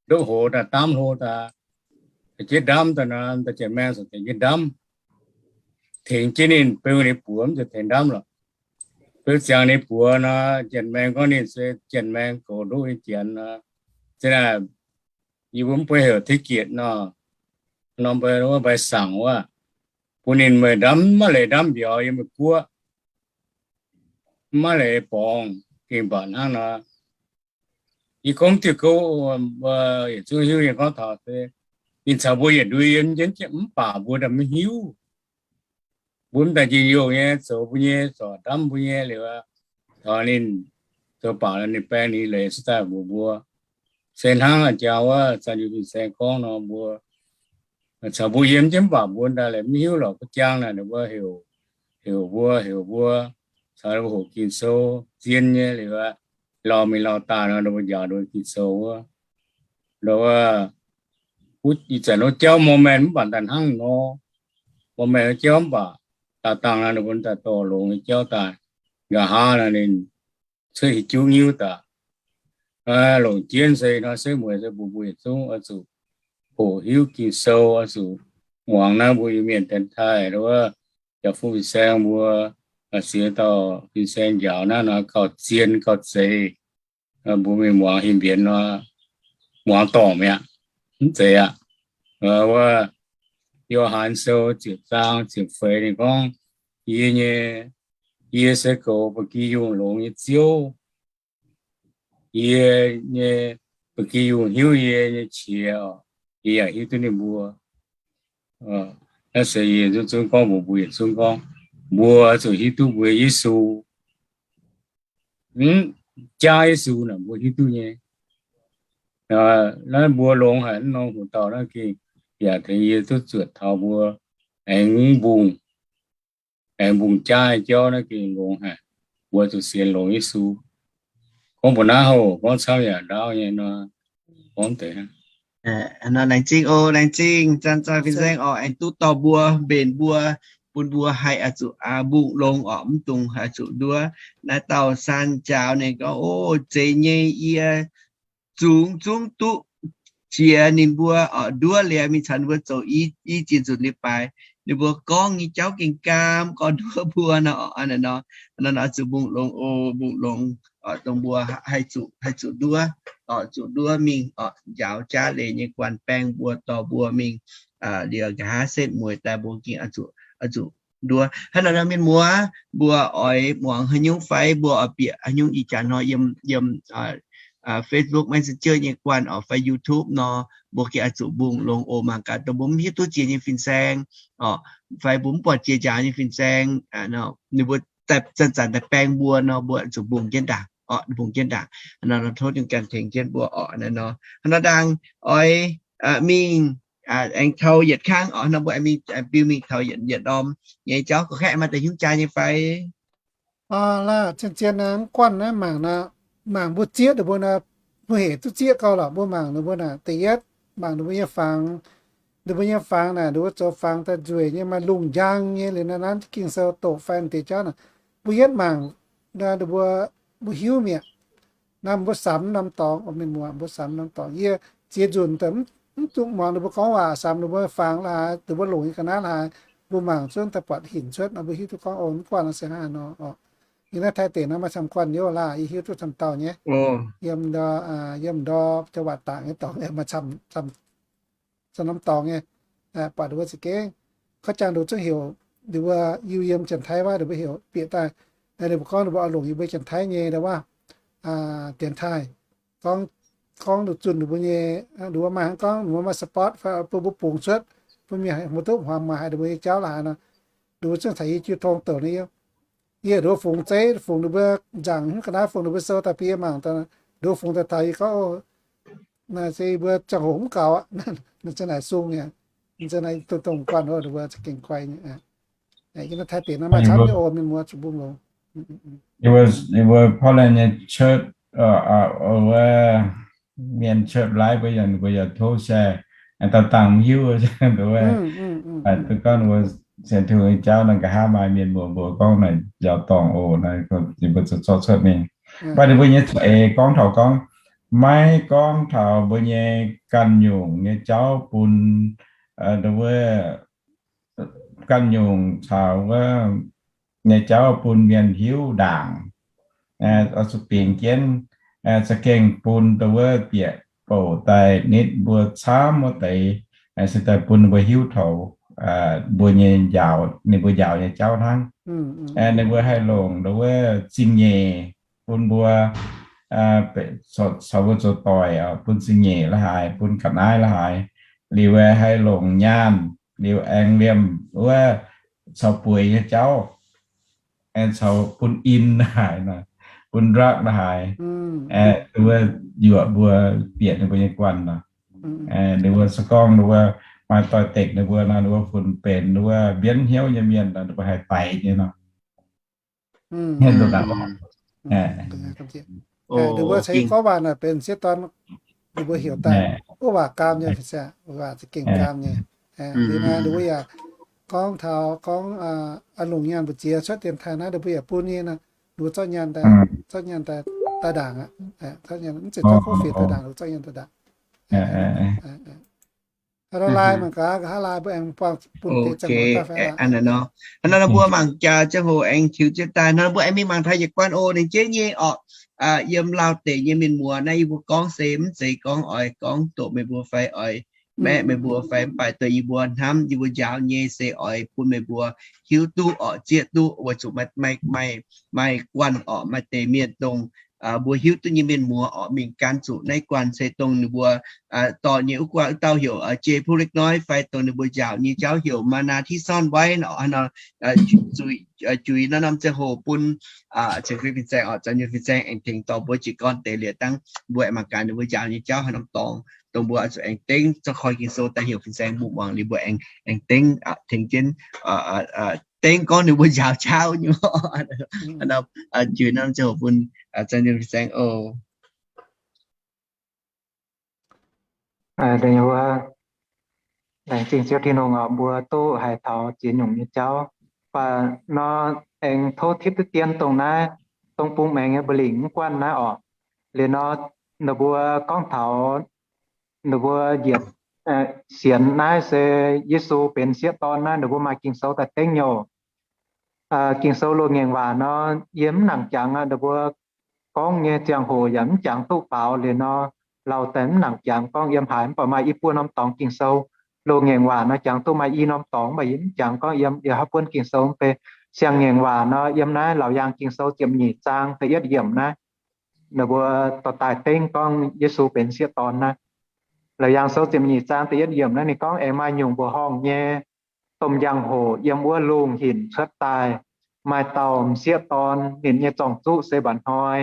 ndopv hoz daaih, daamv hlo daaih, caux jienv ndamv daaih nor, daaih janx-maeng corc tengx jienv ndamv, tengx jienv ninh beu ninh buoz, mv zuqc tengx ndamv lorqc. Beu ziangx ninh buoz nor, janx-maeng gorngv ninh se janx-maeng goux nduqv nyei janx nor, se naaic yie mbuo mv buatc heuc ขี้เกียจ nor, norm mbai wuov mbai saangc wuov, bun ninh meih ndamv maiv leiz ndamv mbiauz yiem Meiv Guoqv, maiv leiz borngz, gengh mbatc hnangv nor. Yie gorngv diuh gouv, yietc zungv hiuv nyei gorngv taux se ninh caux mbuo yietc ndui yiem jienv mv baac mbuo daaih maiv hiuv. Mbuo m'daaih njien-youh nyei zoux mbuo nyei, zorc ndamv mbuo nyei liuz, taux ninh zoux baac ninh baeng ninh leiz cuotv daaih mbuox mbuo. Se hnangv jaa wuov Zaangc Yunh Fin-Saeng gorngv nor, mbuo caux mbuo yiem jienv mv baac mbuo daaih leiz mv hiuv lorqc. Guv jaang naaic ninh mbuo heuc, heuc mbuo, heuc mbuo caux mbuo hoqc Ging-Sou zien nyei liuz, lauh mingh lauh daaih nor ninh mbuo njaaux nduov Ging-Sou wuov, nduov wuov, ih zanc wuov jauv mor maengh mv baac daaih hnangv nor, mor maengh wuov jauv mv baac daaih dangh nor ninh mbuo daaih dorh longx nyei jauv daaih. Nqa'haav nor ninh cuotv hieh juv nyiuv daaih. Longc jienv se nor se mueiz se mbuo mbuo yietc zungv oix zuqc hoqc hiuv Ging-Sou, oix zuqc muangx naaiv mbuo Iu-Mienh dienx taaih wuov, Jaa-Fun Fin-Saeng mbuo, Siex Dauh Fin-Saeng njaaux naaiv nor gauh zien gauh zeiz. Mbuo mingh muangx hin mbienx nor, muangx dorngc mi'aqv, mv zeiz aqv. Wuov, Yo^han Sou ziepc zaang ziepc feix ninh gorngv, Yie nyei, yie se goux ba'gi yungh longx nyei Ziouv. Yie nyei ba'gi yungh hiuv yie nyei qiex, yie yaac hiuv duqv ninh mbuo. Naaiv se yie zungv zungv gorngv mbuox mbuo yietc zungv gorngv, mbuo zuqc hiuv duqv mbuo Yesu, mv, jaa Yesu naaic mbuo hiuv duqv nyei. Naaiv mbuo longx haic, mv norm hungh dauh naaiv gengh yaac tengx yie duqv zuotc taux mbuo aengx mbungh, aengx mbungh jaa jauv naaiv gengh longx haic. Mbuo zuqc sienx longx Yesu. Gorngv mbuox naaiv hoc, gorngv camv yaac ndaauv nyei nor, gorngv deix. Laengz zingh oc, laengz zingh. Zanc-zanc fin-saeng oc, aengx duqv dorh mbuo, mbenc mbuo, bun mbuo haih oix zuqc mbungh longx oc, mv dungx haih zuqc nduov. Naaiv dauh Saan Jaaux ninh gorngv, o, zeiz nyei, yie zungx zungv duqv jiex ninh mbuo oc, nduov liuz mingh caux ninh mbuo zoux i, i ziex nzunc leiz-baaix. Ninh mbuo gorngv nyei jauv gengh gaam, gorngv nduov mbuo nor, nor, nor zuqc mbungh longx oc, mbungh longx oc, dongh mbuo haih zuqc, haih zuqc nduov oc, zuqc nduov mingh oc, njaaux jaav leiz nyei guanh baeng mbuo, dorh mbuo mingh liuz nqa'haav setv mueiz daaih mbuo gengh oix zuqc, oix zuqc nduov. Hnangv nor mienh muoz, mbuo oix muangx haaix nyungc fai mbuo oix bieqc haaix nyungc ih jaax hnoi yiem, yiem Facebook Messenger nyei guanh oc fai YouTube nor, mbuo gengh oix zuqc mbungh longx oc. Mangc gaax dongh mbuo mv hiuv duqv jiex nyei fin-saeng oc, fai mbuo mv buatc jiex njaaux nyei fin-saeng, ninh mbuo zanc-zanc daaih baeng mbuo nor, mbuo zuqc mbungh jienv ndaangc oc, mbungh jienv ndaangc. Nor tov Tin-Hungh ganh tengx jienv mbuo oc. Nor hnangv nor ndaangc oix mingh aengx taux yietc kangv oc. Nor mbuo aengx mingh, biu mingh taux yietc, yietc norm nyei jauv. Gorqv-kaeqv maaih deix hnyouv jaa nyei fai? Laah, zien-zien mv guanh naaiv mangc, mangc mbuo zieqv ninh mbuo nor, mbuo hec duqv zieqv gau lorqc. Mbuo mangc ninh mbuo naaic, da'yietv mangc ninh mbuo nyei fangx. Ninh mbuo nyei fangx naaic, ninh mbuo zoux fangx daaih nzueic nyei, maaih lungh njang nyei liuz naaiv, naaiv gengh sou doqc fai deix jauv naaic, mbuo yietv mangc ninh mbuo, mbuo hiuv mi'aqv. Naaiv mbuo samx norm dorngx, mienh muoz, mbuo samx norm dorngx. Yie ziex nzunc daaih mv duqv muangx ninh mbuo gorngv waac, samx ninh mbuo fangx la'haaix, ninh mbuo longc nyei ga'naaiv la'haaix, mbuo mangc zunv daaih buatc hinc cuotv nor, mbuo hiuv duqv gorngv, o, mv guanh nor se hnangv haaix nor oc. Yie naaiv Taiv deic naaiv maaih camv guanh nyei oc. Laah, yie hiuv duqv camv dauh nyei. Yiem, yiem ndor jauv-waatc dangc nyei dorngx maaih camv, camv norm dorngx nyei. Buatc ninh mbuo za'gengh, kaux jangx nduqc zungv heuc ninh mbuo, yie yiem Janx-Taiv wuov, ninh mbuo heuc bieqc daaih, ninh mbuo gorngv ninh mbuo oix longc yie mbuo Janx-Taiv nyei wuov, dienx taaih, gorngv, gorngv nduqc zunh ninh mbuo nyei, ninh mbuo maaih hnangv gorngv ninh mbuo maaih spot fai bun mbuo bungx cuotv, bun mienh muoz-doqv hmuangx maaih haiz ninh mbuo nyei jauv la'haaix nor, ninh mbuo zungv caux yie jiu tong douc ninh. Yie nduov fungx zeiv, fungx ninh mbuo nzaangc hnyouv ga'naaiv, fungx ninh mbuo sou daaih bun yie mangc, nduov fungx daaih taux yie gorngv, o, naaiv se mbuo ziangh hoc mv gaux aqv. Ninh za'naaic sung mi'aqv. Ninh za'naaic dongh dongh guanh, o, ninh mbuo za'gengh guai nyei. Yie naaiv Taiv deic naaiv maaih camv nyei oc, mienh muoz, zuqc mbungh longx. Yie mbuo Portland nyei church, wuov mienh church life mbuo yaac, mbuo yaac tov share, daaih dangh mv hiuv, duqv gorngv mbuo sienx Tin-Hungh nyei jauv naaiv, nqa'haav maaih mienh muoz mbuo gorngv naaic njaaux dorngc oc, naaiv yie mbuo zuqc zorqv cuotv mingh. Mv baac ninh mbuo nyei za'eix gorngv taux gorngv, maiv gorngv taux mbuo nyei ganh nyungc nyei jauv bun, wuov, ganh nyungc caux wuov nyei jauv bun mienh hiuv ndaangc, oix zuqc bingx jienv, za'gengh bun dongh wuov bieqc bouc daaih nitv mbuo camv wuov deix, se daaih bun ninh mbuo hiuv taux mbuo nyei njaaux, ninh mbuo njaaux nyei jauv hnangv. Ninh mbuo haih longc dongh wuov zingh nyeic bun mbuo, caux mbuo zoux doic, bun zingh nyeic la'haaix, bun ga'naaiv la'haaix, liuz haih longc nyaanh, liuz aengx liemh wuov caux bueix nyei jauv, aengx caux bun in la'haaix nor, bun drug la'haaix, wuov yuoqc mbuo, bieqc ninh mbuo nyei guanh nor. Ninh mbuo se gorngv ninh mbuo maaih doix-dekc ninh mbuo nor, ninh mbuo funx benx ninh mbuo mbienv hnyouv nyei mienh nor, ninh mbuo haih daix nyei nor. Ninh mbuo ceix gorngv waac naaic benx sieqv dorn, ninh mbuo heuc daaih wuov waac gaam nyei, waac za'gengh gaam nyei. Liuz naaiv ninh mbuo yaac gorngv taux gorngv longc nyaanh mbu'ziex cuotv dienx taaih naaiv, ninh mbuo yaac bun nyei nor, ninh mbuo zorqv nyaanh, zorqv nyaanh daaih ndaangc aqv. Zorqv nyaanh, mv zeiz zorqv covid daaih ndaangc, ninh mbuo zorqv nyaanh daaih ndaangc. Hnangv nor lai mangc gaax, nqa'haav lai mbuo aengx buangh bun deix ziangh hoc daaih fai aqv. Hnangv nor mbuo mangc jaax ziangh hoc aengx tiux jienv daaih. Hnangv nor mbuo aengx mingh mangc taux yietc guanh oc. Ninh jeiv nyei orqc, yiem Laauh deic nyei mienh muoz naaiv yie mbuo gorngv se mv zeiz gorngv oix gorngv doqc meih mbuo fai oix maeqv meih mbuo fai, mv baac dongh yie mbuo hnamv yie mbuo njaaux nyei se oix bun meih mbuo hiuv duqv orqc, zieqv duqv, weic zuqc maaih, maaih, maaih guanh orqc, maaih deix mienh dongh mbuo hiuv duqv nyei mienh muoz orqc, mingh gan zuqc naaiv guanh se dongh ninh mbuo dorh nyei wuov guanh wuov dauh heuc Jay Pulik Noi fai dongh ninh mbuo njaaux nyei jauv heuc Mana Tison Wai orqc, juix norm-norm ziangh hoc bun ceng-kuv fin-saeng orqc, zoux nyei fin-saeng aengx tengx dorh mbuo jiez gorn deix liuz dangv mbuo aengx mangc gaax ninh mbuo njaaux nyei jauv haaix norm dorngx dongh mbuo zuqc aengx dengv zorqv koi Ging-Sou daaih heuc fin-saeng mbuo muangx liuz mbuo aengx, aengx dengv tengx jienv dengv gorngv ninh mbuo njaaux jauv nyei. Juix norm-norm ziangh hoc bun zoux nyei fin-saeng oc. Laengz zingh Ziouv Tin-Hungh oc, mbuo duqv haiz taux ziex nyungc nyei jauv. Mv baac nor aengx tov tipv duqv dien dongh naaiv dongh bung maengx nyei mba'lingc mv guanh naaiv orqc. Liuz nor, ninh mbuo gorngv taux ninh mbuo njiec sienx naaiv se Yesu benx sieqv dorn naaiv, ninh mbuo maaih Ging-Sou daaih dengv nyei oc. Ging-Sou loz-ngaengc waac nor, yie mv nangc jangx aqv. Ninh mbuo gorngv nyei ziangh hoc yaac mv jangx duqv faaux liuz nor, lauh daaih mv nangc jangx gorngv yiem haaix. Mv baac maaih i buo norm dorngx Ging-Sou loz-ngaengc waac nor jangx duqv maaih i norm dorngx, mv baac yie mv jangx gorngv yiem, yie haaix buonv Ging-Sou mv bei. Siang-Ngaengc Waac nor, yiem naaiv Laauc Yaangh Ging-Sou ziepc nyeic zaang da'yietv yiemc naaiv, ninh mbuo dorh daaih dengv gorngv Yesu benx sieqv dorn naaiv. Laauc Yaangh Sou ziepc nyeic zaang da'yietv yiemc naaiv ninh gorngv, aengx maaih nyungc mbuoqc horngh nyei domh njang-hoc yiem wuov lungh hinc cuotv daaih, maaih dauh m'sieqv dorn, ninh nyei zorng-zuqv se mba'hnoi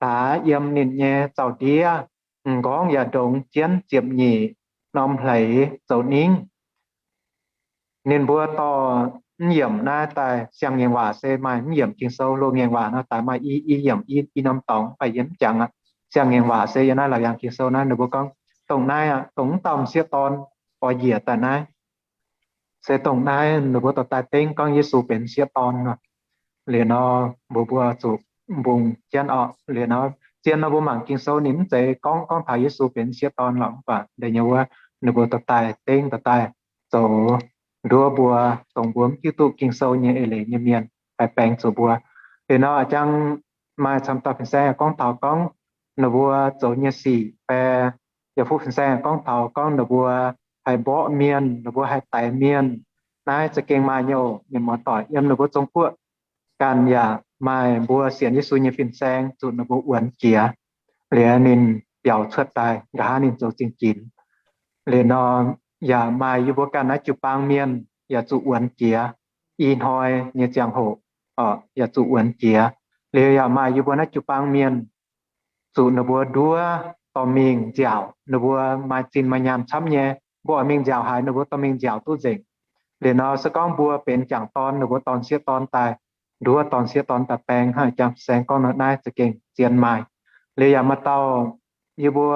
daaih yiem ninh nyei zaux-ndiev, m'nqorngv yaac ndongx jienv ziepc nyeic norm hleix zoux ningv. Ninh mbuo dorh mv yiemc naaiv daaih, Siang-Ngaengc Waac se maaih mv yiemc Ging-Sou, Loz-Ngaengc Waac nor daaih maaih i, i yiemc i, i norm dorngx, mv baac yie mv jangx aqv. Siang-Ngaengc Waac se yiem naaiv Laauc Yaangh Ging-Sou naaiv, ninh mbuo gorngv dongh naaiv aqv, dongh mv dauh m'sieqv dorn oix njiec daaih naaiv. Se dongh naaiv ninh mbuo dorh daaih dengv gorngv Yesu benx sieqv dorn nor. Liuz nor mbuo, mbuo zuqc mbungh jienv orqc. Liuz nor zien nor mbuo mangc Ging-Sou ninh mv zeiz gorngv, gorngv taux Yesu benx sieqv dorn lorqc, mv baac deix nyei wuov ninh mbuo dorh daaih dengv, dorh daaih zoux nduov mbuo, dongh mbuo mv hiuv duqv Ging-Sou nyei eix leiz nyei mienh haih baeng zuqc mbuo. Liuz nor a'jang maaih camv dauh fin-saeng gorngv taux gorngv ninh mbuo zoux nyei sic, fai yaac fuqv fin-saeng gorngv taux gorngv ninh mbuo haih mborqv mienh, ninh mbuo haih daix mienh. Naaiv za'gengh maaih nyei oc, mienh muoz-doic. Yiem ninh mbuo Zong-Guoqv ganh yaac maaih mbuo sienx Yesu nyei fin-saeng zuqc ninh mbuo wuonx jiex, liuz ninh biaux cuotv daaih, nqa'haav ninh zoux zingh ginx. Liuz nor yaac maaih yie mbuo ganh naaiv jiu-baang mienh yaac zuqc wuonx jiex, i hnoi nyei ziangh hoc yaac zuqc wuonx jiex. Liuz yaac maaih yie mbuo naaiv jiu-baang mienh zuqc ninh mbuo nduov dorh mingh nziaauc, ninh mbuo maaih zinh maaih nyaanh camv nyei, mbuo oix mingh nziaauc haaix ninh mbuo dorh mingh nziaauc duqv nzengc. Liuz nor se gorngv mbuo benx m'jangc dorn, ninh mbuo dorh m'sieqv dorn daaih nduov, dorh m'sieqv dorn daaih baeng hnangv a'jang fin-saeng gorngv nor, naaiv za'gengh zien maaih. Liuz yaac maaih dauh yie mbuo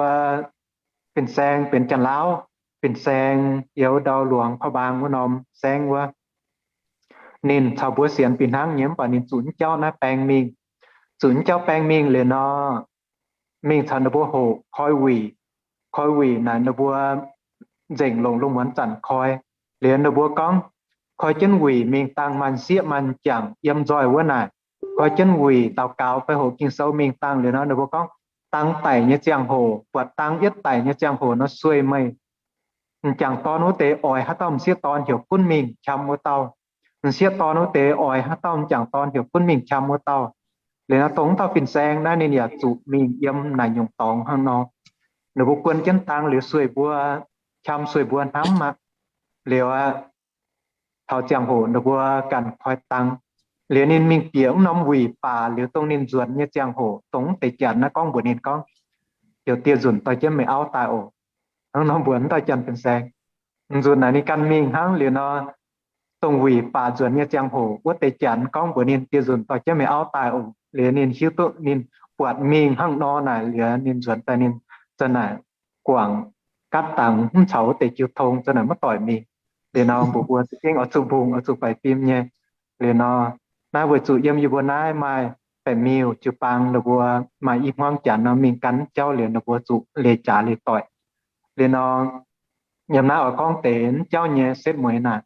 fin-saeng benx Janx-Laauv fin-saeng, yiem ndau Luangx Paa Mbaang wuov norm saengv wuov, ninh caux mbuo sienx fih hnangv nyei, mv baac ninh zuqc mv jauv naaiv baeng mingh. Zuqc mv jauv baeng mingh liuz nor, mingh caux ninh mbuo hoqc koi wuic. Koi wuic naaic ninh mbuo nzengc longc lungh muonz zanc koi. Liuz ninh mbuo gorngv, koi jienv wuic mingh dangh maaih m'sieqv maaih m'jangc yiem nzoih wuov naaic. Koi jienv wuic daux gaux fai hoqc Ging-Sou mingh dangh. Liuz nor ninh mbuo gorngv, dang daic nyei ziangh hoc, buatc dang yietv daic nyei ziangh hoc nor sueih meih. M'jangc dorn wuov deix oix haaix dauh m'sieqv dorn heuc gunv mingh qam wuov dauh. M'sieqv dorn wuov deix oix haaix dauh m'jangc dorn heuc gunv mingh qam wuov dauh. Liuz nor dongh wuov dauh fin-saeng naaiv ninh yaac zuqc mingh yiem naaic nyungc dorngx hnangv nor. Ninh mbuo guon jienv dang liuz sueih mbuo, qam sueih mbuo hnamv aqv. Liuz aqv, taux ziangh hoc ninh mbuo ganh koi dang. Liuz ninh mingh bieqc wuov norm wuic baac liuz dongh ninh nzuonx nyei ziangh hoc, dongh wuov deix janx naaiv gorngv mbuox ninh gorngv, heuc dieh nzunc dorh jienv meih auv daaih oc. Hnangv nor mbuox wuov dauh janx fin-saeng. Nzunc naaic ninh ganh mingh hnangv. Liuz nor dongh wuic baac nzuonx nyei ziangh hoc wuov deix janx gorngv mbuox ninh, dieh nzunc dorh jienv meih auv daaih oc. Liuz ninh hiuv duqv ninh buatc mingh hnangv nor naaic, liuz ninh nzuonx daaih ninh za'naaic guangc gatv dangx mv caux wuov deix jiu tong za'naaic maiv doic mingh. Liuz nor mbuox mbuo za'gengh oix zuqc mbungh, oix zuqc baeqc fim nyei. Liuz nor naaiv weic zuqc yiem yie mbuo naaiv maaih baeqc miuh jiu-baang, ninh mbuo maaih i hmuangv janx nor mingh gan mv jauv liuz ninh mbuo zuqc leiz jaax leiz doic. Liuz nor yiem naaiv oix gorngv deix mv jauv nyei setv mueiz naaic,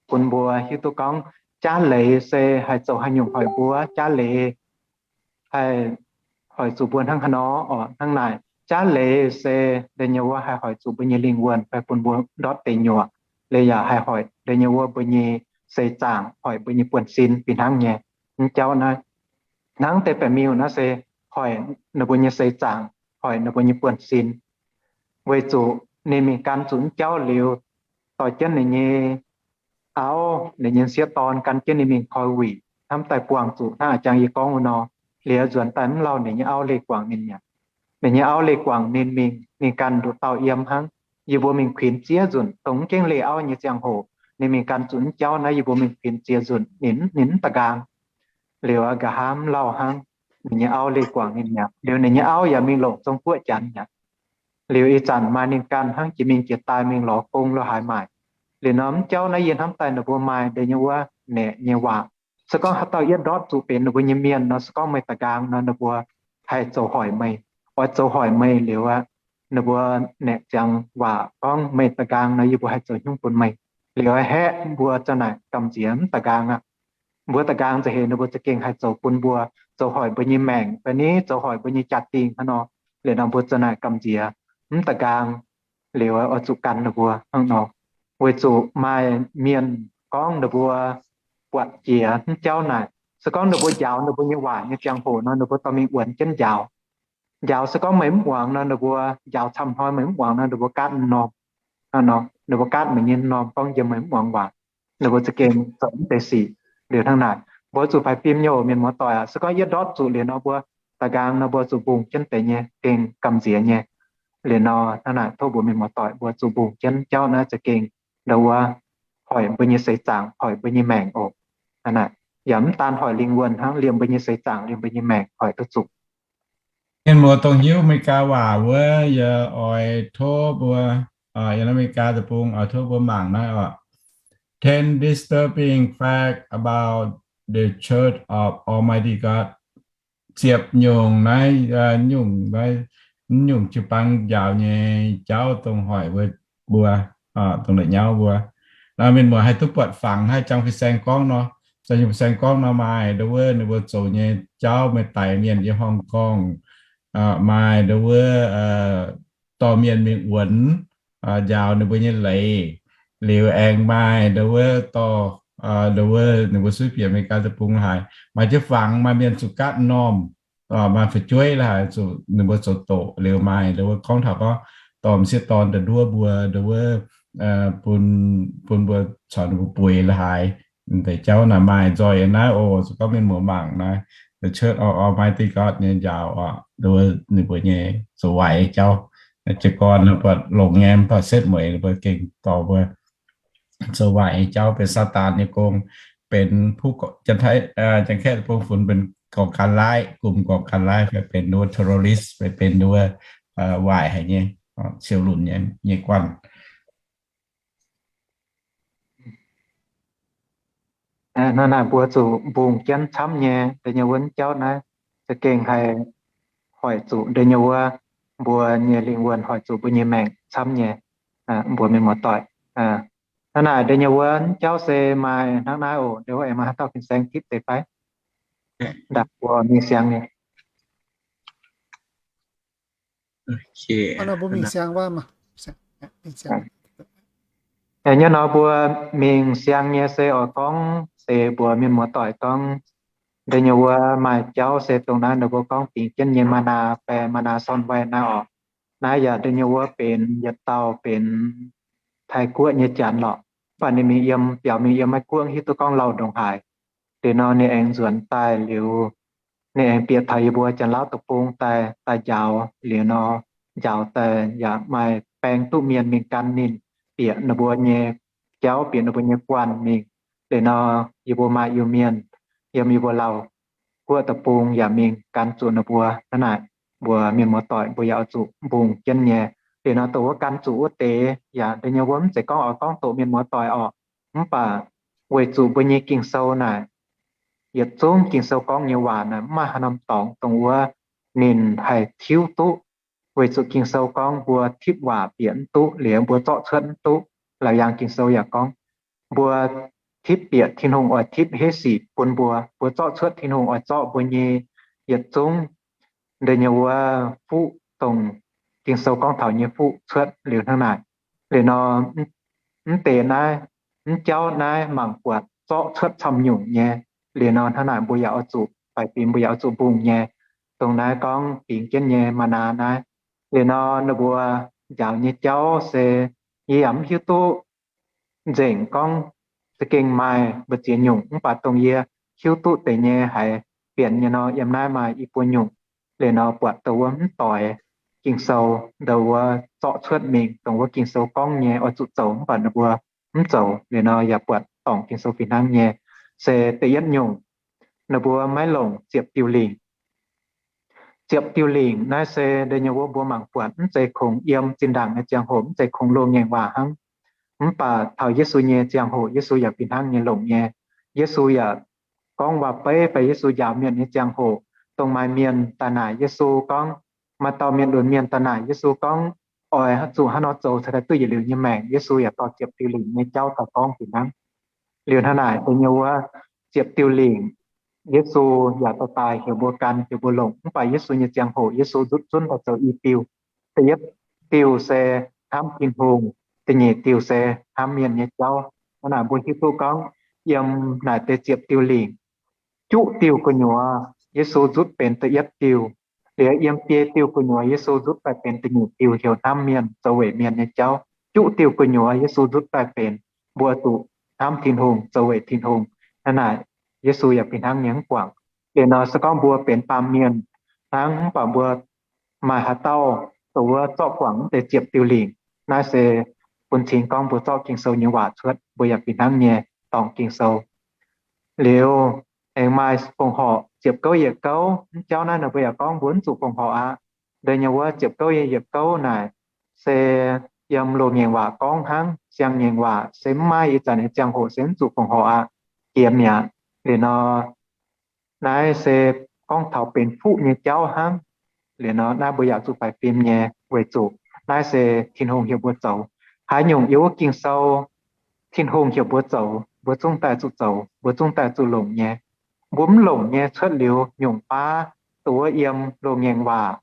bun mbuo hiuv duqv gorngv jaav leiz se haih zoux haaix nyungc hoic mbuo. Jaav leiz haih hoic zuqc mbuo hnangv haaix nor orqc? Hnangv naaic, jaav leiz se da'nyeic wuov haih hoic zuqc mbuo nyei lingh wuonh fai bun mbuo ndortv deic nyuoqc. Liuz yaac haih hoic da'nyeic wuov mbuo nyei seix zaangc, hoic mbuo nyei buonv-sin fih hnangv nyei. Mv jauv naaiv, hnangv deix baeqc miuh naaiv se hoic ninh mbuo nyei seix zaangc, hoic ninh mbuo nyei buonv-sin, weic zuqc ninh mingh gan zuqc mv jauv liuz, dorh jienv ninh nyei auv, ninh nyei sieqv dorn gan jienv ninh mingh koi wuic hnamv daaih buangh zuqc hnangv a'jang yie gorngv wuov nor, liuz nzuonx daaih mv lauh ninh nyei auv leih guangc ninh mi'aqv. Ninh nyei auv leih guangc ninh mingh, ninh ganh nduqc dauh yiem hnangv. Yie mbuo mingh kuinx ziex nzunc, dongh mv gengh leih auv nyei ziangh hoc, ninh mingh gan zuqc mv jauv naaiv, yie mbuo mingh kuinx ziex nzunc, ninh, ninh mv da'nqaang. Liuz nqa'haav mv lauh hnangv, ninh nyei auv leih guangc ninh mi'aqv. Liuz ninh nyei auv yaac mingh longc Zong-Guoqv Janx mi'aqv. Liuz ih zanc maaih ninh ganh hnangv jiex mingh jiex daaih mingh lorz gong lo haaix maaic. Liuz nor mv jauv naaiv yie hnamv daaih ninh mbuo maaih deix nyei wuov naeqc nyei waac. Se gorngv haaix dauh yietv ndortv zuqc benx ninh mbuo nyei mienh nor, se gorngv meih da'nqaang nor, ninh mbuo haih zoux hoic meih. Oix zoux hoic meih liuz aqv, ninh mbuo naeqc ziangx waac gorngv meih da'nqaang nor, yie mbuo haih zoux hnyungv bun meih. Liuz haeqv mbuo za'naaic gamh nziex mv da'nqaang aqv. Mbuo da'nqaang nza'heix ninh mbuo za'gengh haih zoux bun mbuo, zoux hoic mbuo nyei maengc, fai ni zoux hoic mbuo nyei jaa-dingh hnangv nor. Liuz nor mbuo za'naaic gamh nziex mv da'nqaang, liuz oix zuqc gan ninh mbuo hnangv nor. Weic zuqc maaih mienh gorngv ninh mbuo buatc jiex mv jauv naaic, se gorngv ninh mbuo njaaux ninh mbuo nyei waac nyei ziangh hoc nor, ninh mbuo dorh mingh wuonx jienv njaaux. Njaaux se gorngv meih mv muangx nor, ninh mbuo njaaux camv hnoi meih mv muangx nor, ninh mbuo gaatv norm, ninh mbuo gaatv meih nyei norm gorngv yiem meih mv muangx waac. Ninh mbuo za'gengh zoux mv deix sic. Liuz hnangv naaic, mbuo zuqc faix fim nyei oc mienh muoz-doic aac. Se gorngv yietv ndortv zuqc liuz nor, mbuo da'nqaang nor mbuo zuqc mbungh jienv deix nyei, gengh gamh nziex nyei. Liuz nor hnangv naaic tov mbuo mienh muoz-doic mbuo zuqc mbungh jienv jauv naaiv za'gengh ndau wuov hoic mbuo nyei seix zaangc, hoic mbuo nyei maengc oc. Hnangv naaic, yaac mv daan hoic lingh wuonh hnangv, liemh mbuo nyei seix zaangc, liemh mbuo nyei maengc hoic duqv zuqc. Mienh muoz dongh hiuv America waac wuov, yie oix tov mbuo, yiem America deic-bung oix tov mbuo mangc naaiv oc. Ten disturbing fact about the Church of Almighty God. Ziepc nyungc naaiv, nyungc naaiv, nyungc jiu-baang njaaux nyei jauv dongh hoic wuov mbuo, dongh la'nyauv mbuo. Mienh muoz haih duqv buatc fangx haih jangx fin-saeng gorngv nor, jangx fin-saeng gorngv nor maaih ndau wuov ninh mbuo zoux nyei jauv, maaih daic mienh yiem Hong Kong, maaih ndau wuov dorh mienh mingh wuonx, njaaux ninh mbuo nyei leiz. Liuz aengx maaih ndau wuov dorh, ndau wuov ninh mbuo suiv bieqc America deic-bung haic, maaih jienv fangx, maaih mienh zuqc gaatv m'normh, maaih fu'jueiv la'haic zuqc ninh mbuo zoux doqc. Liuz maaih ndau wuov gorngv taux gorngv dorh m'sieqv dorn daaih nduov mbuo, ndau wuov bun, bun mbuo caux ninh mbuo bueix la'haic. Deix jauv naaic maaih nzoih naaiv oc. Se gorngv mienh muoz mangc naaiv, The Church of Almighty God nyei njaaux oc, ndau wuov ninh mbuo nyei zoux waaic nyei jauv. Jiez gorn buatc longx nyei, mv baac setv mueiz ninh mbuo gengh dorh mbuo zoux waaic nyei jauv, benx Saadaan nyei gong, benx Janx-Kaeqv deic-bung funx benx gorngv gan laaiv, gumh gorngv gan laaiv, fai benx ndau wuov terrorist, fai benx ndau wuov waaic haic nyei, siou lunc nyei guanh. Hnangv naaic mbuo zuqc mbungh jienv camv nyei deix nyei wuov jauv naaiv, za'gengh haih hoic zuqc deix nyei wuov mbuo nyei lingh wuonh, hoic zuqc mbuo nyei maengc camv nyei, mbuo mienh muoz-doic. Hnangv naaic deix nyei wuov jauv se maaih hnangv naaiv oc. Deix wuov aengx maaih haaix dauh fin-saeng tipv deix fai? Ndaangc mbuo mingh siang nyei. Mbuo mingh siang waac maah. Nyei nor mbuo mingh siang nyei se oix gorngv se mbuox mienh muoz-doic gorngv, deix nyei wuov maaih jauv se dongh naaiv ninh mbuo gorngv dingc jienv nyei mana, fai mana ซ่อนไว้ naaiv oc. Naaiv yaac deix nyei wuov benx yietc dauh benx Taiv-Guoqv nyei janx lorqc. Mv baac ninh mingh yiem, biaux mingh yiem Meiv-Guoqv hiuv duqv gorngv lauh ndongc haaix. Liuz nor ninh aengx nzuonx daaih liuz, ninh aengx bieqc taux yie mbuo Janx-Laauv deic-bung daaih, daaih njaaux. Liuz nor njaaux daaih yaac maaih baeng duqv mienh mingh gan ninh, bieqc ninh mbuo nyei jauv, bieqc ninh mbuo nyei guanh mingh. Liuz nor yie mbuo maaih Iu-Mienh yiem yie mbuo Lauv-Guoqv deic-bung yaac mingh gan zuqc ninh mbuo. Hnangv naaic mbuox mienh muoz-doic mbuo yaac oix zuqc mbungh jienv nyei. Liuz nor dongh wuov gan zuqc wuov deix yaac deix nyei wuov mv zeiz gorngv oix gorngv doqc mienh muoz-doic orqc. Mv baac weic zuqc mbuo nyei Ging-Sou naaic, yietc zungv Ging-Sou gorngv nyei waac naaic mv maaih haaix norm dorngx dongh wuov ninh haih tiuv duqv. Weic zuqc Ging-Sou gorngv mbuo tipv waac bieqc mv duqv, liuz mbuo zorqv cuotv mv duqv. Laauc Yaangh Ging-Sou yaac gorngv, mbuo tipv bieqc Tin-Hungh oix tipv heiv sic bun mbuo, mbuo zorqv cuotv Tin-Hungh oix zorqv mbuo nyei yietc zungv deix nyei wuov fuqv, dongh Ging-Sou gorngv taux nyei fuqv cuotv. Liuz hnangv naaic, liuz nor mv deix naaiv, mv jauv naaiv mangc buatc zorqv cuotv camv nyungc nyei. Liuz nor hnangv naaic mbuo yaac oix zuqc faix fim, mbuo yaac oix zuqc mbungh nyei. dongh naaiv gorngv bingx jienv nyei maa^naa naaiv. Liuz nor ninh mbuo njaaux nyei jauv se yie yaac mv hiuv duqv nzengc gorngv za'gengh maaih mbu'ziex nyungc, mv baac dongh yie hiuv duqv deix nyei haiz fienx nyei nor, yiem naaiv maaih i buo nyungc. Liuz nor buatc dongh wuov mv doix Ging-Sou, dongh wuov zorqv cuotv mingh, dongh wuov Ging-Sou gorngv nyei oix zuqc zoux mv baac ninh mbuo mv zoux. Liuz nor yaac buatc dorngc Ging-Sou fih hnangv nyei. Se da'yietv nyungc, ninh mbuo maiv longc ziepc diuh lingc. Ziepc diuh lingc naaiv se da'nyeic wuov mbuo mangc buatc mv zeiz kungx yiem zinh ndaangc nyei ziangh hoc, mv zeiz kungx loz-ngaengc waac hnangv. Mv baac taux Yesu nyei ziangh hoc, Yesu yaac fih hnangv nyei longc nyei. Yesu yaac gorngv waac-beiv fai Yesu njaaux mienh nyei ziangh hoc, dongh maaih mienh daaih naaic Yesu gorngv, maaih dauh mienh lunx mienh daaih naaic Yesu gorngv, oix zuqc haaix nor zoux cingx daaih duqv yietc liuz nyei maengc. Yesu yaac dorh ziepc diuh lingc nyei jauv daaih gorngv fih hnangv. Liuz hnangv naaic da'nyeic wuov ziepc diuh lingc, Yesu yaac dorh daaih heuc mbuo gan, heuc mbuo longc. Mv baac Yesu nyei ziangh hoc Yesu nzutv zunv daaih zoux i diuh. Da'yietv diuh se hnamv Tin-Hungh, da'nyeic diuh se hnamv mienh nyei jauv. Hnangv naaic mbuo hiuv duqv gorngv yiem naaic deix ziepc diuh lingc, juqv diuh gu'nyuoz Yesu nzutv benx da'yietv diuh. Liuz yiem biei diuh gu'nyuoz Yesu nzutv daaih benx da'nyeic diuh, heuc hnamv mienh, zoux weic mienh nyei jauv. Juqv diuh gu'nyuoz Yesu nzutv daaih benx mbuo zuqc hnamv Tin-Hungh, zoux weic Tin-Hungh. Hnangv naaic Yesu yaac fih hnangv nyei mv guangc. Liuz nor se gorngv mbuo benx baamh mienh hnangv, mv baac mbuo maaih haaix dauh dongh wuov zorqv guangc mv deix ziepc diuh lingc? Naaiv se bun cing gorngv mbuo zorqv Ging-Sou nyei waac cuotv, mbuo yaac fih hnangv nyei dorngc Ging-Sou. Liuz aengx maaih fongc horc ziepc gouv yietc gouv. Mv jauv naaiv ninh mbuo yaac gorngv mbuo mv zuqc fongc horc aqv. Da'nyeic wuov ziepc gouv yietc gouv naaic se yiem loz-ngaengc waac gorngv hnangv. Siang-ngaengc waac se mv maaih, ih zanc nyei ziangh hoc se mv zuqc fongc horc aqv, jiex mi'aqv. Liuz nor naaiv se gorngv taux benx fuqv nyei jauv hnangv. Liuz nor naaiv mbuo yaac zuqc faix fim nyei, weic zuqc naaiv se Tin-Hungh heuc mbuo zoux. Haaix nyungc yiem wuov Ging-Sou Tin-Hungh heuc mbuo zoux, mbuo zungv daaih zuqc zoux, mbuo zungv daaih zuqc longc nyei. Mbuo mv longc nyei cuotv liuz nyungc baav dongh wuov yiem loz-ngaengc waac,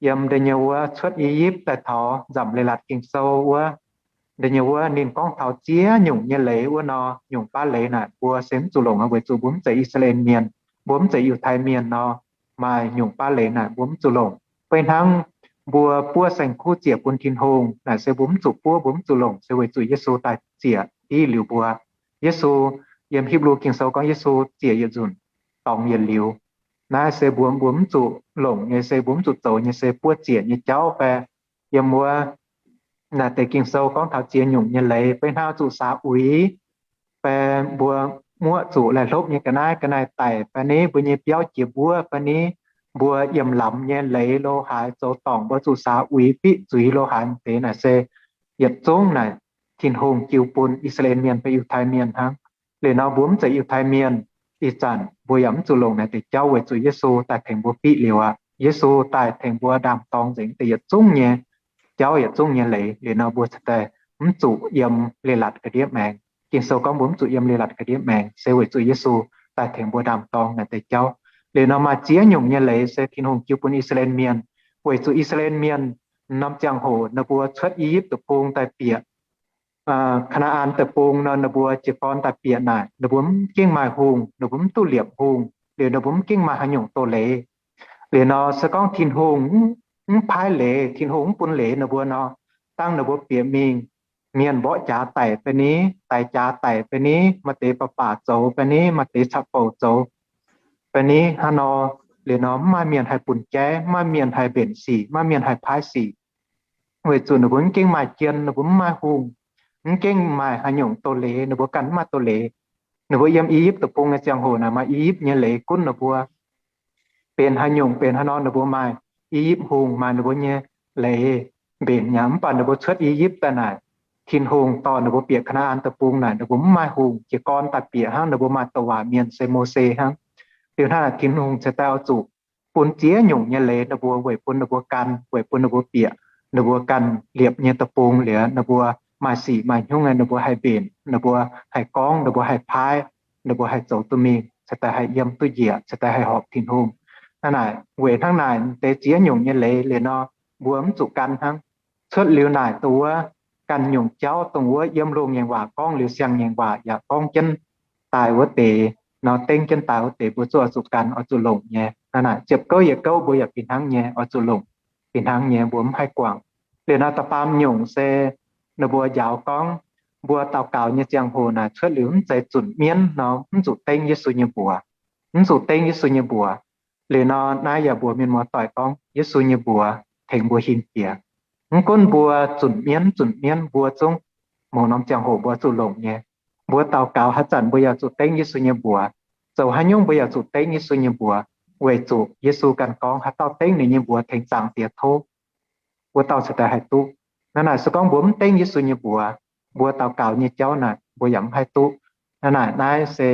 yiem da'nyeic wuov cuotv I^yipv daaih taux nzamc leiz-latc Ging-Sou wuov, da'nyeic wuov ninh gorngv taux ziex nyungc nyei leiz wuov nor, nyungc baav leiz naaic mbuo se mv zuqc longc aqv, weic zuqc mbuo mv zeiz I^saa^laa^en Mienh, mbuo mv zeiz Yiutai Mienh nor, maaih nyungc baav leiz naaic mbuo mv zuqc longc. Beiv hnangv mbuo buov saeng-kuv ziec bun Tin-Hungh naaic se mbuo mv zuqc buov, mbuo mv zuqc longc, se weic zuqc Yesu daaih ziec div liuz mbuo. Yesu yiem Hipv^lu Ging-Sou gorngv Yesu ziec yietc nzunc dorngx yietc liuz. Naaiv se mbuo, mbuo mv zuqc longc nyei, se mbuo mv zuqc zoux nyei, se buov ziec nyei jauv fai yiem wuov naaic deix Ging-Sou gorngv taux ziex nyungc nyei leiz, beiv hnangv zuqc saax uix, fai mbuo muoqv zuqc laih hlopv nyei ga'naaiv ga'naaiv daic fai ni, mbuo nyei biauv jiex mbuov fai ni, mbuo yiem lamz nyei leiz lo haaix zoux dorngc mbuo zuqc saax uix fiqv zuiz lo haaix deix naaic se yietc zungv naaic Tin-Hungh jiu bun I^saa^laa^en Mienh fai Yiutai Mienh hnangv. Liuz nor mbuo mv zeiz Yiutai Mienh, ih zanc mbuo yaac mv zuqc longc naaic deix jauv weic zuqc Yesu daaih tengx mbuo fiqv liuz aqv. Yesu daaih tengx mbuo ndaam-dorng nzengc deix yietc zungv nyei jauv, yietc zungv nyei leiz. Liuz nor mbuo cingx daaih mv zuqc yiem leiz-latc ga'ndiev maengx. Ging-Sou gorngv mbuo mv zuqc yiem leiz-latc ga'ndiev maengx se weic zuqc Yesu daaih tengx mbuo ndaam-dorng naaic deix jauv. Liuz nor maaih ziex nyungc nyei leiz se Tin-Hungh jiu bun I^saa^laa^en Mienh, weic zuqc I^saa^laa^en Mienh norm ziangh hoc ninh mbuo cuotv I^yipv Deic-Bung daaih bieqc Kaa^naa^an Deic-Bung nor, ninh mbuo jiez gorn daaih bieqc naaic, ninh mbuo mv gengh maaih hungh, ninh mbuo mv duqv liepc hungh, liuz ninh mbuo mv gengh maaih haaix nyungc doz-leiz. Liuz nor se gorngv Tin-Hungh mv paaiv leiz, Tin-Hungh mv bun leiz ninh mbuo nor, dangh ninh mbuo bieqc mingh, mienh mborqv jaax daic fai ni, daix jaax daic fai ni, maaih deix baac baac zoux fai ni, maaih deix caqv-bouc zoux fai ni hnangv nor, liuz nor mv maaih mienh haih bunc jaiv, mv maaih mienh haih mbenc sic, mv maaih mienh haih paaiv sic. Weic zuqc ninh mbuo mv gengh maaih jien, ninh mbuo mv maaih hungh, mv gengh maaih haaix nyungc doz-leiz, ninh mbuo ganh mv maaih doz-leiz. Ninh mbuo yiem I^yipv Deic-Bung nyei ziangh hoc naaic maaih I^yipv nyei leiz gunv ninh mbuo. Benx haaix nyungc benx haaix nor ninh mbuo maaih I^yipv hungh, maaih ninh mbuo nyei leiz mbenc nyei. Mv baac ninh mbuo cuotv I^yipv daaih naaic, Tin-Hungh dorh ninh mbuo bieqc Kaa^naa^an Deic-Bung naaic, ninh mbuo mv maaih hungh, jiez gorn daaih bieqc hnangv. Ninh mbuo maaih douc waac mienh se Mose hnangv. Liuz hnangv naaic Tin-Hungh cingx daaih oix zuqc bun ziex nyungc nyei leiz ninh mbuo weic bun ninh mbuo gan, weic bun ninh mbuo bieqc ninh mbuo ganh liepc nyei deic-bung liuz, ninh mbuo maaih sic maaih hnyungv, ninh mbuo haih mbenc, ninh mbuo haih gorngv, ninh mbuo haih paaiv, ninh mbuo haih zoux duqv mingh, cingx daaih haih yiem duqv njiec, cingx daaih haih horpc Tin-Hungh. Hnangv naaic, weic hnangv naaic deix ziex nyungc nyei leiz liuz nor, mbuo mv zuqc gan hnangv. Cuotv liuz naaic dongh wuov ganh nyungc jauv, dongh wuov yiem loz-ngaengc waac gorngv liuz siang-ngaengc waac yaac gorngv jienv daaih wuov deix nor, dengv jienv daaih wuov deix mbuo zuqc oix zuqc gan, oix zuqc longc nyei. Naaiv naaic ziepc gouv yietc gouv mbuo yaac fih hnangv nyei oix zuqc longc, fih hnangv nyei mbuo mv haih guangc. Liuz nor da'faam nyungc se ninh mbuo njaaux gorngv mbuo daux gaux nyei ziangh hoc naaic cuotv liuz mv zeiz zunc mienv nor mv zuqc dengv Yesu nyei mbuox, mv zuqc dengv Yesu nyei mbuox. Liuz nor naaiv yaac mbuox mienh muoz-doic gorngv Yesu nyei mbuox tengx mbuo hingh jiex. Mv gunv mbuo zunc mienv, zunc mienv mbuo zungv mouz norm ziangh hoc mbuo zuqc longc nyei. Mbuo daux gaux haaix zanc mbuo yaac zuqc dengv Yesu nyei mbuox. Zoux haaix nyungc mbuo yaac zuqc dengv Yesu nyei mbuox, weic zuqc Yesu ganh gorngv haaix dauh dengv ninh nyei mbuox tengx Zaangc Diex tov, wuov dauh cingx daaih haih duqv. Naaiv naaic se gorngv mbuo mv dengv Yesu nyei mbuox, mbuo daux gaux nyei jauv naaic mbuo yaac mv haih duqv. Naaiv naaic naaiv se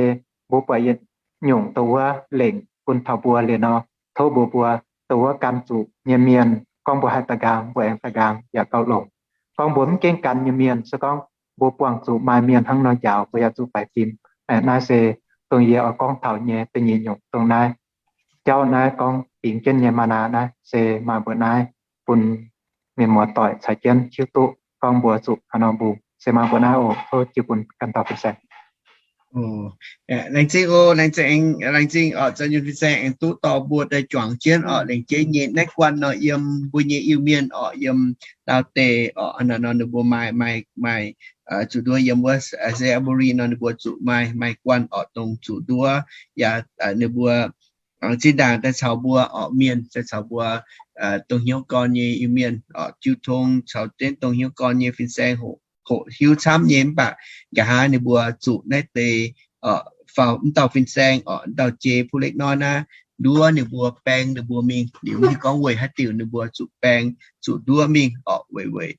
mbuo buatc yietc nyungc dongh wuov lengc bun taux mbuo liuz nor, tov mbuo mbuo dongh wuov gan zuqc nyei mienh gorngv mbuo haih daaih nqaang mbuo aengx daaih nqaang yaac gauh longc. Gorngv mbuo mv gengh gan nyei mienh se gorngv mbuo buangh zuqc maaih mienh hnangv nor njaaux mbuo yaac zuqc faix fim. Naaiv se dongh yie oix gorngv taux nyei da'nyeic nyungc dongh naaiv. Jauv naaiv gorngv dingx jienv nyei maa naa naaiv se maaih mbuo naaiv bun mienh muoz-doic caux jienv hiuv duqv gorngv mbuo zuqc haaix nor mbungh. Se maaih mbuo naaiv oc. Tov jiu bun ganh dauh fin-saeng. Laengz zingh oc, laengz zingh, laengz zingh oc, za'nyunc fin-saeng aengx duqv dorh mbuo daaih juangc jienv oc, lengc jeiv nyei naaiv guanh nor yiem mbuo nyei Iu-Mienh oc, yiem Laauv deic oc, naaiv nor ninh mbuo maaih, maaih, maaih zuqc nduov yiem wuov Salisbury nor ninh mbuo zuqc maaih, maaih guanh oc, dongh zuqc nduov yaac ninh mbuo zinh ndaangc daaih caux mbuo oc, mienh daaih caux mbuo dongh hnyouv gorn nyei Iu-Mienh oc, jiu tong caux jienv dongh hnyouv gorn nyei fin-saeng hoqc, hoqc hiuv camv nyei mv baac nqa'haav ninh mbuo zuqc naaiv deix faaux mv dauh fin-saeng oc, mv dauh jei ผู้เล็กน้อย naaiv nduov ninh mbuo baeng ninh mbuo mingh. Liuz mv hiuv gorngv weic haaix diuc ninh mbuo zuqc baeng zuqc nduov mingh oc, weic, weic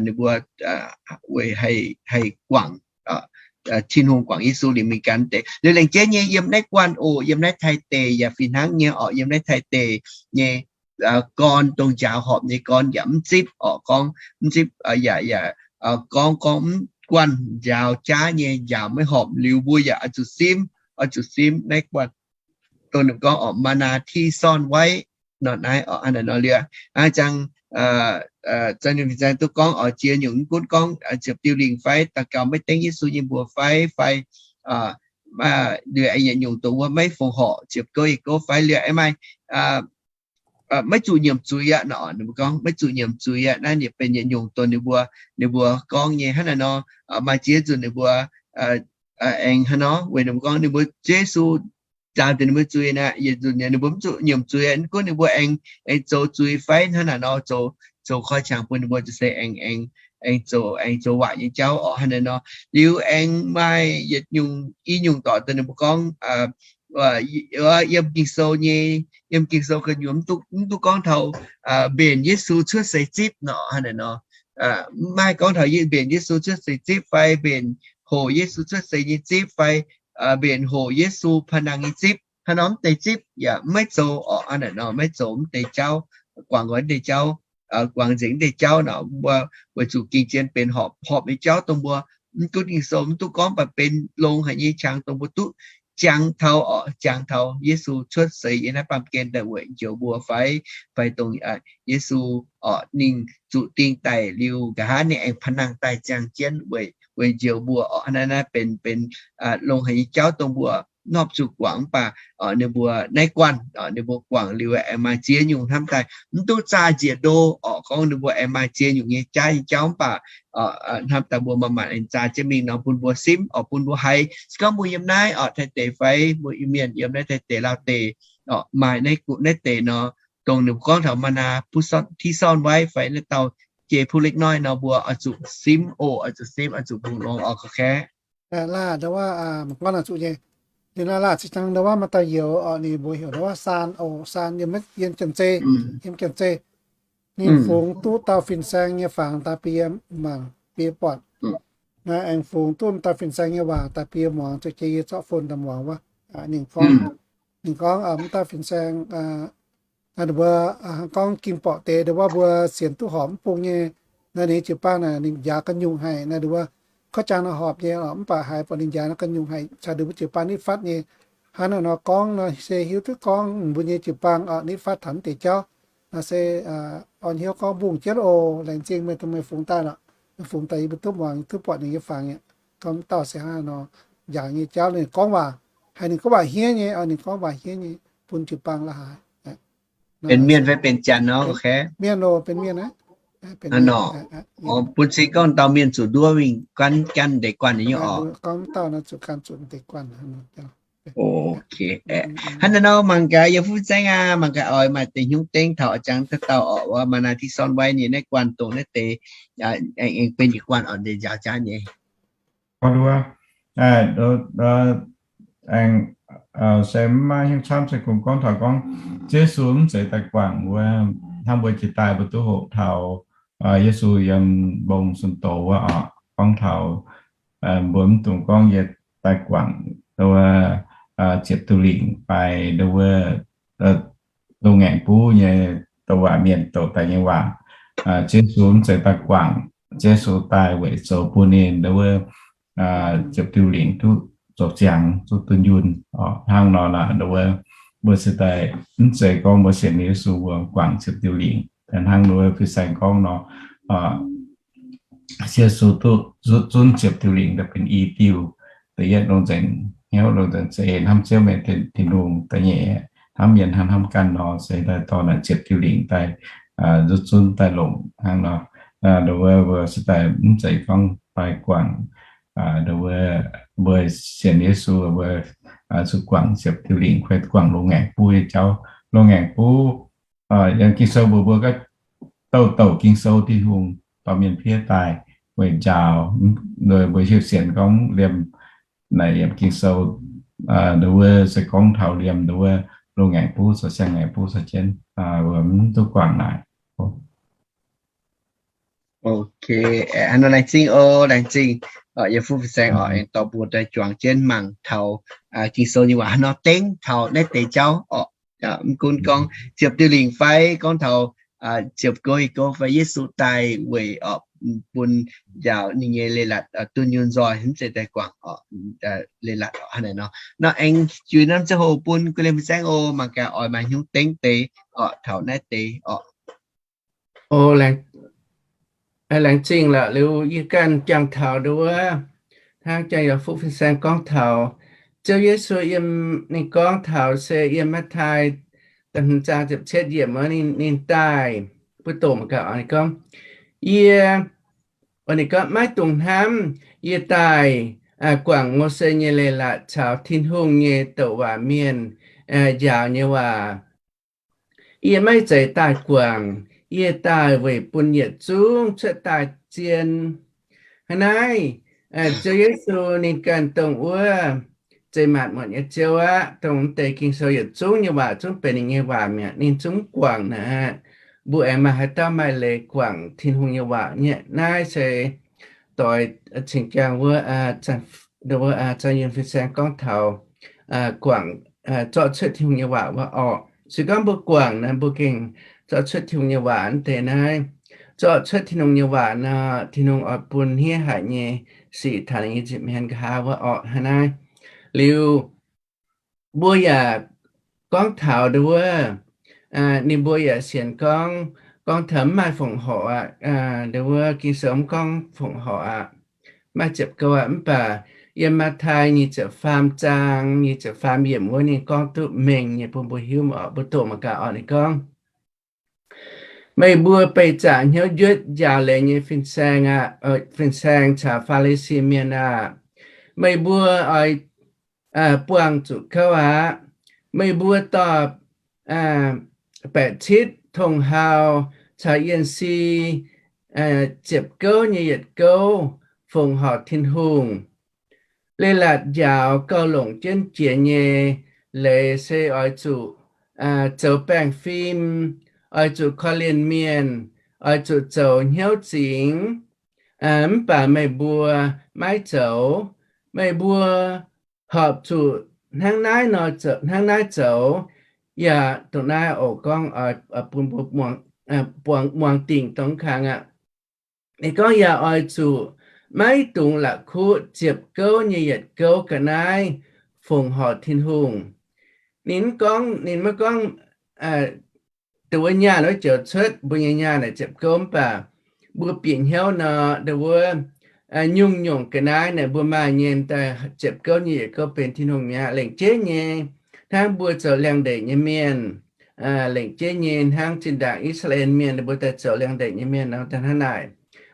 ninh mbuo weic haih, haih guangc Tin-Hungh, guangc Yesu liuz mingh gan deix. Liuz lengc jeiv nyei yiem naaiv guanh oc, yiem naaiv Taiv deic yaac fih hnangv nyei oc, yiem naaiv Taiv deic nyei gorn dongh njaaux horpc nyei gorn yaac mv zipv oc, gorngv mv zipv yaac, yaac gorngv, gorngv mv guanh njaaux jaav nyei njaaux maiv horpc. Liuz mbuo yaac oix zuqc simv, oix zuqc simv naaiv guanh dongh ninh gorngv oc, มานาที่ซ่อนไว้ nor naaiv oc, hnangv naaiv nor liuz. Aa, ziangh za'nyunc fin-saeng duqv gorngv oc, ziex nyungc mv gunv gorngv ziepc diuh lingc fai daux gaux maiv dengv Yesu nyei mbuox fai, fai liuz aengx yietc nyungc dongh wuov maiv fongc horc ziepc gouv yietc gouv fai liuz aengx maaih maiv zuqc nyiemc zuiz aqv nor, ninh mbuo gorngv maiv zuqc nyiemc zuiz aqv. Naaiv ninh benx yietc nyungc dongh ninh mbuo, ninh mbuo gorngv nyei hnangv naaiv nor. Maaih ziex nzunc ninh mbuo aengx hnangv nor, weic ninh mbuo gorngv ninh mbuo Yesu nzaaux deix ninh mbuo zuiz naaic, yietc nzunc ninh mbuo mv zuqc nyiemc zuiz aqv. Mv gunv ninh mbuo aengx, aengx zoux zuiz fai hnangv naaic nor, zoux, zoux koi qangx bun ninh mbuo zuqc se aengx, aengx, aengx zoux, aengx zoux waaic nyei jauv orqc, hnangv naaic nor. Liuz aengx maaih yietc nyungc, i nyungc dorc dongh ninh mbuo gorngv yiem Ging-Sou nyei, yiem Ging-Sou gu'nyuoz mv duqv gorngv taux mbenc Yesu cuotv seix zipv nor, hnangv naaic nor. Mv maaih gorngv taux mbenc Yesu cuotv seix zipv fai mbenc hoc Yesu cuotv seix nyei zipv fai mbenc hoc Yesu paa nangh nyei zipv. Hnangv nor mv deix zipv yaac maiv zoux orqc, hnangv naaic nor maiv zoux mv deix jauv, guangc nqoi mv deix jauv, guangc nzengc mv deix jauv nor, mbuo weic zuqc gengh zien benx horpc, horpc nyei jauv dongh mbuo mv gunv Ging-Sou mv duqv gorngv, mv baac benx longx haic nyei qangx dongh mbuo duqv jangx taux orqc, jangx taux Yesu cuotv seix yiem naaiv baamh gen daaih weic njoux mbuo fai, fai dongh Yesu orqc ninh zuqc ding daic liuz nqa'haav ninh aengx paa nangh daaih ziangh jienv weic, weic njoux mbuo orqc. Hnangv naaiv, naaiv benx, benx longx haic nyei jauv dongh mbuo mv horpc zuqc guangc, mv baac ninh mbuo naaiv guanh ninh mbuo guangc liuz aengx maaih ziex nyungc hnamv daaih mv duqv zaah njiec ndo orqc, gorngv ninh mbuo aengx maaih ziex nyungc nyei jaav nyei jauv, mv baac hnamv daaih mbuo manc-manc aengx zaah jienv mingh nor bun mbuo simv orqc, bun mbuo haiz. Se gorngv mbuo yiem naaiv orqc, Taiv deic fai mbuo Iu-Mienh yiem naaiv Taiv deic, Laauv deic orqc, maaih naaiv gu'naaiv deix nor, dongh ninh mbuo gorngv taux มานาที่ซ่อนไว้ fai naaiv dauh jei ผู้เล็กน้อย nor, mbuo oix zuqc simv oc, oix zuqc simv, oix zuqc mbungh longx orqc, gorqv-kaeqv. Laah, ndau wuov mangc gorngv naaic zuqc nyei. Liuz naaiv laah, zinh hnangv ndau wuov maaih dauh youz orqc, ninh mbuox heuc ndau wuov Saan oc, Saan yiem, yiem Janx-Zei, yiem Janx-Zei. Ninh fungx duqv dauh fin-saeng nyei fangx daaih bun yie mangc bun yie buatc. Naaiv aengx fungx duqv dauh fin-saeng nyei waac daaih bun yie muangx, ziouc jiex yie zorqv phone daaih muangx wuov. Ninh gorngv, ninh gorngv mv dauh fin-saeng naaiv mbuo gorngv ging borqc deix ndau wuov mbuo sienx duqv horpc mv bung nyei. Naaiv ninh jiu-baang naaic ninh njaaux ga'nyungc haic naaiv ndau wuov, kov jangx nor horpc nyei orqc, mv baac haiz buatc ninh njaaux nor ga'nyungc haic caux ndau mbuo jiu-baang nitv fatv nyei. Hnangv naaiv nor gorngv nor se hiuv duqv gorngv mbuo nyei jiu-baang orqc nitv fatv taux mv deix jauv. Naaiv se orn hnyouv gorngv mbungh jienv oc. Laengz zingh meih dongh meih fungx daaih lorqc. Meih fungx daaih yie mbuo duqv muangx, duqv buatc ninh nyei fangx nyei. Gorngv mv dauh se hnangv naaiv nor njaaux nyei jauv, ninh gorngv waac, haiz ninh gorngv waac hniev nyei orqc, ninh gorngv waac hniev nyei. bun jiu-baang la'haaix. Benx mienh fai benx janx nor? Mienh oc, benx mienh aqv. Bun cing gorngv dauh mienh zuqc nduov mingh gan, gan deix guanh nyei oc. Hnangv naaiv nor mangc gaax yie fuqv saengv aac, mangc gaax oix maaih deix hnyouv dengv taux a'jangv dauh dauh orqc, maaih naaiv Tin Sorn Wai nyei naaiv guanh dongh naaiv deix aengx benx yietc guanh orqc, nzengc njaaux jaav nyei. Aengx se maiv maaih hnyouv camv se kungx gorngv taux gorngv Ziouv Yesu mv zeiz daaih guangc wuov, hnangv mbuo jiex daaih mbuo duqv hoqc taux Yesu yiem mbong sun doz wuov oc, gorngv taux mbuo mv dungx gorngv yie daaih guangc wuov ziepc diuh lingc fai wuov loz-ngaengc buv nyei douc waac mienh douc daaih nyei waac. Ziouv Yesu mv zeiz daaih guangc, Ziouv Yesu daaih weic zoux bun ninh wuov ziepc diuh lingc duqv zoux ziangx, duqv dunh yunh. Hnangv nor naaic wuov, mbuo se daaih mv zeiz gorngv mbuo sienx Yesu mbuo guangc ziepc diuh lingc. Hnangv wuov fin-saeng gorngv nor, Ziouv Yesu duqv zutv zunv ziepc diuh lingc daaih benx i diuh. Da'yietv longc nzengc hnyouv, longc nzengc za'eix hnamv Ziouv meih Tin-Hungh da'nyeic hnamv mienh hnangv hnamv ganh nor, se daaih dorh naaic ziepc diuh lingc daaih zutv zunv daaih longc hnangv nor. Wuov mbuo se daaih mv zeiz gorngv fai guangc, wuov mbuo sienx Yesu mbuo zuqc guangc ziepc diuh lingc fai guangc loz-ngaengc buv nyei jauv. Loz-ngaengc buv, yiem Ging-Sou mbuox mbuo gorngv douc douc Ging-Sou Tin-Hungh dorh mienh piev daaih weic njaaux, mbuo hiuv sienx gorngv liemh naaic yiem Ging-Sou wuov se gorngv taux liemh wuov loz-ngaengc buv caux siang-ngaengc buv caux jienv, mbuo mv duqv guangc naaic. Ok, hnangv nor laengz zingh oc, laengz zingh yie fuqv fin-saeng oc, aengx dorh mbuo daaih juangc jienv mangc taux Ging-Sou nyei waac hnangv nor dengv taux naaiv deix jauv oc. Mv gunv gorngv ziepc diuh lingc fai gorngv taux ziepc gouv, i gouv fai Yesu daaih weic oc bun njaaux ninh nyei leiz-latc dunh yunh nzoih, mv zeiz daaih guangc oc, leiz-latc oc, hnangv naaiv nor. Nor aengx juix norm ziangh hoc bun guei liemh fin-saeng oc, mangc gaax oix maaih hnyouv dengv deix oc taux naaiv deix oc. O, laengz zingh lorqc. Liuz yie ganh jangx taux nduov, hnangv jangx yaac fuqv fin-saeng gorngv taux, Ziouv Yesu yiem, ninh gorngv taux se yiem Matv^taai da'hmz zaang ziepc cietv yiemc wuov, ninh daaih, mbuo doqc mangc gaax oc, ninh gorngv, yie, ninh gorngv, maiv dungx hnamv, yie daaih guangc Mose nyei leiz-latc caux Tin-Hungh nyei douc waac mienh njaaux nyei waac. Yie maiv zeiz daaih guangc, yie daaih weic bun yietc zungv cuotv daaih zien. Hnangv naaiv, Ziouv Yesu ninh ganh dongh wuov zeqc maanc muotc nyei Ziouv aqv, dongh deix Ging-Sou yietc zungv nyei waac zungv benx ninh nyei waac mi'aqv, ninh zungv guangc naaic. Mbuo aengx maaih haaix dauh maaih leiz guangc Tin-Hungh nyei waac nyei? Naaiv se doix cingx jangx wuov, wuov Zanh Yunh fin-saeng gorngv taux guangc, zorqv cuotv Tin-Hungh nyei waac wuov orqc. Se gorngv mbuo guangc naaic, mbuo gengh zorqv cuotv Tin-Hungh nyei waac naaiv deix naaiv. Zorqv cuotv Tin-Hungh nyei waac nor, Tin-Hungh oix bun hniev haic nyei sic taux ninh nyei nza'hmien nqa'haav wuov orqc. Hnangv naaiv liuz, mbuo yaac gorngv taux nduov, ninh mbuo yaac sienx gorngv, gorngv taux mv maaih fongc horc aqv, nduov Ging-Sou mv gorngv fongc horc aqv, maaih ziepc gouv aqv. Mv baac yiem Matv^taai nyic ziepc faam zaang nyic ziepc faam yiemc wuov ninh gorngv duqv mengh nyei bun mbuo hiuv oc. Mbuo doqc mangc gaax oc. Ninh gorngv, meih mbuo beih zaqc hnyouv njuotv njaaux leiz nyei fin-saeng aqv, fin-saeng caux Faa^li^si Mienh aah! Meih mbuo oix buangh zuqc kouv aqv. Meih mbuo dorh baeqc citv, tong-hau caux yienh si ziepc gouv nyei yietc gouv fongc horc Tin-Hungh. Leiz-latc njaaux gauh longc jienv jiex nyei leiz se oix zuqc zoux baengh fim, oix zuqc korv-lienh mienh, oix zuqc zoux hnyouv zingx. Mv baac meih mbuo maiv zoux. Meih mbuo horpc zuqc hnangv naaiv nor, hnangv naaiv zoux, yaac dongh naaiv oc gorngv bun mbuo muangx dingc dongh kangx aqv. Ninh gorngv yaac oix zuqc maiv dungx la'kuqv ziepc gouv nyei yietc gouv ga'naaiv fongc horc Tin-Hungh. Ninh mv gorngv, ninh maiv gorngv dongh wuov nyaanh wuov joux cuotv mbuo nyei nyaanh naaic ziepc gouv, mv baac mbuo bieqc hnyouv nor, dongh wuov nyungc-nyungc ga'naaiv naaic mbuo maaih nyei daaih ziepc gouv nyei yietc gouv benx Tin-Hungh mi'aqv. Lengc jeiv nyei, hnangv mbuo zoux liangx-ndeic nyei mienh, lengc jeiv nyei hnangv zinh ndaangc I^saa^laa^en Mienh ninh mbuo daaih zoux liangx-ndeic nyei mienh nor, daaih hnangv naaic.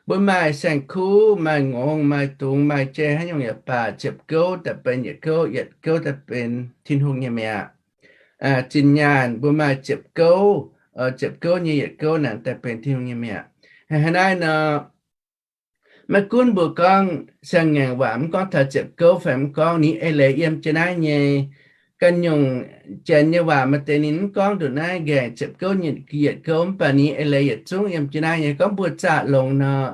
Mbuo maaih saeng-kuv, maaih ngongh, maaih dungz, maaih jai, haaix nyungc yaac baac, ziepc gouv daaih benx yietc gouv, yietc gouv daaih benx Tin-Hungh nyei mi'aqv. Zinh nyaanh mbuo maaih ziepc gouv, ziepc gouv nyei yietc gouv naaic daaih benx Tin-Hungh nyei mi'aqv. Hnangv naaiv nor, maiv gunv mbuo gorngv siang-ngaengc waac, mv gorngv taux ziepc gouv fai mv gorngv, ninh eix leiz yiem jienv naaiv nyei. Ganh nyungc Janx nyei waac maaih deix ninh mv gorngv nduqc naaiv nqaengc ziepc gouv nyei yietc gouv, mv baac ninh eix leiz yietc zungv yiem jienv naaiv nyei. Gorngv mbuo zaah longx nor,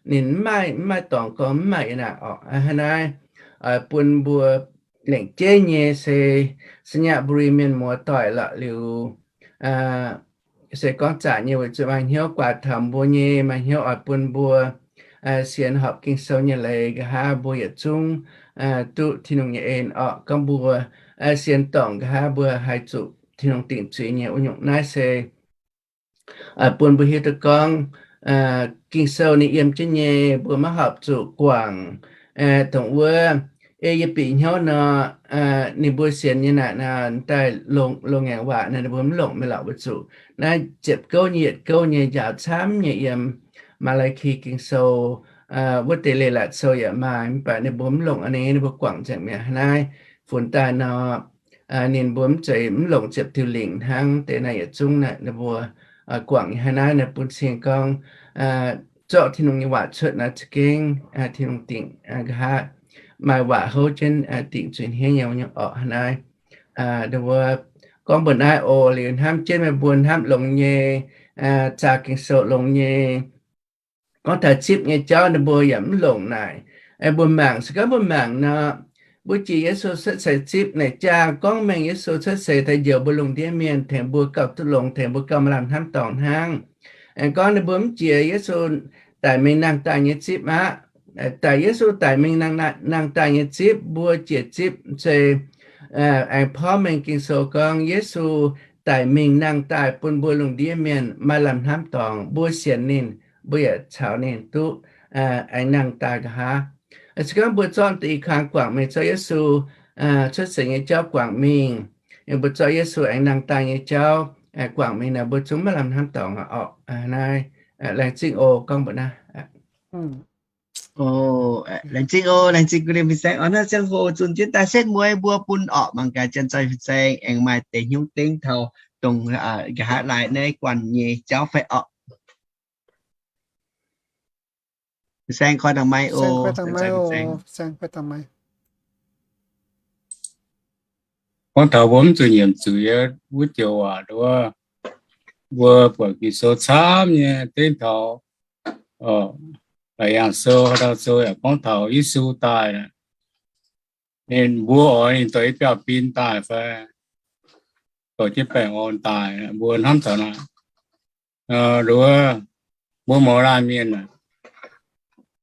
ninh mv maaih, mv maaih dorngx gorngv mv maaih ih naaic orqc. Hnangv naaiv, oix bun mbuo lengc jeiv nyei se Sainyabuli mienh muoz-doic lorqc liuz, se gorngv zaah nyei weic zuqc maaih hnyouv guaax taux mbuo nyei, maaih hnyouv oix bun mbuo sienx horpc Ging-Sou nyei leiz, nqa'haav mbuo yietc zungv duqv Tin-Hungh nyei en orqc. Gorngv mbuo sienx dorngc, nqa'haav mbuo haih zuqc Tin-Hungh dingc zuiz nyei. Wuov nyungc naaiv se bun mbuo hiuv duqv gorngv Ging-Sou ninh yiem jienv nyei, mbuo maiv horpc zuqc guangc. Dongh wuov, ei yie bieqc hnyouv nor, ninh mbuo sienx nyei naaic nor, daaih loz-ngaengc waac naaic ninh mbuo mv longc mingh lorqc, weic zuqc naaiv ziepc gouv nyei yietc gouv nyei njaaux camv nyei yiem Maa^lai^ki Ging-Sou. Wuov deix leiz-latc sou yaac maaih, mv baac ninh mbuo mv longc a'hneiv, ninh mbuo guangc nzengc mi'aqv. Hnangv naaiv funx daaih nor, ninh mbuo mv zeiz mv longc ziepc diuh lingc hnangv deix naaiv yietc zungv naaic, ninh mbuo guangc nyei. Hnangv naaiv naaic bun cing gorngv zorqv Tin-Hungh nyei waac cuotv naaiv za'gengh Tin-Hungh dingc, nqa'haav maaih waac houv jienv dingc zuiz-hniev nyei orqc. Hnangv naaiv, ninh mbuo gorngv mbuo naaiv oc, liuz hnamv jienv meih mbuo hnamv longx nyei zaah Ging-Sou longx nyei. Gorngv taux zipv nyei jauv ninh mbuo yaac mv longc naaic. Mbuo mangc, se gorngv mbuo mangc nor, mbuo jiex Yesu cuotv seix zipv naaic jaa, gorngv mengh Yesu cuotv seix daaih njoux mbuo lungh ndiev mienh, tengx mbuo gauh duqv longx, tengx mbuo gauh maaih lamh hnamv dorngx hnangv. Gorngv ninh mbuo mv jiex Yesu daic mingh nangh daaih nyei zipv aqv. Daic, Yesu daic mingh nangh daaih nyei zipv, mbuo jiex zipv se aengx porv mengh Ging-Sou gorngv Yesu daic mingh nangh daaih bun mbuo lungh ndiev mienh maaih lamh hnamv dorngx. Mbuo sienx ninh, mbuo yaac caux ninh duqv aengx nangh daaih nqa'haav. Se gorngv mbuo zorqv deix i kaang guangc mingh, zorqv Yesu cuotv seix nyei jauv guangc mingh, mbuo zorqv Yesu aengx nangh daaih nyei jauv guangc mingh nor, mbuo zungv maaih lamh hnamv dorngx orqc. Naaiv laengz zingh oc, gorngv mbuo naaiv. Laengz zingh oc, laengz zingh gu'nyuoz fin-saeng oc. Naaiv ziangh hoc zunc jienv daaih setv mueiz mbuo bun orqc mangc gaax Janx-Zoih fin-saeng aengx maaih deix hnyouv dengv taux dongh nqa'haav laaix naaiv guanh nyei jauv fai orqc. Fin-saeng koi dangh maiv oc. Gorngv taux mbuo mv zuqc nyiemc zuiz wuov joux waac nduov, mbuo buatc Ging-Sou camv nyei dengv taux Laauc Yaangh Sou, Haaix Dauh Sou yaac gorngv taux Yesu daaih, ninh mbuo oix ninh dorh i biauv-bin daaih fai dorh jienv baengh orn daaih, mbuo hnamv taux naaic. Nduov, mbuo mouz laanh mienh,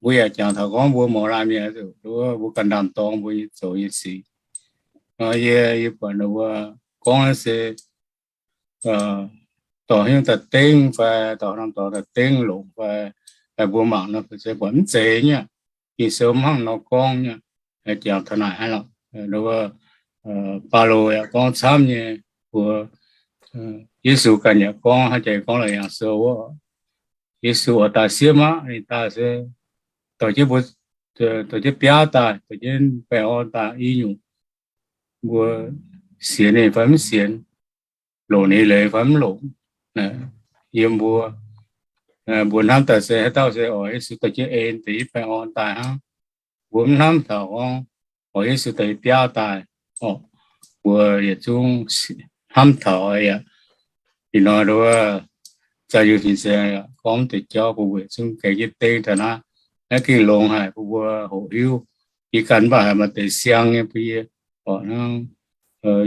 mbuo yaac jangx taux gorngv mbuo mouz laanh mienh, nduov, mbuo ganh ndaam-dorng mbuo nyei zoux nyei sic. Yie, yie buatc ninh mbuo gorngv naaiv se dorh haaix nyungc daaih dengv fai dorh norm dorngx daaih dengv longc fai, mbuo mangc nor se buatc mv zeiz nyei. Ging-Sou mv hnangv nor gorngv nyei. Jangx taux naaic hnangv lorqc. Baulo yaac gorngv camv nyei, mbuo Yesu ganh yaac gorngv, haaix jiex gorngv Laauc Yaangh Sou wuov, Yesu oix daaih siev aqv. Ninh daaih se dorh jienv mbuo, dorh jienv biaav daaih, dorh jienv baengh orn daaih i nyungc. Mbuo sienx ninh fai mv sienx, longc ninh leiz fai mv longc, yiem mbuo, mbuo hnamv daaih se haaix dauh se oix Yesu dorh jienv en deix i baengh orn daaih hnangv. Mbuo mv hnamv taux gorngv oix Yesu dorh i biaav daaih orqc. Mbuo yietc zungv hnamv taux aqv. Ih hnoi nduov, Zaux Yunc fin-saeng gorngv deix jauv bun mbuo yietc zungv gaengh jienv dengv taux naaiv. Naaiv gengh longx haic bun mbuo hoqc hiuv. Yie ganh mv baac haiz maaih deix siang nyei bun yie, orqc, hnangv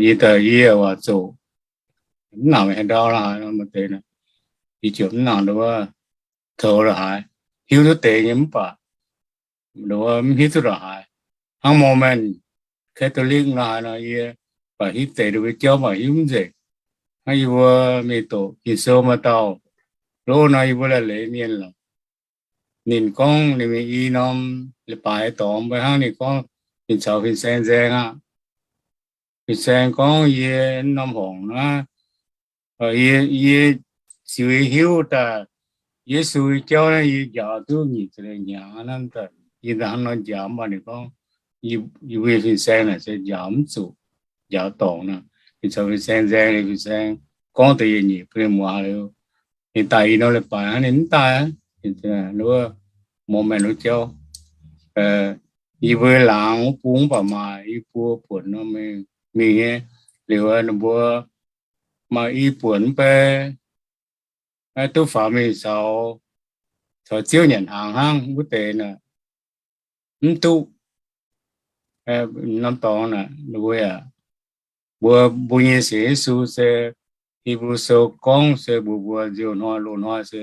yie daaih yie waac zoqc mv nangc haaix ndau la'haaix nor, maaih deix yie ziouc mv nangc nduov, toux la'haaix, hiuv duqv deix nyei mv baac nduov mv hiuv duqv la'haaix. Hnangv Mormon, Catholic la'haaix nor, yie baac hiuv deix nduov jauv baac hiuv mv nzengc. Hnangv yie mbuo mingh doqc Ging-Sou maaih dauh loz nor, yie mbuo laih leiz mienh lorqc. Ninh gorngv ninh mingh i norm leiz-baaix dorngx mbuo hnangv, ninh gorngv ninh caux fin-saeng nzaeng aqv. Fin-saeng gorngv yie norm horngc naaiv, yie, yie ziux hiuv daaih Yesu jauv naaiv yie njaaux duqv nyic ziepc lengh hnyangx naaiv, yie hnangv nor njaaux mv baac ninh gorngv, yie mbuo fin-saeng naaic se njaaux mv zuqc, njaaux dorngc nor. Ninh caux fin-saeng nzaeng, ninh fin-saeng gorngv deix yietc nyeic bun ninh muangx liuz, ninh daaih i norm leiz-baaix hnangv ninh mv daaih, wuov moment wuov jauv, yie mbuo laangz wuov bung mv baac maaih i buo buonc nor mingh nyei. Liuz ninh mbuo maaih i buonc mv bei duqv faaux mingh caux, caux Ziouv nyanc hnaangx hnangv wuov deix naaic, mv duqv norm dorngx naaic, mbuo yaac, mbuo, mbuo nyei sienx Yesu se Hipv^lu Sou gorngv se mbuo, mbuo nziouv hnoi loz-hnoi se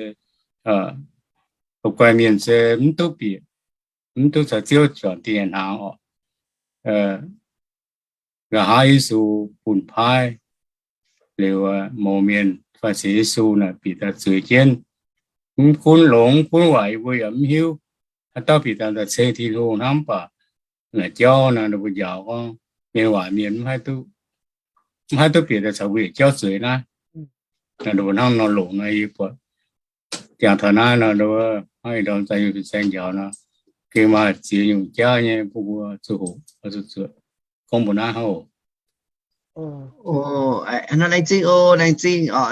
la'guaih mienh se mv duqv bieqc, mv duqv caux Ziouv juangc diuh nyanc hnaangx oc. Nqa'haav Yesu bun paaiv liuz, mouz mienh fai sienx Yesu naaic bieqc daaih zueiz jienv. Mv gunv longx mv gunv waaic yie mbuo yaac mv hiuv. Haaix dauh bieqc daaih ceng Tin-Hungh hnangv mv baac naaic jauv naaic ninh mbuo njaaux gorngv mienh waaic mienh mv haih duqv, mv haih duqv bieqc daaih caux mbuo yietc jauv zueiz naaiv. Ninh mbuo hnangv nor longc nor yie buatc jangx taux naaiv nor, hnangv ih ndorm zai nyei fin-saeng njaaux nor, gengh maaih ziex nyungc jaav nyei bun mbuo zuqc hoqc, zuqc zuotc gorngv mbuo naaiv hnangv oc. Hnangv laengz zingh oc, laengz zingh oc.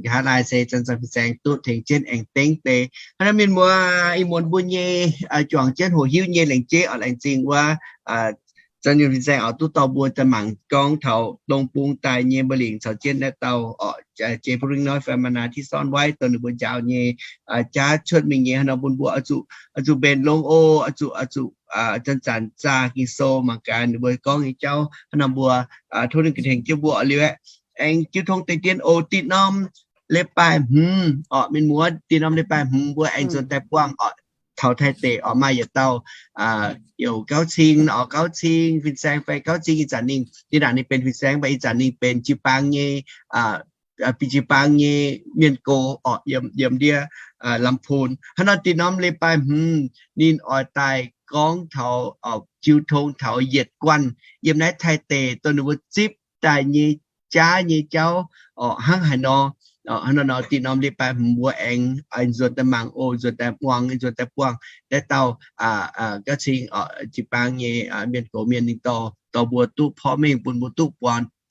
Nqa'haav naaiv se zanc-zanc fin-saeng duqv tengx jienv aengx dengv deix hnangv naaiv mienh muoz, ih muonz mbuo nyei juangc jienv hoqc hiuv nyei laengz jeiv oc, laengz zingh wuov zanc-zanc fin-saeng oix duqv dorh mbuo daaih mangc gorngv taux dongh bung daaih nyei mba'lingc caux jienv naaiv dauh oc, Jay Brooke North fai Mana Thi Son White dongh ninh mbuo njaaux nyei jaav cuotv mingh nyei hnangv nor bun mbuo oix zuqc, oix zuqc mbenc longx oc, oix zuqc, oix zuqc zanc-zanc zaah Ging-Sou mangc gaax ninh mbuo gorngv nyei jauv hnangv nor mbuo tov ninh ganh tengx jienv mbuo oc. Liuz aeqv, aengx jiu tong deix dien oc, dih norm leiz-baaix hmz oc, mienh muoz, dih norm leiz-baaix hmz mbuo aengx nzuonx daaih buangh oc, taux Taiv deic oc, maaih yietc dauh youc gauv cing oc, gauv cing fin-saeng fai gauv cing ih zanc ninh, ninh naaic ninh benx fin-saeng mv baac ih zanc ninh benx jiu-baang nyei, benx jiu-baang nyei mienh gox oc, yiem, yiem ndiev Lamphun. Hnangv nor dih norm leiz-baaix hmz ninh oix daaih gorngv taux jiu tong taux yietc guanh yiem naaiv Taiv deic dongh ninh mbuo zipv daaih nyei jaav nyei jauv oc, hnangv haaix nor. Hnangv nor nor dih norm leiz-baaix hmz mbuo aengx nzuonx daaih mangc oc, nzuonx daaih muangx, nzuonx daaih buangh naaiv dauh gauv cing jiu-baang nyei mienh gox mienh ninh dorh, dorh mbuo duqv porv mengh bun mbuo duqv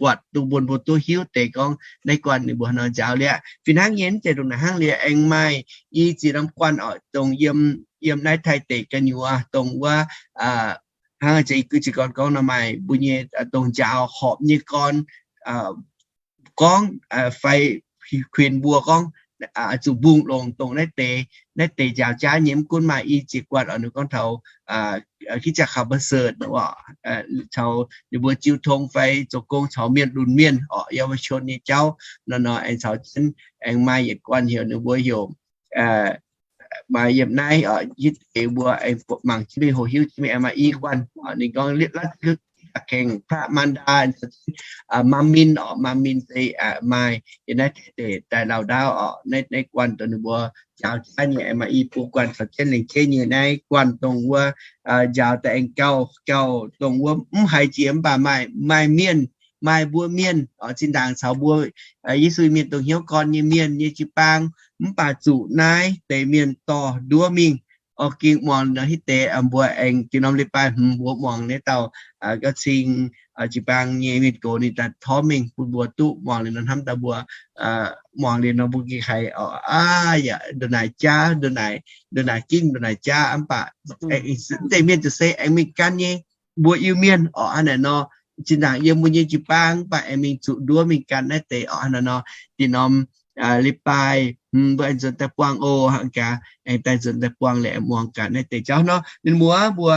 buatc, duqv bun mbuo duqv hiuv deix gorngv naaiv guanh ninh mbuo hnangv nor njaaux liuz. Fih hnangv nyei mv zeiz ndongc naaic hnangv liuz aengx maaih i ziex norm guanh oc, dongh yiem, yiem naaiv Taiv deic gu'nyuoz dongh wuov hnangv jiex gorn gorngv nor maaih mbuo nyei dongh njaaux horpc nyei gorn gorngv fai kuinx mbuo gorngv zuqc mbungh longc dongh naaiv deix, naaiv deix njaaux jaav nyei. Mv gunv maaih i ziex guanh oc, ninh gorngv taux กิจการประเสริฐ oc, caux ninh mbuo jiu tong fai zoux gong caux mienh lunx mienh oc, เยาวชน nyei jauv nor nor aengx caux jienv aengx maaih yietc guanh heuc ninh mbuo heuc maaih yiem naaiv oc, hitv deix mbuo aengx mangc jienv mingh hoqc hiuv jienv mingh aengx maaih i guanh oc, ninh gorngv รัฐวิสาหกิจ แห่งพระมารดา Mamin oc, Mamin se maaih yiem naaiv deix daaih lauh ndaauv oc, naaiv, naaiv guanh dongh ninh mbuo njaaux jaav nyei aengx maaih i buo guanh caux jienv lengc jeiv nyei naaiv guanh dongh wuov njaaux daaih aengx gauh, gauh dongh wuov mv haiz jiex mv baac maaih, maaih mienh, maaih mbuo mienh oc, zinh ndaangc caux mbuo Yesu mienh dongh hnyouv gorn nyei mienh nyei jiu-baang, mv baac zuqc naaiv deix mienh dorh nduov mingh oc, gengh muangx nor hitv deix mbuo aengx dih norm leiz-baaix hmz mbuo muangx naaiv dauh gauv cing jiu-baang nyei mienh gox ninh daaih torv mengh bun mbuo duqv muangx liuz nor hnamv daaih mbuo muangx liuz nor mbuo gengh haiz oc, aa, yaac ndongc naaic jaav, ndongc naaic, ndongc naaic gingv, ndongc naaic jaav mv baac mv deix mienh ziouc se aengx mingh gan nyei mbuo Iu-Mienh oc, hnangv naaic nor. Zinh ndaangc yiem mbuo nyei jiu-baang mv baac aengx mingh zuqc nduov mingh gan naaiv deix oc, hnangv naaiv nor. Dih norm leiz-baaix hmz mbuo aengx nzuonx daaih buangh oc, hnangv gaax aengx daaih nzuonx daaih buangh liuz aengx muangx gaax naaiv deix jauv nor. Mienh muoz, mbuo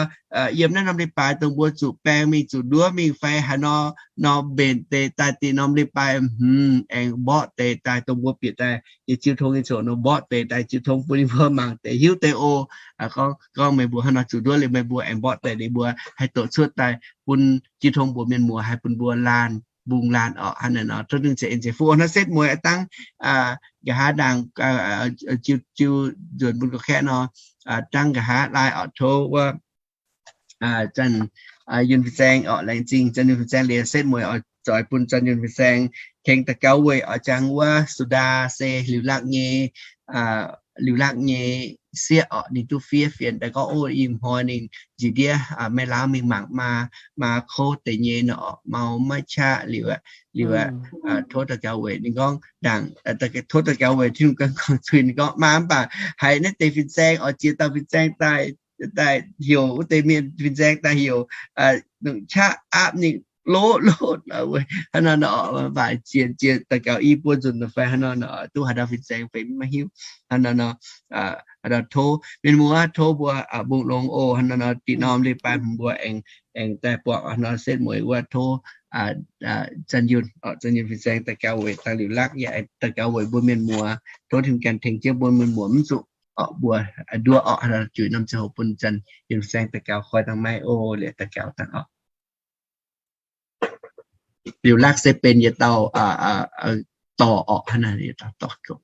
yiem naaiv norm leiz-baaix dongh mbuo zuqc baeng mingh zuqc nduov mingh fai haaix nor, nor mbenc deix daaih dih norm leiz-baaix hmz aengx mborqv deix daaih dongh mbuo bieqc daaih nyei jiu tong nyei ziouc nor mborqv deix daaih jiu tong bun ninh mbuo mangc deix hiuv deix oc. Gorngv, gorngv meih mbuo hnangv nor zuqc nduov liuz meih mbuo aengx mborqv deix ninh mbuo haih doqc cuotv daaih bun jiu tong mbuox mienh muoz haih bun mbuo laanh, mbungh laanh oc, hnangv naaic nor. Tov Tin-Hungh ceix en ceix fuqv hnangv setv mueiz aav dangv nqa'haav ndaangc jiu, jiu nzuonx bun gorqv-kaeqv nor, dangv nqa'haav laai oc, tov wuov zanc Yunh Fin-Saeng orqc, laengz zingh Zanh Yunh Fin-Saeng liuz setv mueiz oix zoix bun Zanh Yunh Fin-Saeng tengx daux gaux weic oix jangx wuov Sudaa se Liuz Lakv nyei, Liuz Lakv nyei sieqv orqc, ninh duqv fiev fienx daaih gorngv, o, ih hnoi ninh njiec ndiev maiv lauh mingh mangc maa, maa kouv deix nyei nor orqc, mau maiv qaqv liuz, liuz tov daux gaux weic ninh gorngv ndaangc, tov daux gaux weic Tin-Hungh gan gorngv zuiz ninh gorngv, maa mv baac haiz naaiv deix fin-saeng oix ziex dauh fin-saeng daaih, daaih heuc wuov deix mienh fin-saeng daaih heuc, nongc qaqv aapv ninh loz loz hnangv nor nor, mv baac ziex ziex daux gaux i buo nzunc fai hnangv nor nor, duqv haaix dauh fin-saeng fai maiv hiuv. Hnangv nor nor, tov mienh muoz, tov mbuo mbungh longx oc. Hnangv nor nor, dih norm leiz-baaix mbuo aengx, aengx daaih buatc hnangv nor setv mueiz wuov tov Zanh Yunh, Zanh Yunh fin-saeng daux gaux weic dangh Liuz Lakv yaac daux gaux weic mbuo mienh muoz. Tov Tin-Hungh gan tengx jienv mbuo mienh muoz mv zuqc orqc mbuo nduov orqc, juix norm ziangh hoc bun Zanh Yunh fin-saeng daux gaux koi dangh maiv o, liuz daux gaux dangh orqc. Liuz Lakv se benx yietc dauh dorh orqc, hnangv naaiv yietc dauh dorh.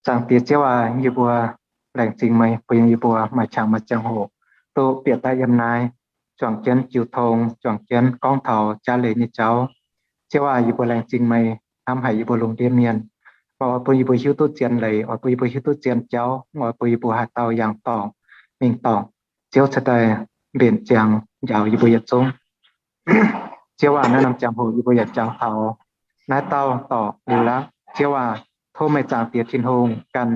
Zaangc Diex Ziouv aac, yie mbuo laengz zingh meih bun yie mbuo maaih qangx maaih ziangh hoc duqv bieqc daaih yiem naaiv, juangc jienv jiu tong, juangc jienv gorngv taux jaav leiz nyei jauv. Ziouv aac, yie mbuo laengz zingh meih hnamv haic yie mbuo lungh ndiev mienh, oix bun yie mbuo hiuv duqv zien leiz, oix bun yie mbuo hiuv duqv zien jauv, oix bun yie mbuo haaix dauh yangh dorngc mingh dorngc, Ziouv cingx daaih mbenc ziangx njaaux yie mbuo yietc zungv. Ziouv aac, naaiv norm ziangh hoc yie mbuo yaac jangx taux naaiv dauh dorc Liuz Lakv. Ziouv aac, tov meih Zaangc Diex Tin-Hungh gan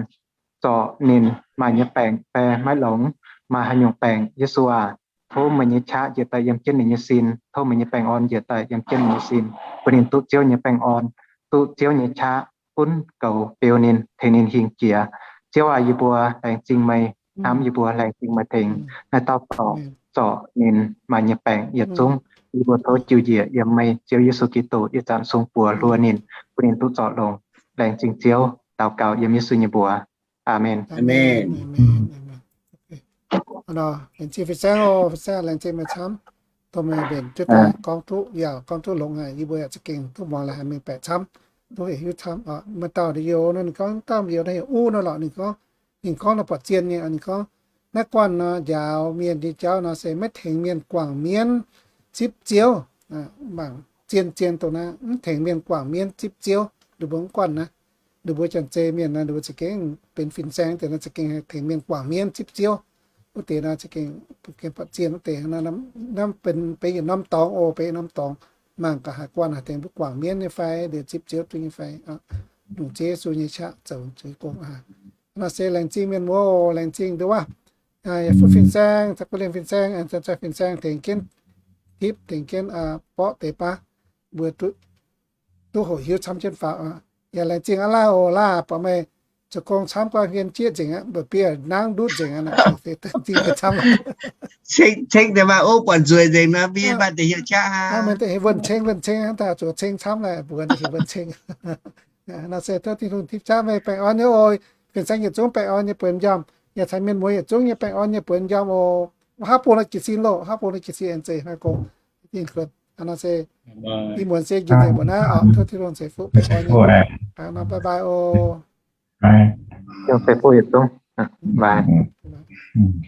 zorc ninh maaih nyei baengc fai maiv longx, maaih haaix nyungc baengc, Yesu aac, tov meih nyei qaqv njiec daaih yiem jienv ninh nyei sin, tov meih nyei baengh orn njiec daaih yiem jienv ninh nyei sin, bun ninh duqv Ziouv nyei baengh orn, duqv Ziouv nyei qaqv gunv goux beu ninh, tengx ninh hingh jiex. Ziouv aac, yie mbuo laengz zingh meih hnamv yie mbuo, laengz zingh meih tengx naaiv dauh dorc zorc ninh maaih nyei baengc yietc zungv. Yie mbuo tov jiu njiec yiem meih Ziouv Yesu Giduc ih zanc sung buoz hluo ninh, bun ninh duqv zorc longx. Laengz zingh Ziouv, daux gaux yiem Yesu nyei mbuox. Aamen. Laengz zingh fin-saeng oc, fin-saeng laengz zingh meih camv, dongh meih mbenc jienv daaih gorngv duqv yaauc gorngv duqv longx haic, yie mbuo yaac za'gengh duqv muangx la'haiz mengh baeqc camv, duqv hec hiuv camv. Maaih dauh youz nor ninh gorngv, dauh youz nor heuc Uv nor lorqc, ninh gorngv, ninh gorngv nor buatc zien nyei, ninh gorngv naaiv guanh nor njaaux mienh nyei jauv nor se maiv tengx mienh guangc mienv zipv Ziouv. Mangc zien zien dongh naaiv, mv tengx mienh guangc mienv zipv Ziouv. Ninh mbuo mv guanh naaiv, ninh mbuo janx-zei mienh naaiv, ninh mbuo za'gengh benx fin-saeng deix nor za'gengh tengx mienh guangc mienv zipv Ziouv. Wuov deix nor za'gengh buatc zien wuov deix. Naaiv benx yietc norm dorngx oc, benx yietc norm dorngx. Mangc gaax haaix guanh haaix deix mbuo guangc mienv nyei fai, liuz zipv Ziouv duqv nyei fai, longc Ziouv Yesu nyei qaqv zoux zuiz gong aqv. Nor se laengz zingh mienh muoz oc, laengz zingh nduov, yaac fuqv fin-saeng, caux guv lienh fin-saeng, aengx fin-saeng tengx jienv tipv, tengx jienv borqv deix baav, mbuo duqv hoqc hiuv camv jienv faaux. Yaac laengz zingh aav laah oc, laah buatc meih zoux gong camv guanh hmien jieqv nzengc aqv, mba'biei nangv ndutv nzengc aqv. Zingh meih camv. Ceng deix maaih ov buatc nzueic nzengc nor, mbuo maaih deix hieh qaqv aqv. Wuonh ceng, wuonh ceng hnangv daaih zuqc ceng camv laeh, mbuox ninh heuc wuonh ceng. Nor se tov Tin-Hungh tipv qaqv meih baengh orn nyei oc. Fin-saeng yietc zungv baengh orn nyei buonc njormh, yaac caux mienh muoz yietc zungv nyei baengh orn nyei buonc njormh oc. Haav bung nor jiez sin loh, haav bung nor jiez sin aengx zeiz hnoi gong. Nor se ih muonz se njiec nzengc mbuo naaiv oc. Tov Tin-Hungh ceix fuqv baengh orn nyei. Bye bye oc. Bye.